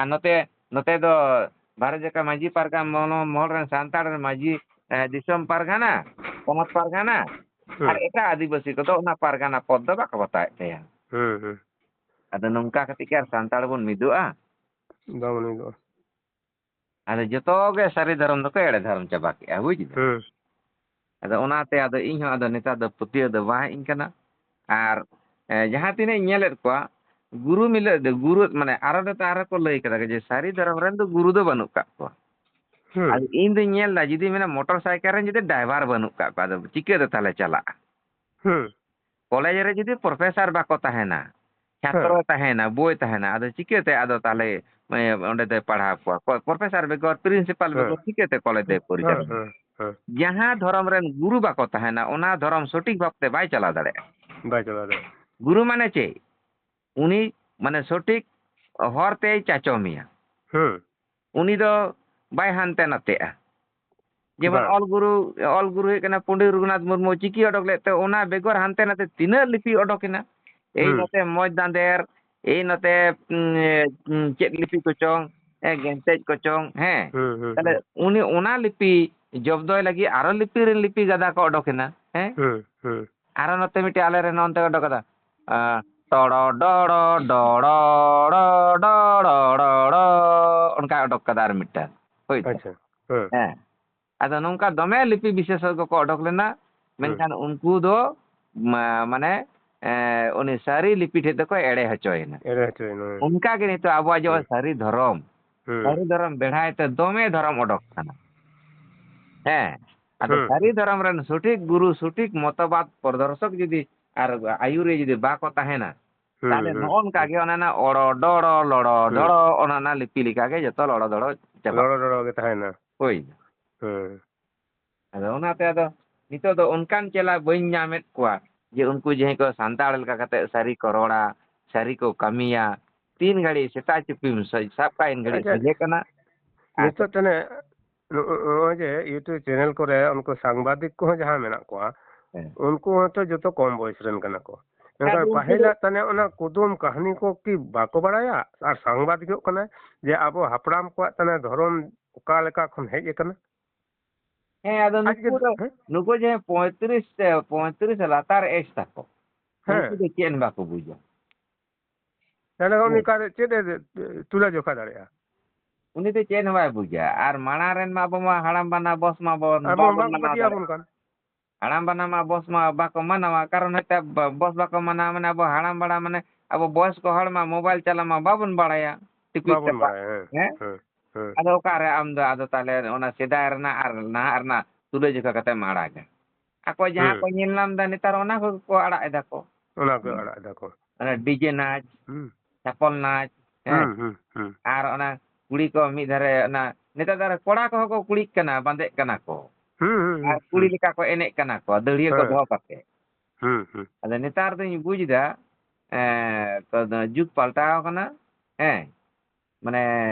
ᱟᱨ ᱱᱚᱛᱮ, ᱱᱚᱛᱮ ᱫᱚ ᱵᱷᱟᱨᱚᱛ ᱡᱟᱠᱟᱛ ᱢᱟᱹᱡᱷᱤ ᱯᱟᱨᱜᱟᱱᱟ ᱢᱚᱦᱚᱞ, ᱢᱚᱦᱚᱞ ᱨᱮᱱ ᱥᱟᱱᱛᱟᱲ ᱨᱮᱱ ᱢᱟᱹᱡᱷᱤ, ᱮ, ᱫᱤᱥᱚᱢ ᱯᱟᱨᱜᱟᱱᱟ, ᱯᱚᱱᱚᱛ ᱯᱟᱨᱜᱟᱱᱟ, ᱟᱨ ᱦᱩᱸ᱾ ᱮᱴᱟᱜ ᱟᱹᱫᱤᱵᱟᱹᱥᱤ ᱠᱚᱫᱚ ᱚᱱᱟ ᱯᱟᱨᱜᱟᱱᱟ ᱯᱚᱫᱽ ᱫᱚ ᱵᱟᱠᱚ ᱵᱟᱛᱟᱣᱮᱫ ᱛᱟᱭᱟ᱾ ᱦᱩᱸ, ᱦᱩᱸ᱾ ᱟᱫᱚ ᱱᱚᱝᱠᱟ ᱠᱟᱛᱮ ᱠᱤ ᱟᱨ ᱥᱟᱱᱛᱟᱲ ᱵᱚᱱ ᱢᱤᱫᱚᱜᱼᱟ? ᱵᱟᱵᱚᱱ ᱢᱤᱫᱚᱜᱼᱟ᱾ ᱟᱫᱚ ᱡᱚᱛᱚ ᱜᱮ ᱥᱟᱹᱨᱤ ᱫᱷᱚᱨᱚᱢ ᱫᱚᱠᱚ ᱮᱲᱮ ᱫᱷᱚᱨᱚᱢ ᱪᱟᱵᱟ ᱠᱮᱜᱼᱟ, ᱵᱩᱡᱽ ᱫᱟᱢ? ᱦᱩᱸ᱾ ᱟᱫᱚ ᱚᱱᱟᱛᱮ ᱟᱫᱚ ᱤᱧ ᱦᱚᱸ ᱟᱫᱚ ᱱᱮᱛᱟᱨ ᱫᱚ ᱯᱟᱹᱛᱭᱟᱹᱣ ᱫᱚ ᱵᱟᱝ ᱦᱮᱡ ᱤᱧ ᱠᱟᱱᱟ᱾ ᱟᱨ, ᱮ, ᱡᱟᱦᱟᱸ ᱛᱤᱱᱟᱹᱜ ᱤᱧ ᱧᱮᱞᱮᱫ ᱠᱚᱣᱟ, ᱜᱩᱨᱩ ᱢᱤᱞᱟᱹ-, ᱜᱩᱨᱩ, ᱢᱟᱱᱮ, ᱟᱨᱚ ᱱᱮᱛᱟᱨ ᱟᱨᱚ ᱠᱚ ᱞᱟᱹᱭ ᱠᱟᱫᱟ ᱡᱮ ᱥᱟᱹᱨᱤ ᱫᱷᱚᱨᱚᱢ ᱨᱮᱱ ᱫᱚ ᱜᱩᱨᱩ ᱫᱚ ᱵᱟᱹᱱᱩᱜ ᱠᱟᱜ ᱠᱚᱣᱟ᱾ ᱦᱩᱸ᱾ ᱟᱫᱚ ᱤᱧ ᱫᱩᱧ ᱧᱮᱞ ᱫᱟ, ᱡᱩᱫᱤ ᱢᱮᱱᱟ ᱢᱚᱴᱚᱨ ᱥᱟᱭᱠᱮᱞ ᱨᱮᱱ ᱡᱩᱫᱤ ᱰᱟᱭᱵᱷᱟᱨ ᱵᱟᱹᱱᱩᱜ ᱠᱟᱜ ᱠᱚᱣᱟ, ᱟᱫᱚ ᱪᱤᱠᱟᱹᱛᱮ ᱛᱟᱦᱞᱮ ᱪᱟᱞᱟᱜᱼᱟ? ᱦᱩᱸ᱾ ᱠᱚᱞᱮᱡᱽ ᱨᱮ ᱡᱩᱫᱤ ᱯᱨᱚᱯᱷᱮᱥᱟᱨ ᱵᱟᱠᱚ ᱛᱟᱦᱮᱱᱟ, ᱪᱷᱟᱛᱨᱚᱭ ᱦᱮᱸ᱾ ᱛᱟᱦᱮᱱᱟ, ᱵᱳᱭ ᱛᱟᱦᱮᱱᱟ, ᱟᱫᱚ ᱪᱤᱠᱟᱹᱛᱮ ᱟᱫᱚ ᱛᱟᱦᱞᱮ, ᱮ, ᱚᱸᱰᱮ ᱫᱚᱭ ᱯᱟᱲᱦᱟᱣ ᱠᱚᱣᱟ? ᱯᱨᱚ-, ᱯᱨᱚᱯᱷᱮᱥᱟᱨ ᱵᱮᱜᱚᱨ, ᱯᱨᱤᱱᱥᱤᱯᱟᱞ ᱦᱮᱸ᱾ ᱵᱮᱜᱚᱨ ᱪᱤᱠᱟᱹᱛᱮ ᱠᱚᱞᱮᱡᱽ ᱫᱚᱭ ᱦᱮᱸ, ᱯᱚᱨᱤᱪᱟᱞᱚᱱᱟ? ᱦᱮᱸ, ᱦᱮᱸ᱾ ᱡᱟᱦᱟᱸ ᱫᱷᱚᱨᱚᱢ ᱨᱮᱱ ᱜᱩᱨᱩ ᱵᱟᱠᱚ ᱛᱟᱦᱮᱱᱟ, ᱚᱱᱟ ᱫᱷᱚᱨᱚᱢ ᱥᱚᱴᱷᱤᱠ ᱵᱷᱟᱵᱽ ᱛᱮ ᱵᱟᱭ ᱪᱟᱞᱟᱣ ᱫᱟᱲᱮᱭᱟᱜᱼᱟ᱾ ᱵᱟᱭ ᱪᱟᱞᱟᱣ ᱫᱟᱲᱮᱭᱟᱜᱼᱟ᱾ ᱜᱩᱨᱩ ᱢᱟᱱᱮ ᱪᱮᱫ? ᱩᱱᱤ ᱢᱟᱱᱮ ᱥᱚᱴᱷᱤᱠ ᱦᱚᱨ ᱛᱮᱭ ᱪᱟᱪᱚ ᱢᱮᱭᱟ᱾ ᱦᱩᱸ᱾ ᱩᱱᱤ ᱫᱚ ᱵᱟᱭ ᱦᱟᱱᱛᱮ ᱱᱟᱛᱮᱜᱼᱟ᱾ ᱡᱮᱢᱚᱱ ᱵᱟᱝ᱾ ᱚᱞ ᱜᱩᱨᱩ, ᱚᱞ ᱜᱩᱨᱩ ᱦᱩᱭᱩᱜ ᱠᱟᱱᱟ ᱯᱚᱱᱰᱤᱛ ᱨᱚᱜᱷᱩᱱᱟᱛᱷ ᱢᱩᱨᱢᱩ, ᱪᱤᱠᱤ ᱚᱰᱚᱠ ᱞᱮᱫ ᱛᱮ ᱚᱱᱟ ᱵᱮᱜᱚᱨ ᱦᱟᱱᱛᱮ ᱱᱟᱛᱮ ᱛᱤᱱᱟᱹᱜ ᱞᱤᱯᱤ ᱚᱰᱚᱠ ᱮᱱᱟ? ᱮᱭ ᱦᱩᱸ᱾ ᱱᱚᱛᱮ ᱢᱚᱡᱽ ᱫᱟᱸᱫᱮᱨ, ᱮᱭ ᱱᱚᱛᱮ, ᱩᱸ, ᱩᱸ, ᱪᱮᱫ ᱞᱤᱯᱤ ᱠᱚᱪᱚᱝ, ᱮ, ᱜᱮᱱᱛᱮᱡ ᱠᱚᱪᱚᱝ, ᱦᱮᱸ? ᱦᱩᱸ, ᱦᱩᱸ, ᱛᱟᱦᱞᱮ ᱦᱩᱸ᱾ ᱩᱱᱤ ᱚᱱᱟ ᱞᱤᱯᱤ ᱡᱚᱵᱫᱚᱭ ᱞᱟᱹᱜᱤᱫ ᱟᱨᱚ ᱞᱤᱯᱤ ᱨᱮᱱ ᱞᱤᱯᱤ ᱜᱟᱫᱟ ᱠᱚ ᱚᱰᱚᱠ ᱮᱱᱟ, ᱦᱮᱸ? ᱦᱩᱸ, ᱦᱩᱸ᱾ ᱟᱨᱚ ᱱᱚᱛᱮ ᱢᱤᱫᱴᱮᱡ ᱟᱞᱮ ᱨᱮᱱ ᱚᱱᱛᱮ ᱚᱰᱚᱠ ᱠᱟᱫᱟ, ᱟᱸ, ᱴᱚᱲᱚ ᱰᱚᱲᱚ ᱰᱚᱲᱚ ᱰᱚᱲᱚ ᱰᱚᱲᱚ ᱰᱚᱲᱚ, ᱚᱱᱠᱟ ᱚᱰᱚᱠ ᱠᱟᱫᱟ ᱟᱨ ᱢᱤᱫᱴᱟᱝ᱾ ᱦᱳᱭ ᱛᱚ? ᱟᱪᱪᱷᱟ, ᱦᱮᱸ᱾ ᱦᱮᱸ᱾ ᱟᱫᱚ ᱱᱚᱝᱠᱟ ᱫᱚᱢᱮ ᱞᱤᱯᱤ ᱵᱤᱥᱮᱥᱚᱡᱽ ᱠᱚᱠᱚ ᱚᱰᱚᱠ ᱞᱮᱱᱟ, ᱦᱩᱸ᱾ ᱢᱮᱱᱠᱷᱟᱱ ᱩᱱᱠᱩ ᱫᱚ ᱢᱟ-, ᱢᱟᱱᱮ, ᱮᱸ, ᱩᱱᱤ ᱥᱟᱹᱨᱤ ᱞᱤᱯᱤ ᱴᱷᱮᱡ ᱫᱚᱠᱚ ᱮᱲᱮ ᱦᱚᱪᱚᱭᱮᱱᱟ᱾ ᱮᱲᱮ ᱦᱚᱪᱚᱭᱮᱱᱟ, ᱦᱳᱭ᱾ ᱚᱱᱠᱟ ᱜᱮ ᱱᱤᱛᱚᱜ ᱟᱵᱚᱣᱟᱜ ᱡᱮ ᱦᱩᱸ᱾ ᱥᱟᱹᱨᱤ ᱫᱷᱚᱨᱚᱢ, ᱦᱩᱸ᱾ ᱥᱟᱹᱨᱤ ᱫᱷᱚᱨᱚᱢ ᱵᱮᱲᱦᱟᱭ ᱛᱮ ᱫᱚᱢᱮ ᱫᱷᱚᱨᱚᱢ ᱚᱰᱚᱠ ᱠᱟᱱᱟ᱾ ᱦᱮᱸ, ᱟᱫᱚ ᱦᱩᱸ, ᱥᱟᱹᱨᱤ ᱦᱩᱸ᱾ ᱫᱷᱚᱨᱚᱢ ᱨᱮᱱ ᱥᱚᱴᱷᱤᱠ ᱜᱩᱨᱩ, ᱥᱚᱴᱷᱤᱠ ᱢᱚᱛᱚᱵᱟᱫ ᱯᱨᱚᱫᱚᱨᱥᱚᱠ ᱡᱩᱫᱤ ᱟᱨ ᱟᱭᱩᱨᱤᱭᱟᱹ ᱡᱩᱫᱤ ᱵᱟᱠᱚ ᱛᱟᱦᱮᱱᱟ, ᱦᱩᱸ, ᱛᱟᱦᱞᱮ ᱦᱩᱸ, ᱱᱚᱜᱼᱚ ᱱᱚᱝᱠᱟ ᱦᱩᱸ᱾ ᱜᱮ ᱚᱱᱮ ᱚᱱᱟ ᱚᱲᱚ ᱰᱚᱲᱚ ᱞᱚᱲᱚ ᱦᱩᱸ᱾ ᱰᱚᱲᱚ ᱚᱱᱮ ᱚᱱᱟ ᱞᱤᱯᱤ ᱞᱮᱠᱟ ᱜᱮ ᱡᱚᱛᱚ ᱞᱚᱲᱚ ᱫᱚᱲᱚ ᱪᱟᱵᱟᱜᱼᱟ᱾ ᱞᱚᱲᱚ ᱰᱚᱲᱚ ᱜᱮ ᱛᱟᱦᱮᱱᱟ᱾ ᱦᱳᱭ᱾ ᱦᱩᱸ᱾ ᱟᱫᱚ ᱚᱱᱟᱛᱮ ᱟᱫᱚ ᱱᱤᱛᱚᱜ ᱫᱚ ᱚᱱᱠᱟᱱ ᱪᱮᱞᱟ ᱵᱟᱹᱧ ᱧᱟᱢᱮᱫ ᱠᱚᱣᱟ ᱡᱮ ᱩᱱᱠᱩ ᱡᱟᱦᱟᱸᱭ ᱠᱚ ᱥᱟᱱᱛᱟᱲ ᱞᱮᱠᱟ ᱠᱟᱛᱮ ᱥᱟᱹᱨᱤ ᱠᱚ ᱨᱚᱲᱟ, ᱥᱟᱹᱨᱤ ᱠᱚ ᱠᱟᱹᱢᱤᱭᱟ᱾ ᱛᱤᱱ ᱜᱷᱟᱹᱲᱤᱡ ᱥᱮᱛᱟᱜ ᱪᱩᱯᱤᱢ ᱥᱟ-, ᱥᱟᱵ ᱠᱟᱜ ᱤᱱ ᱜᱷᱟᱹᱲᱤᱡ ᱟᱪᱪᱷᱟ, ᱥᱚᱡᱷᱮ ᱠᱟᱱᱟ᱾ ᱟᱨ ᱱᱤᱛᱚᱜ ᱛᱟᱦᱞᱮ ᱱᱚᱜ-, ᱱᱚᱜᱼᱚᱭ ᱡᱮ YouTube ᱪᱮᱱᱮᱞ ᱠᱚᱨᱮ ᱩᱱᱠᱩ ᱥᱟᱝᱵᱟᱫᱤᱠ ᱠᱚᱦᱚᱸ ᱡᱟᱦᱟᱸ ᱢᱮᱱᱟᱜ ᱠᱚᱣᱟ, ᱦᱮᱸ᱾ ᱩᱱᱠᱩ ᱦᱚᱸᱛᱚ ᱡᱚᱛᱚ ᱠᱚᱢ ᱵᱚᱭᱮᱥ ᱨᱮᱱ ᱠᱟᱱᱟ ᱠᱚ᱾ ᱟᱫᱚ ᱢᱮᱱᱠᱷᱟᱱ ᱩᱱᱠᱩ ᱫᱚ ᱯᱟᱹᱦᱤᱞᱟᱜ ᱛᱟᱦᱞᱮ ᱚᱱᱟ ᱠᱩᱫᱩᱢ ᱠᱟᱹᱦᱱᱤ ᱠᱚ ᱠᱤ ᱵᱟᱠᱚ ᱵᱟᱲᱟᱭᱟ? ᱟᱨ ᱥᱟᱝᱵᱟᱫᱤᱠᱚᱜ ᱠᱟᱱᱟᱭ ᱡᱮ ᱟᱵᱚ ᱦᱟᱯᱲᱟᱢ ᱠᱚᱣᱟᱜ ᱛᱟᱦᱞᱮ ᱫᱷᱚᱨᱚᱢ ᱚᱠᱟ ᱞᱮᱠᱟ ᱠᱷᱚᱱ ᱦᱮᱡ ᱟᱠᱟᱱᱟ? ᱦᱮᱸ, ᱟᱫᱚ ᱟᱡ ᱜᱮ, ᱱᱩᱠᱩ ᱫᱚ, ᱦᱮᱸ? ᱱᱩᱠᱩ ᱡᱟᱦᱟᱸᱭ ᱯᱚᱸᱭᱛᱨᱤᱥ ᱥᱮ ᱯᱚᱸᱭᱛᱨᱤᱥ ᱞᱟᱛᱟᱨ ᱮᱡᱽ ᱛᱟᱠᱚ, ᱦᱮᱸ᱾ ᱩᱱᱠᱩ ᱫᱚ ᱪᱮᱫ ᱦᱚᱸ ᱵᱟᱠᱚ ᱵᱩᱡᱟ᱾ ᱛᱟᱦᱞᱮ ᱩᱱᱤ ᱦᱳᱭ᱾ ᱚᱠᱟᱨᱮ ᱪᱮᱫ ᱮ ᱛᱩᱞᱟᱹ ᱡᱚᱠᱷᱟ ᱫᱟᱲᱮᱭᱟᱜᱼᱟ? ᱩᱱᱤ ᱫᱚ ᱪᱮᱫ ᱦᱚᱸ ᱵᱟᱭ ᱵᱩᱡᱟ᱾ ᱟᱨ ᱢᱟᱲᱟᱝ ᱨᱮᱱ ᱢᱟ ᱟᱵᱚ ᱢᱟ ᱦᱟᱲᱟᱢ ᱵᱟᱱᱟ ᱵᱚᱥ ᱢᱟ ᱵᱚᱱ ᱟᱵᱚ ᱵᱟᱵᱚᱱ ᱵᱟᱝ ᱢᱟᱱᱟᱣ ᱯᱟᱹᱛᱭᱟᱹᱣ ᱟᱵᱚᱱ ᱫᱟᱲᱮᱭᱟᱜᱼᱟ᱾ ᱠᱟᱱ᱾ ᱦᱟᱲᱟᱢ ᱵᱟᱱᱟ ᱢᱟ ᱵᱚᱥ ᱢᱟ ᱵᱟᱠᱚ ᱢᱟᱱᱟᱣᱟ, ᱠᱟᱨᱚᱱ ᱦᱚᱭᱛᱳ ᱵᱚ-, ᱵᱚᱥ ᱵᱟᱠᱚ ᱢᱟᱱᱟᱣᱟ, ᱢᱟᱱᱮ ᱟᱵᱚ ᱦᱟᱲᱟᱢ ᱵᱟᱲᱟ, ᱢᱟᱱᱮ ᱟᱵᱚ ᱵᱚᱭᱚᱥ ᱠᱚ ᱦᱚᱲ ᱢᱟ ᱢᱳᱵᱟᱭᱤᱞ ᱪᱟᱞᱟᱣ ᱢᱟ ᱵᱟᱵᱚᱱ ᱵᱟᱲᱟᱭᱟ, ᱴᱤᱯᱤᱡ ᱵᱟᱵᱚᱱ ᱪᱟᱯᱟᱫ, ᱵᱟᱲᱟᱭᱟ, ᱦᱮᱸ, ᱦᱮᱸ? ᱦᱮᱸ, ᱦᱮᱸ᱾ ᱟᱫᱚ ᱚᱠᱟᱨᱮ ᱟᱢ ᱫᱚ ᱟᱫᱚ ᱛᱟᱦᱞᱮ ᱚᱱᱟ ᱥᱮᱫᱟᱭ ᱨᱮᱱᱟᱜ ᱟᱨ ᱱᱟᱦᱟᱜ ᱨᱮᱱᱟᱜ ᱛᱩᱞᱟᱹ ᱡᱚᱠᱷᱟ ᱠᱟᱛᱮᱢ ᱟᱲᱟᱜᱟ? ᱟᱠᱚ ᱡᱟᱦᱟᱸ ᱦᱩᱸ᱾ ᱠᱚ ᱧᱮᱞ ᱧᱟᱢ ᱮᱫᱟ ᱱᱮᱛᱟᱨ, ᱚᱱᱟ ᱠᱚᱜᱮ ᱠᱚ ᱟᱲᱟᱜ ᱮᱫᱟ ᱠᱚ᱾ ᱚᱱᱟ ᱠᱚ ᱦᱩᱸ᱾ ᱟᱲᱟᱜ ᱮᱫᱟ ᱠᱚ᱾ ᱚᱱᱟ ᱰᱤᱡᱮ ᱱᱟᱪ, ᱦᱩᱸ᱾ ᱪᱷᱟᱯᱚᱞ ᱱᱟᱪ, ᱦᱮᱸ᱾ ᱦᱩᱸ, ᱦᱩᱸ, ᱦᱩᱸ᱾ ᱟᱨ ᱚᱱᱟ ᱠᱩᱲᱤ ᱠᱚ ᱢᱤᱫ ᱫᱷᱟᱨᱮ, ᱚᱱᱟ ᱱᱮᱛᱟᱨ ᱫᱚ ᱟᱨ ᱠᱚᱲᱟ ᱠᱚᱦᱚᱸ ᱠᱚ ᱠᱩᱲᱤᱜ ᱠᱟᱱᱟ, ᱵᱟᱸᱫᱮᱜ ᱠᱟᱱᱟ ᱠᱚ᱾ ᱦᱩᱸ, ᱦᱩᱸ, ᱟᱨ ᱦᱩᱸ, ᱠᱩᱲᱤ ᱦᱩᱸ᱾ ᱞᱮᱠᱟ ᱠᱚ ᱮᱱᱮᱡ ᱠᱟᱱᱟ ᱠᱚ, ᱫᱟᱹᱲᱦᱤᱭᱟᱹ ᱠᱚ ᱦᱮᱸ᱾ ᱫᱚᱦᱚ ᱠᱟᱛᱮ᱾ ᱦᱩᱸ, ᱦᱩᱸ᱾ ᱟᱫᱚ ᱱᱮᱛᱟᱨ ᱫᱚᱧ ᱵᱩᱡᱽ ᱮᱫᱟ, ᱮᱸ, ᱛᱚ, ᱫᱚ ᱡᱩᱜᱽ ᱯᱟᱞᱴᱟᱣ ᱠᱟᱱᱟ, ᱦᱮᱸ᱾ ᱢᱟᱱᱮ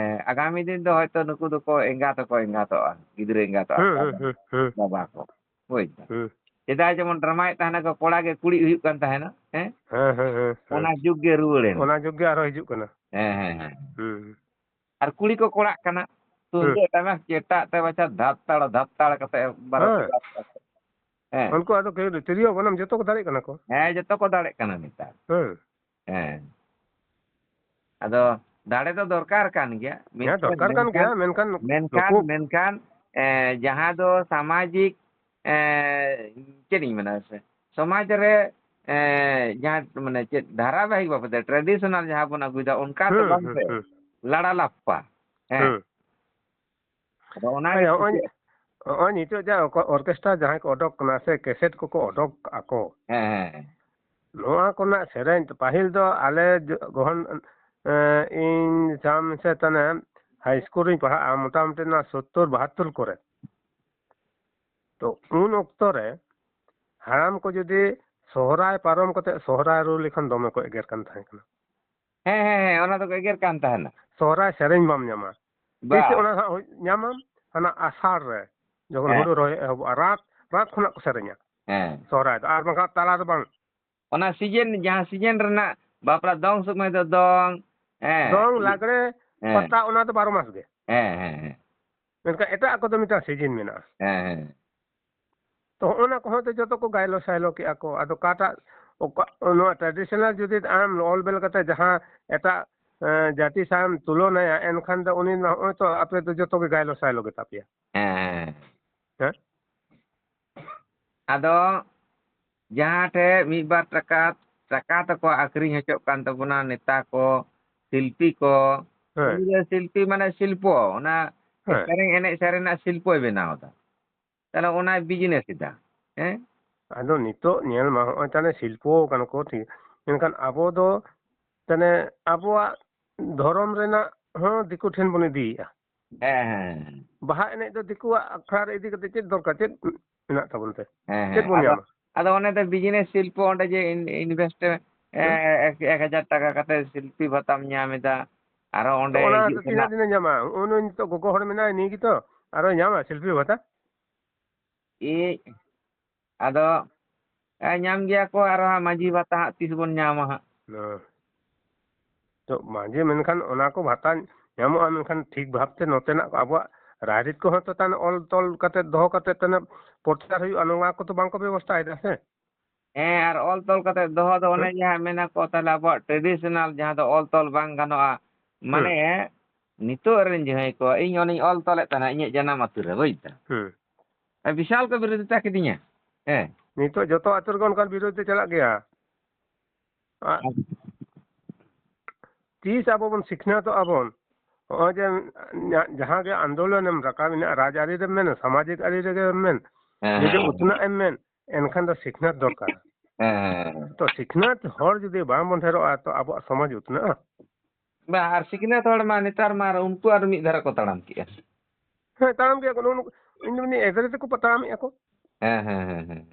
ᱟᱜᱟᱢᱤ ᱫᱤᱱ ᱫᱚ ᱦᱚᱭᱛᱚ ᱱᱩᱠᱩ ᱫᱚᱠᱚ ᱮᱸᱜᱟᱛ ᱦᱚᱸᱠᱚ ᱮᱸᱜᱟᱛᱚᱜᱼᱟ, ᱜᱤᱫᱽᱨᱟᱹ ᱮᱸᱜᱟᱛᱚᱜᱼᱟ ᱠᱚ, ᱦᱩᱸ, ᱦᱩᱸ, ᱦᱩᱸ, ᱦᱩᱸ᱾ ᱵᱟᱵᱟ ᱠᱚ᱾ ᱵᱩᱡᱽ ᱫᱟᱢ? ᱦᱩᱸ᱾ ᱥᱮᱫᱟᱭ ᱡᱮᱢᱚᱱ ᱰᱨᱟᱢᱟᱭᱮᱫ ᱛᱟᱦᱮᱱᱟ ᱠᱚ, ᱠᱚᱲᱟ ᱜᱮ ᱠᱩᱲᱤ ᱦᱩᱭᱩᱜ ᱠᱟᱱ ᱛᱟᱦᱮᱱᱟ, ᱦᱮᱸ? ᱦᱮᱸ, ᱦᱮᱸ, ᱦᱮᱸ, ᱦᱮᱸ᱾ ᱚᱱᱟ ᱡᱩᱜᱽ ᱜᱮ ᱨᱩᱣᱟᱹᱲ ᱮᱱᱟ᱾ ᱚᱱᱟ ᱡᱩᱜᱽ ᱜᱮ ᱟᱨᱦᱚᱸ ᱦᱤᱡᱩᱜ ᱠᱟᱱᱟ᱾ ᱦᱮᱸ, ᱦᱮᱸ, ᱦᱮᱸ᱾ ᱦᱩᱸ᱾ ᱟᱨ ᱠᱩᱲᱤ ᱠᱚ ᱠᱚᱲᱟᱜ ᱠᱟᱱᱟ, ᱦᱩᱸ᱾ ᱛᱩᱢᱫᱟᱹᱜ ᱴᱟᱢᱟᱠ ᱪᱮᱴᱟᱜ ᱛᱮ ᱵᱟᱪᱷᱟ ᱫᱷᱟᱯᱛᱟᱲ, ᱫᱷᱟᱯᱛᱟᱲ ᱠᱟᱛᱮ ᱵᱟᱨᱚ ᱦᱮᱸ᱾ ᱴᱤ ᱵᱟᱡᱟᱣ ᱠᱟᱛᱮ᱾ ᱦᱮᱸ᱾ ᱩᱱᱠᱩ ᱟᱫᱚ ᱠᱮ-, ᱛᱤᱨᱭᱳ ᱵᱟᱱᱟᱢ ᱡᱚᱛᱚ ᱠᱚ ᱫᱟᱲᱮᱭᱟᱜ ᱠᱟᱱᱟ ᱠᱚ᱾ ᱦᱮᱸ, ᱡᱚᱛᱚ ᱠᱚ ᱫᱟᱲᱮᱜ ᱠᱟᱱᱟ ᱱᱮᱛᱟᱨ᱾ ᱦᱮᱸ᱾ ᱦᱮᱸ᱾ ᱟᱫᱚ ᱫᱟᱲᱮ ᱫᱚ ᱫᱚᱨᱠᱟᱨ ᱠᱟᱱ ᱜᱮᱭᱟ᱾ ᱦᱮᱸ, ᱢᱤᱫᱴᱮᱱ ᱫᱚᱨᱠᱟᱨ ᱠᱟᱱ ᱢᱮᱱᱠᱷᱟᱱ, ᱜᱮᱭᱟ, ᱢᱮᱱᱠᱷᱟᱱ ᱢᱮᱱᱠᱷᱟᱱ, ᱱᱩᱠᱩ ᱢᱮᱱᱠᱷᱟᱱ, ᱮ, ᱡᱟᱦᱟᱸ ᱫᱚ ᱥᱟᱢᱟᱡᱤᱠ, ᱮ, ᱪᱮᱫ ᱤᱧ ᱢᱮᱱᱟ ᱥᱮ, ᱥᱚᱢᱟᱡᱽ ᱨᱮ, ᱮ, ᱡᱟᱦᱟᱸ ᱢᱟᱱᱮ ᱪᱮᱫ ᱫᱷᱟᱨᱟᱵᱟᱦᱤᱠ ᱵᱟᱵᱚᱫ ᱛᱮ traditional ᱡᱟᱦᱟᱸ ᱵᱚᱱ ᱟᱹᱜᱩᱭᱮᱫᱟ ᱚᱱᱠᱟ ᱫᱚ ᱦᱩᱸ, ᱵᱟᱝ ᱦᱩᱸ, ᱥᱮ, ᱦᱩᱸ᱾ ᱞᱟᱲᱟ ᱞᱟᱯᱯᱟ᱾ ᱦᱮᱸ᱾ ᱦᱩᱸ᱾ ᱟᱫᱚ ᱚᱱᱟ ᱦᱮᱸ, ᱜᱮ ᱱᱚᱜᱼᱚᱭ, ᱠᱩᱥᱤᱭᱟᱜ ᱱᱚᱜᱼᱚᱭ ᱱᱤᱛᱚᱜ ᱡᱟ ᱚᱠ-, orchestra ᱡᱟᱦᱟᱸᱭ ᱠᱚ ᱚᱰᱚᱠ ᱠᱟᱱᱟ ᱥᱮ ᱠᱮᱥᱮᱴ ᱠᱚᱠᱚ ᱚᱰᱚᱠ ᱟᱠᱚ, ᱦᱮᱸ, ᱦᱮᱸ, ᱦᱮᱸ᱾ ᱱᱚᱣᱟ ᱠᱚᱨᱮᱱᱟᱜ ᱥᱮᱨᱮᱧ ᱯᱟᱹᱦᱤᱞ ᱫᱚ ᱟᱞᱮ ᱡᱚ-, ᱜᱚᱦᱚᱱ, ᱮᱸ, ᱤᱧ ᱥᱟᱢ ᱥᱮ ᱛᱟᱱᱮ high school ᱨᱤᱧ ᱯᱟᱲᱦᱟᱜᱼᱟ, ᱢᱚᱴᱟᱢᱩᱴᱤ ᱱᱚᱣᱟ ᱥᱳᱛᱛᱳᱨ ᱵᱟᱦᱟᱛᱛᱳᱨ ᱠᱚᱨᱮ᱾ ᱛᱚ, ᱩᱱ ᱚᱠᱛᱚ ᱨᱮ ᱦᱟᱲᱟᱢ ᱠᱚ ᱡᱩᱫᱤ ᱥᱚᱦᱨᱟᱭ ᱯᱟᱨᱚᱢ ᱠᱟᱛᱮ ᱥᱚᱦᱨᱟᱭ ᱨᱩ ᱞᱮᱠᱷᱟᱱ ᱫᱚᱢᱮ ᱠᱚ ᱮᱜᱮᱨ ᱠᱟᱱ ᱛᱟᱦᱮᱸ ᱠᱟᱱᱟ᱾ ᱦᱮᱸ, ᱦᱮᱸ, ᱦᱮᱸ, ᱚᱱᱟ ᱫᱚᱠᱚ ᱮᱜᱮᱨ ᱠᱟᱱ ᱛᱟᱦᱮᱱᱟ᱾ ᱥᱚᱦᱨᱟᱭ ᱥᱮᱨᱮᱧ ᱵᱟᱢ ᱧᱟᱢᱟ᱾ ᱵᱟ᱾ ᱛᱤᱥ ᱚᱱᱟ ᱦᱟᱸᱜ ᱦᱩᱭ-, ᱧᱟᱢᱟᱢ? ᱦᱟᱱᱟ ᱟᱥᱟᱲ ᱨᱮ, ᱡᱚᱠᱷᱚᱱ ᱦᱮᱸ᱾ ᱦᱩᱲᱩ ᱨᱚᱦᱚᱭ ᱮᱦᱚᱵᱚᱜᱼᱟ, ᱨᱟᱛ, ᱨᱟᱛ ᱠᱷᱚᱱᱟᱜ ᱠᱚ ᱥᱮᱨᱮᱧᱟ ᱦᱮᱸ᱾ ᱥᱚᱦᱨᱟᱭ ᱫᱚ, ᱟᱨ ᱵᱟᱝᱠᱷᱟᱱ ᱛᱟᱞᱟ ᱫᱚ ᱵᱟᱝ᱾ ᱚᱱᱟ season, ᱡᱟᱦᱟᱸ season ᱨᱮᱱᱟᱜ ᱵᱟᱯᱞᱟ, ᱫᱚᱝ ᱥᱚᱢᱚᱭ ᱫᱚ ᱫᱚᱝ, ᱦᱮᱸ᱾ ᱫᱚᱝ, ᱞᱟᱜᱽᱲᱮ, ᱦᱮᱸ᱾ ᱯᱟᱛᱟ, ᱚᱱᱟ ᱫᱚ ᱵᱟᱨᱚ ᱢᱟᱥ ᱜᱮ᱾ ᱦᱮᱸ, ᱦᱮᱸ, ᱦᱮᱸ᱾ ᱢᱮᱱᱠᱷᱟᱱ ᱮᱴᱟᱜ ᱠᱚᱫᱚ ᱢᱤᱫᱴᱟᱝ season ᱢᱮᱱᱟᱜᱼᱟ᱾ ᱦᱮᱸ, ᱦᱮᱸ᱾ ᱛᱚ, ᱦᱚᱸᱜᱼᱚ ᱱᱟ ᱠᱚᱦᱚᱸ ᱛᱚ ᱡᱚᱛᱚ ᱠᱚ ᱜᱟᱭᱞᱚ ᱥᱟᱭᱞᱚ ᱠᱮᱜᱼᱟ ᱠᱚ᱾ ᱟᱫᱚ ᱚᱠᱟᱴᱟᱜ, ᱚᱠᱟ, ᱱᱚᱣᱟ traditional ᱡᱩᱫᱤ ᱟᱢ ᱚᱞ ᱵᱮᱞ ᱠᱟᱛᱮ ᱡᱟᱦᱟᱸ ᱮᱴᱟᱜ, ᱮᱸ, ᱡᱟᱹᱛᱤ ᱥᱟᱶ ᱮᱢ ᱛᱩᱞᱚᱱᱟᱭᱟ, ᱮᱱᱠᱷᱟᱱ ᱫᱚ ᱩᱱᱤ ᱢᱟ ᱦᱚᱸᱜᱼᱚᱭ ᱛᱚ ᱟᱯᱮ ᱫᱚ ᱡᱚᱛᱚ ᱜᱮ ᱜᱟᱭᱞᱚ ᱥᱟᱭᱞᱚ ᱜᱮ ᱛᱟᱯᱮᱭᱟ᱾ ᱦᱮᱸ᱾ ᱦᱮᱸ? ᱟᱫᱚ ᱡᱟᱦᱟᱸ ᱴᱷᱮᱡ ᱢᱤᱫ ᱵᱟᱨ ᱴᱟᱠᱟ, ᱴᱟᱠᱟ ᱛᱮᱠᱚ ᱟᱠᱷᱨᱤᱧ ᱦᱚᱪᱚᱜ ᱠᱟᱱ ᱛᱟᱵᱚᱱᱟ, ᱱᱮᱛᱟ ᱠᱚ, ᱥᱤᱞᱯᱤ ᱠᱚ, ᱦᱮᱸ᱾ ᱩᱱᱤ ᱫᱚ ᱥᱤᱞᱯᱤ ᱢᱟᱱᱮ ᱥᱤᱞᱯᱚ, ᱚᱱᱟ ᱦᱮᱸ᱾ ᱥᱮᱨᱮᱧ, ᱮᱱᱮᱡ ᱥᱮᱨᱮᱧ ᱨᱮᱱᱟᱜ ᱥᱤᱞᱯᱚᱭ ᱵᱮᱱᱟᱣ ᱮᱫᱟ᱾ ᱛᱟᱦᱞᱮ ᱚᱱᱟᱭ business ᱮᱫᱟ᱾ ᱦᱮᱸ? ᱟᱫᱚ ᱱᱤᱛᱚᱜ ᱧᱮᱞ ᱢᱟ, ᱦᱚᱸᱜᱼᱚᱭ ᱛᱟᱦᱞᱮ ᱥᱤᱞᱯᱚ ᱠᱟᱱᱟ ᱠᱚ, ᱴᱷᱤᱠ᱾ ᱢᱮᱱᱠᱷᱟᱱ ᱟᱵᱚ ᱫᱚ ᱛᱟᱦᱞᱮ ᱟᱵᱚᱣᱟᱜ ᱫᱷᱚᱨᱚᱢ ᱨᱮᱱᱟᱜ ᱦᱚᱸ ᱫᱤᱠᱩ ᱴᱷᱮᱱ ᱵᱚᱱ ᱤᱫᱤᱭᱮᱫᱼᱟ᱾ ᱦᱮᱸ, ᱦᱮᱸ, ᱦᱮᱸ᱾ ᱵᱟᱦᱟ ᱮᱱᱮᱡ ᱫᱚ ᱫᱤᱠᱩᱣᱟᱜ ᱟᱠᱷᱲᱟ ᱨᱮ ᱤᱫᱤ ᱠᱟᱛᱮ ᱪᱮᱫ ᱫᱚᱨᱠᱟᱨ? ᱪᱮᱫ ᱢᱮᱱᱟᱜ ᱛᱟᱵᱚᱱ ᱛᱮ? ᱦᱮᱸ, ᱪᱮᱫ ᱦᱮᱸ᱾ ᱵᱚᱱ ᱟᱫᱚ, ᱧᱟᱢᱟ? ᱟᱫᱚ ᱚᱱᱮ ᱛᱚ business ᱥᱤᱞᱯᱚ, ᱚᱸᱰᱮ ᱡᱮ in-, invest, ᱮ, ᱦᱮᱸ? ᱮᱠ, ᱮᱠ ᱦᱟᱡᱟᱨ ᱴᱟᱠᱟ ᱠᱟᱛᱮ ᱥᱤᱞᱯᱤ ᱵᱷᱟᱛᱟᱢ ᱧᱟᱢ ᱮᱫᱟ, ᱟᱨᱚ ᱚᱸᱰᱮ ᱛᱚ ᱚᱱᱟ ᱦᱤᱡᱩᱜ ᱫᱚ ᱛᱤᱱᱟᱹᱜ ᱥᱮᱱᱚᱜ᱾ ᱫᱤᱱᱮ ᱧᱟᱢᱟ? ᱩᱱᱤ ᱱᱤᱛᱚᱜ ᱜᱚᱜᱚ ᱦᱚᱲ ᱢᱮᱱᱟᱭ, ᱱᱤᱭᱟᱹ ᱜᱮᱛᱚ ᱟᱨᱚᱭ ᱧᱟᱢᱟ ᱥᱤᱞᱯᱤ ᱵᱷᱟᱛᱟ? ᱮᱭ, ᱟᱫᱚ, ᱮ, ᱧᱟᱢ ᱜᱮᱭᱟ ᱠᱚ, ᱟᱨᱚ ᱦᱟᱸᱜ ᱢᱟᱹᱡᱷᱤ ᱵᱷᱟᱛᱟ ᱦᱟᱸᱜ ᱛᱤᱥ ᱵᱚᱱ ᱧᱟᱢᱟ ᱦᱟᱸᱜ? ᱦᱮᱸ᱾ ᱛᱚ, ᱢᱟᱹᱡᱷᱤ, ᱢᱮᱱᱠᱷᱟᱱ ᱚᱱᱟ ᱠᱚ ᱵᱷᱟᱛᱟ ᱧᱟᱢᱚᱜᱼᱟ, ᱢᱮᱱᱠᱷᱟᱱ ᱴᱷᱤᱠ ᱵᱷᱟᱵᱽᱛᱮ ᱱᱚᱛᱮᱱᱟᱜ ᱟᱵᱚᱣᱟᱜ ᱨᱟᱭᱨᱤᱛ ᱠᱚᱦᱚᱸ ᱛᱚ ᱛᱟᱦᱚᱞᱮ ᱚᱞ ᱛᱚᱞ ᱠᱟᱛᱮ ᱫᱚᱦᱚ ᱠᱟᱛᱮ ᱛᱟᱦᱚᱞᱮ ᱯᱨᱚᱪᱟᱨ ᱦᱩᱭᱩᱜᱼᱟ, ᱱᱚᱣᱟ ᱠᱚᱫᱚ ᱵᱟᱝ ᱠᱚ ᱵᱮᱵᱚᱥᱛᱷᱟᱭᱮᱫᱟ ᱥᱮ᱾ ᱦᱮᱸ, ᱟᱨ ᱚᱞ ᱛᱚᱞ ᱠᱟᱛᱮ ᱫᱚᱦᱚ ᱫᱚ ᱚᱱᱮ ᱦᱮᱸ᱾ ᱡᱟᱦᱟᱸ ᱢᱮᱱᱟ ᱠᱚ, ᱛᱟᱦᱚᱞᱮ ᱟᱵᱚᱣᱟᱜ traditional ᱡᱟᱦᱟᱸ ᱫᱚ ᱚᱞ ᱛᱚᱞ ᱵᱟᱝ ᱜᱟᱱᱚᱜᱼᱟ, ᱦᱮᱸ᱾ ᱢᱟᱱᱮ ᱱᱤᱛᱚᱜ ᱨᱮᱱ ᱡᱟᱦᱟᱸᱭ ᱠᱚ, ᱤᱧ ᱚᱱᱮᱧ ᱚᱞ ᱛᱚᱞᱮᱫ ᱛᱟᱦᱮᱱᱟ ᱤᱧᱟᱹᱜ ᱡᱟᱱᱟᱢ ᱟᱹᱛᱩ ᱨᱮ, ᱵᱩᱡᱽ ᱫᱟᱢ? ᱦᱮᱸ᱾ ᱟᱨ ᱵᱤᱥᱟᱞ ᱠᱚ ᱵᱤᱨᱳᱫᱷᱤᱛᱟ ᱠᱤᱫᱤᱧᱟ᱾ ᱦᱮᱸ᱾ ᱱᱤᱛᱚᱜ ᱡᱚᱛᱚ ᱟᱹᱛᱩ ᱨᱮᱜᱮ ᱚᱱᱠᱟᱱ ᱵᱤᱨᱳᱫᱷᱤᱛᱟ ᱪᱟᱞᱟᱜ ᱜᱮᱭᱟ᱾ ᱟᱨ ᱟᱨ ᱛᱤᱥ ᱟᱵᱚ ᱵᱚᱱ ᱥᱤᱠᱷᱱᱟᱹᱛᱚᱜᱼᱟ ᱵᱚᱱ? ᱱᱚᱜᱼᱚᱭ ᱡᱮ ᱡᱟ-, ᱡᱟᱦᱟᱸ ᱜᱮ ᱟᱱᱫᱳᱞᱚᱱ ᱮᱢ ᱨᱟᱠᱟᱵ ᱮᱱᱟ, ᱨᱟᱡᱽᱟᱹᱨᱤ ᱨᱮᱢ ᱢᱮᱱ, ᱥᱟᱢᱟᱡᱤᱠ ᱟᱹᱨᱤ ᱨᱮᱜᱮ ᱢᱮᱱ, ᱦᱮᱸ, ᱡᱩᱫᱤ ᱦᱮᱸ, ᱦᱮᱸ᱾ ᱩᱛᱱᱟᱹᱜ ᱮᱢ ᱢᱮᱱ, ᱮᱱᱠᱷᱟᱱ ᱫᱚ ᱥᱤᱠᱷᱱᱟᱹᱛ ᱫᱚᱨᱠᱟᱨ᱾ ᱦᱮᱸ, ᱦᱮᱸ, ᱦᱮᱸ᱾ ᱛᱚ ᱥᱤᱠᱷᱱᱟᱹᱛ ᱦᱚᱲ ᱡᱩᱫᱤ ᱵᱟᱝ ᱵᱚᱱ ᱰᱷᱮᱨᱚᱜᱼᱟ, ᱛᱚ ᱟᱵᱚᱣᱟᱜ ᱥᱚᱢᱟᱡᱽ ᱩᱛᱱᱟᱹᱜᱼᱟ? ᱵᱟᱝ, ᱟᱨ ᱥᱤᱠᱷᱱᱟᱹᱛ ᱦᱚᱲ ᱢᱟ ᱱᱮᱛᱟᱨ ᱢᱟ ᱟᱨ ᱩᱱᱠᱩ ᱟᱨ ᱢᱤᱫ ᱫᱷᱟᱨᱮ ᱠᱚ ᱛᱟᱲᱟᱢ ᱠᱮᱜᱼᱟ᱾ ᱦᱮᱸ, ᱛᱟᱲᱟᱢ ᱜᱮᱭᱟ ᱠᱚ᱾ ᱱᱩᱜᱼᱩ ᱱᱩᱠᱩ, ᱤᱧ ᱫᱚ ᱢᱮᱱᱫᱟᱹᱧ ᱮᱫᱽᱨᱮ ᱛᱮᱠᱚ ᱛᱟᱲᱟᱢᱮᱜᱼᱟ ᱠᱚ᱾ ᱦᱮᱸ, ᱦᱮᱸ, ᱦᱮᱸ, ᱦᱮᱸ᱾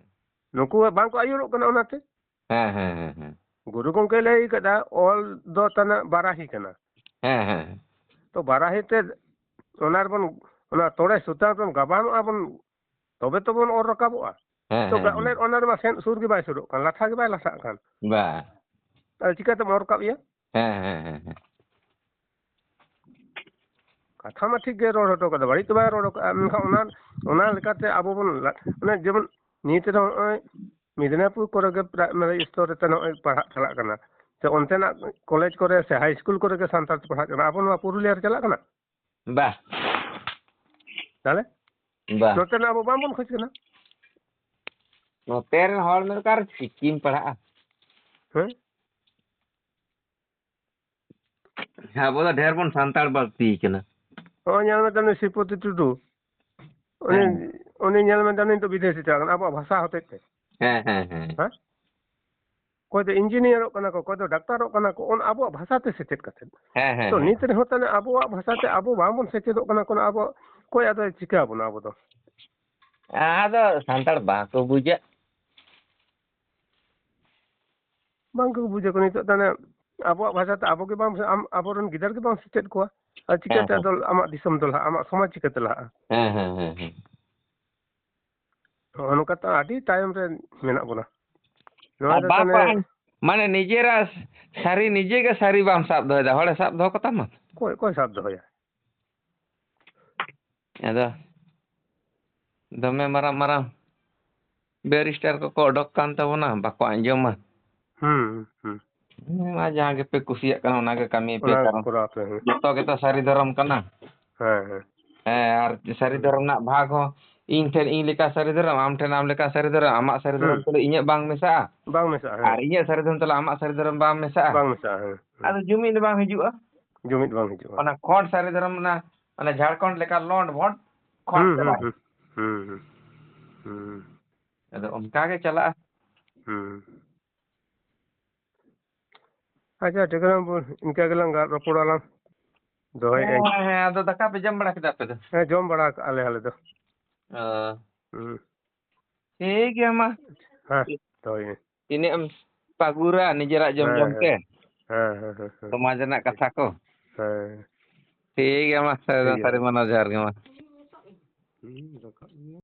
ᱱᱩᱠᱩ ᱵᱟᱝ ᱠᱚ ᱟᱹᱭᱩᱨᱚᱜ ᱠᱟᱱᱟ ᱚᱱᱟᱛᱮ᱾ ᱦᱮᱸ, ᱦᱮᱸ, ᱦᱮᱸ, ᱦᱮᱸ᱾ ᱜᱩᱨᱩ ᱜᱚᱢᱠᱮ ᱞᱟᱹᱭ ᱠᱟᱫᱟ, ᱚᱞ ᱫᱚ ᱛᱟᱱᱟ ᱵᱟᱨᱟᱦᱤ ᱠᱟᱱᱟ᱾ ᱦᱮᱸ, ᱦᱮᱸ᱾ ᱛᱚ ᱵᱟᱨᱟᱦᱤ ᱛᱮ ᱚᱱᱟ ᱨᱮᱵᱚᱱ, ᱚᱱᱟ ᱛᱚᱲᱮ ᱥᱩᱛᱟᱹᱢ ᱨᱮᱵᱚᱱ ᱜᱟᱵᱟᱱᱚᱜᱼᱟ ᱵᱚᱱ, ᱛᱚᱵᱮ ᱛᱚᱵᱚᱱ ᱚᱨ ᱨᱟᱠᱟᱵᱚᱜᱼᱟ᱾ ᱦᱮᱸ, ᱛᱚ ᱦᱮᱸ, ᱜᱟ-, ᱚᱱᱮ, ᱦᱮᱸ᱾ ᱚᱱᱟ ᱨᱮᱢᱟ ᱥᱮᱱ ᱥᱩᱨ ᱜᱮ ᱵᱟᱭ ᱥᱩᱨᱚᱜ ᱠᱟᱱ, ᱞᱟᱴᱷᱟ ᱜᱮ ᱵᱟᱭ ᱞᱟᱴᱷᱟᱜ ᱠᱟᱱ᱾ ᱵᱟ᱾ ᱛᱟᱦᱞᱮ ᱪᱤᱠᱟᱹᱛᱮᱢ ᱚᱨ ᱨᱟᱠᱟᱵ ᱮᱭᱟ? ᱦᱮᱸ, ᱦᱮᱸ, ᱦᱮᱸ, ᱦᱮᱸ᱾ ᱠᱟᱛᱷᱟ ᱢᱟ ᱴᱷᱤᱠ ᱜᱮ ᱨᱚᱲ ᱦᱚᱴᱚ ᱠᱟᱫᱟ, ᱵᱟᱹᱲᱤᱡ ᱫᱚ ᱵᱟᱭ ᱨᱚᱲ ᱠᱟᱜᱼᱟ, ᱢᱮᱱᱠᱷᱟᱱ ᱚᱱᱟ, ᱚᱱᱟ ᱞᱮᱠᱟᱛᱮ ᱟᱵᱚ ᱵᱚᱱ ᱞᱟ-, ᱚᱱᱮ ᱡᱮᱢᱚᱱ ᱱᱤᱛ ᱨᱮᱦᱚᱸ ᱱᱚᱜᱼᱚᱭ ᱢᱮᱫᱽᱱᱟᱯᱩᱨ ᱠᱚᱨᱮ ᱜᱮ primary ᱥᱛᱚᱨ ᱨᱮ ᱱᱚᱜᱼᱚᱭ ᱯᱟᱲᱦᱟᱜ ᱪᱟᱞᱟᱜ ᱠᱟᱱᱟ, ᱥᱮ ᱚᱱᱛᱮᱱᱟᱜ ᱠᱚᱞᱮᱡᱽ ᱠᱚᱨᱮ ᱥᱮ ᱦᱟᱭ ᱥᱠᱩᱞ ᱠᱚᱨᱮ ᱜᱮ ᱥᱟᱱᱛᱟᱲ ᱛᱮ ᱯᱟᱲᱦᱟᱜ ᱠᱟᱱᱟ᱾ ᱟᱵᱚ ᱱᱚᱣᱟ ᱯᱩᱨᱩᱞᱤᱭᱟᱹ ᱨᱮ ᱪᱟᱞᱟᱜ ᱠᱟᱱᱟ? ᱵᱟ᱾ ᱛᱟᱦᱞᱮ? ᱵᱟ᱾ ᱱᱚᱛᱮᱱᱟᱜ ᱟᱵᱚ ᱵᱟᱝᱵᱚᱱ ᱠᱷᱚᱡᱽ ᱠᱟᱱᱟ᱾ ᱱᱚᱛᱮ ᱨᱮᱱ ᱦᱚᱲ ᱢᱮᱱ ᱚᱠᱟᱨᱮ ᱪᱤᱠᱤᱢ ᱯᱟᱲᱦᱟᱜᱼᱟ? ᱦᱮᱸ? ᱟᱵᱚ ᱫᱚ ᱰᱷᱮᱨ ᱵᱚᱱ ᱥᱟᱱᱛᱟᱲ ᱵᱟᱹᱲᱛᱤ ᱠᱟᱱᱟ᱾ ᱦᱚᱸᱜᱼᱚᱭ ᱧᱮᱞ ᱢᱮ ᱛᱟᱦᱞᱮ ᱥᱨᱤᱯᱚᱛᱤ ᱴᱩᱰᱩ᱾ ᱩᱱᱤ, ᱦᱮᱸ᱾ ᱩᱱᱤ ᱧᱮᱞ ᱢᱮ ᱛᱟᱦᱞᱮ ᱱᱤᱛᱚᱜ ᱵᱤᱫᱮᱥᱮ ᱪᱟᱞᱟᱜ ᱠᱟᱱᱟ ᱟᱵᱚᱣᱟᱜ ᱵᱷᱟᱥᱟ ᱦᱚᱛᱮᱡ ᱛᱮ᱾ ᱦᱮᱸ, ᱦᱮᱸ, ᱦᱮᱸ᱾ ᱦᱮᱸ? ᱚᱠᱚᱭ ᱫᱚ ᱤᱧᱡᱤᱱᱤᱭᱟᱨᱚᱜ ᱠᱟᱱᱟ ᱠᱚ, ᱚᱠᱚᱭ ᱫᱚ ᱰᱟᱠᱛᱟᱨᱚᱜ ᱠᱟᱱᱟ ᱠᱚ, ᱚᱱᱟ ᱟᱵᱚᱣᱟᱜ ᱵᱷᱟᱥᱟ ᱛᱮ ᱥᱮᱪᱮᱫ ᱠᱟᱛᱮ᱾ ᱦᱮᱸ, ᱦᱮᱸ, ᱛᱚ ᱦᱮᱸ᱾ ᱱᱤᱛ ᱨᱮᱦᱚᱸ ᱛᱟᱦᱞᱮ ᱟᱵᱚᱣᱟᱜ ᱵᱷᱟᱥᱟ ᱛᱮ ᱟᱵᱚ ᱵᱟᱝᱵᱚᱱ ᱥᱮᱪᱮᱫᱚᱜ ᱠᱟᱱᱟ, ᱠᱳᱱᱳ ᱟᱵᱚ ᱚᱠᱚᱭ ᱟᱫᱚᱭ ᱪᱤᱠᱟᱹ ᱟᱵᱚᱱᱟ ᱟᱵᱚ ᱫᱚ? ᱟᱫᱚ ᱥᱟᱱᱛᱟᱲ ᱵᱟᱠᱚ ᱵᱩᱡᱟ᱾ ᱵᱟᱝ ᱠᱚ ᱵᱩᱡᱟ ᱠᱚ ᱱᱤᱛᱚᱜ ᱫᱚ ᱚᱱᱮ ᱟᱵᱚᱣᱟᱜ ᱵᱷᱟᱥᱟ ᱛᱮ ᱟᱵᱚ ᱜᱮ ᱵᱟᱝ, ᱟᱢ, ᱟᱵᱚᱨᱮᱱ ᱜᱤᱫᱟᱹᱨ ᱜᱮ ᱵᱟᱝ ᱥᱮᱪᱮᱫ ᱠᱚᱣᱟ᱾ ᱟᱨ ᱦᱮᱸ, ᱪᱤᱠᱟᱹᱛᱮ ᱦᱮᱸ᱾ ᱟᱫᱚ ᱟᱢᱟᱜ ᱫᱤᱥᱚᱢ ᱫᱚ ᱞᱟᱦᱟᱜᱼᱟ, ᱟᱢᱟᱜ ᱥᱚᱢᱟᱡᱽ ᱪᱤᱠᱟᱹᱛᱮ ᱞᱟᱦᱟᱜᱼᱟ? ᱦᱮᱸ, ᱦᱮᱸ, ᱦᱮᱸ, ᱦᱮᱸ᱾ ᱱᱚᱜᱼᱚ ᱱᱚᱝᱠᱟ ᱛᱚ ᱟᱹᱰᱤ ᱛᱟᱭᱚᱢ ᱨᱮ ᱢᱮᱱᱟᱜ ᱵᱚᱱᱟ᱾ ᱱᱚᱣᱟ ᱟᱨ ᱫᱚ ᱵᱟᱝ ᱛᱟᱦᱚᱞᱮ ᱯᱟᱲᱦᱟᱜ, ᱢᱟᱱᱮ ᱱᱤᱡᱮᱨᱟᱜ ᱥᱟᱹᱨᱤ ᱱᱤᱡᱮ ᱜᱮ ᱥᱟᱹᱨᱤ ᱵᱟᱢ ᱥᱟᱵ ᱫᱚᱦᱚᱭᱮᱫᱟ, ᱦᱚᱲᱮ ᱥᱟᱵ ᱫᱚᱦᱚ ᱠᱟᱛᱟᱢᱟ? ᱚᱠᱚᱭ, ᱚᱠᱚᱭ ᱥᱟᱵ ᱫᱚᱦᱚᱭᱟ? ᱟᱫᱚ ᱫᱚᱢᱮ ᱢᱟᱨᱟᱝ ᱢᱟᱨᱟᱝ ᱵᱮᱨᱤᱥᱴᱟᱨ ᱠᱚᱠᱚ ᱚᱰᱚᱠ ᱠᱟᱱ ᱛᱟᱵᱚᱱᱟ, ᱵᱟᱠᱚ ᱟᱸᱡᱚᱢᱟ᱾ ᱦᱩᱸ ᱦᱩᱸ ᱦᱮᱸ, ᱢᱟ ᱡᱟᱦᱟᱸ ᱜᱮᱯᱮ ᱠᱩᱥᱤᱭᱟᱜ ᱠᱟᱱᱟ, ᱚᱱᱟᱜᱮ ᱠᱟᱹᱢᱤ ᱯᱮ, ᱚᱱᱟ ᱠᱟᱨᱚᱱ ᱠᱚᱨᱟᱣ ᱯᱮ᱾ ᱦᱮᱸ ᱡᱚᱛᱚ ᱜᱮᱛᱚ ᱥᱟᱹᱨᱤ ᱫᱷᱚᱨᱚᱢ ᱠᱟᱱᱟ᱾ ᱦᱮᱸ ᱦᱮᱸ ᱦᱮᱸ, ᱟᱨ ᱥᱟᱹᱨᱤ ᱫᱷᱚᱨᱚᱢ ᱨᱮᱱᱟᱜ ᱵᱷᱟᱜᱽ ᱦᱚᱸ ᱤᱧ ᱴᱷᱮᱱ ᱤᱧ ᱞᱮᱠᱟ ᱥᱟᱹᱨᱤ ᱫᱷᱚᱨᱚᱢ, ᱟᱢ ᱴᱷᱮᱱ ᱟᱢ ᱞᱮᱠᱟ ᱥᱟᱹᱨᱤ ᱫᱷᱚᱨᱚᱢ, ᱟᱢᱟᱜ ᱥᱟᱹᱨᱤ ᱫᱷᱚᱨᱚᱢ ᱦᱩᱸ᱾ ᱛᱩᱞᱩᱡ ᱤᱧᱟᱹᱜ ᱵᱟᱝ ᱢᱮᱥᱟᱜᱼᱟ, ᱵᱟᱝ ᱢᱮᱥᱟᱜᱼᱟ᱾ ᱦᱮᱸ ᱟᱨ ᱤᱧᱟᱹᱜ ᱥᱟᱹᱨᱤ ᱫᱷᱚᱨᱚᱢ ᱛᱩᱞᱩᱡ ᱟᱢᱟᱜ ᱥᱟᱹᱨᱤ ᱫᱷᱚᱨᱚᱢ ᱵᱟᱝ ᱢᱮᱥᱟᱜᱼᱟ, ᱵᱟᱝ ᱢᱮᱥᱟᱜᱼᱟ᱾ ᱦᱮᱸ ᱦᱮᱸ᱾ ᱟᱫᱚ ᱡᱩᱢᱤᱫ ᱫᱚ ᱵᱟᱝ ᱦᱤᱡᱩᱜᱼᱟ᱾ ᱡᱩᱢᱤᱫ ᱵᱟᱝ ᱦᱤᱡᱩᱜᱼᱟ᱾ ᱚᱱᱟ ᱠᱷᱚᱸᱰ ᱥᱟᱹᱨᱤ ᱫᱷᱚᱨᱚᱢ ᱨᱮᱱᱟᱜ, ᱚᱱᱟ ᱡᱷᱟᱲᱠᱷᱚᱸᱰ ᱞᱮᱠᱟ ᱞᱚᱸᱰ ᱵᱷᱚᱸᱰ ᱠᱷᱚᱸᱰ ᱦᱩᱸ ᱦᱩᱸ ᱪᱟᱵᱟᱭ᱾ ᱦᱩᱸ ᱦᱩᱸ ᱦᱩᱸ ᱦᱩᱸ ᱟᱫᱚ ᱚᱱᱠᱟ ᱜᱮ ᱪᱟᱞᱟᱜᱼᱟ᱾ ᱦᱩᱸ᱾ ᱟᱪᱪᱷᱟ, ᱴᱷᱤᱠ ᱜᱮᱭᱟ, ᱵᱚ-, ᱤᱱᱠᱟ ᱜᱮᱞᱟᱝ ᱜᱟ-, ᱨᱚᱯᱚᱲᱟᱞᱟᱝ᱾ ᱫᱚᱦᱚᱭᱮᱫᱼᱟᱹᱧ᱾ ᱦᱮᱸ, ᱦᱮᱸ, ᱟᱫᱚ ᱫᱟᱠᱟ ᱯᱮ ᱡᱚᱢ ᱵᱟᱲᱟ ᱠᱮᱫᱟ ᱟᱯᱮ ᱫᱚ? ᱦᱮᱸ, ᱡᱚᱢ ᱵᱟᱲᱟ ᱠᱟᱜᱼᱟ ᱞᱮ ᱟᱞᱮ ᱫᱚ᱾ ᱚ, ᱦᱩᱸ᱾ ᱴᱷᱤᱠ ᱜᱮᱭᱟ ᱢᱟ᱾ ᱦᱮᱸ, ᱫᱚᱦᱚᱭᱮᱫᱼᱟᱹᱧ᱾ ᱛᱤᱱᱟᱹᱜ ᱮᱢ ᱯᱟᱹᱜᱩᱨᱟ ᱱᱤᱡᱮᱨᱟᱜ ᱡᱚᱢ ᱦᱮᱸ, ᱡᱚᱢ ᱛᱮ? ᱦᱮᱸ, ᱦᱮᱸ, ᱦᱮᱸ, ᱦᱮᱸ᱾ ᱥᱚᱢᱟᱡᱽ ᱨᱮᱱᱟᱜ ᱠᱟᱛᱷᱟ ᱠᱚ᱾ ᱦᱮᱸ᱾ ᱴᱷᱤᱠ ᱜᱮᱭᱟ ᱢᱟ, ᱥᱟᱹᱨᱤ ᱴᱷᱤᱠ ᱫᱚ ᱜᱮᱭᱟ᱾ ᱥᱟᱹᱨᱤ ᱢᱟᱱᱟᱣ ᱡᱚᱦᱟᱨ ᱜᱮ ᱢᱟ᱾ ᱦᱩᱸ, ᱨᱟᱠᱟᱵ ᱜᱮᱭᱟ᱾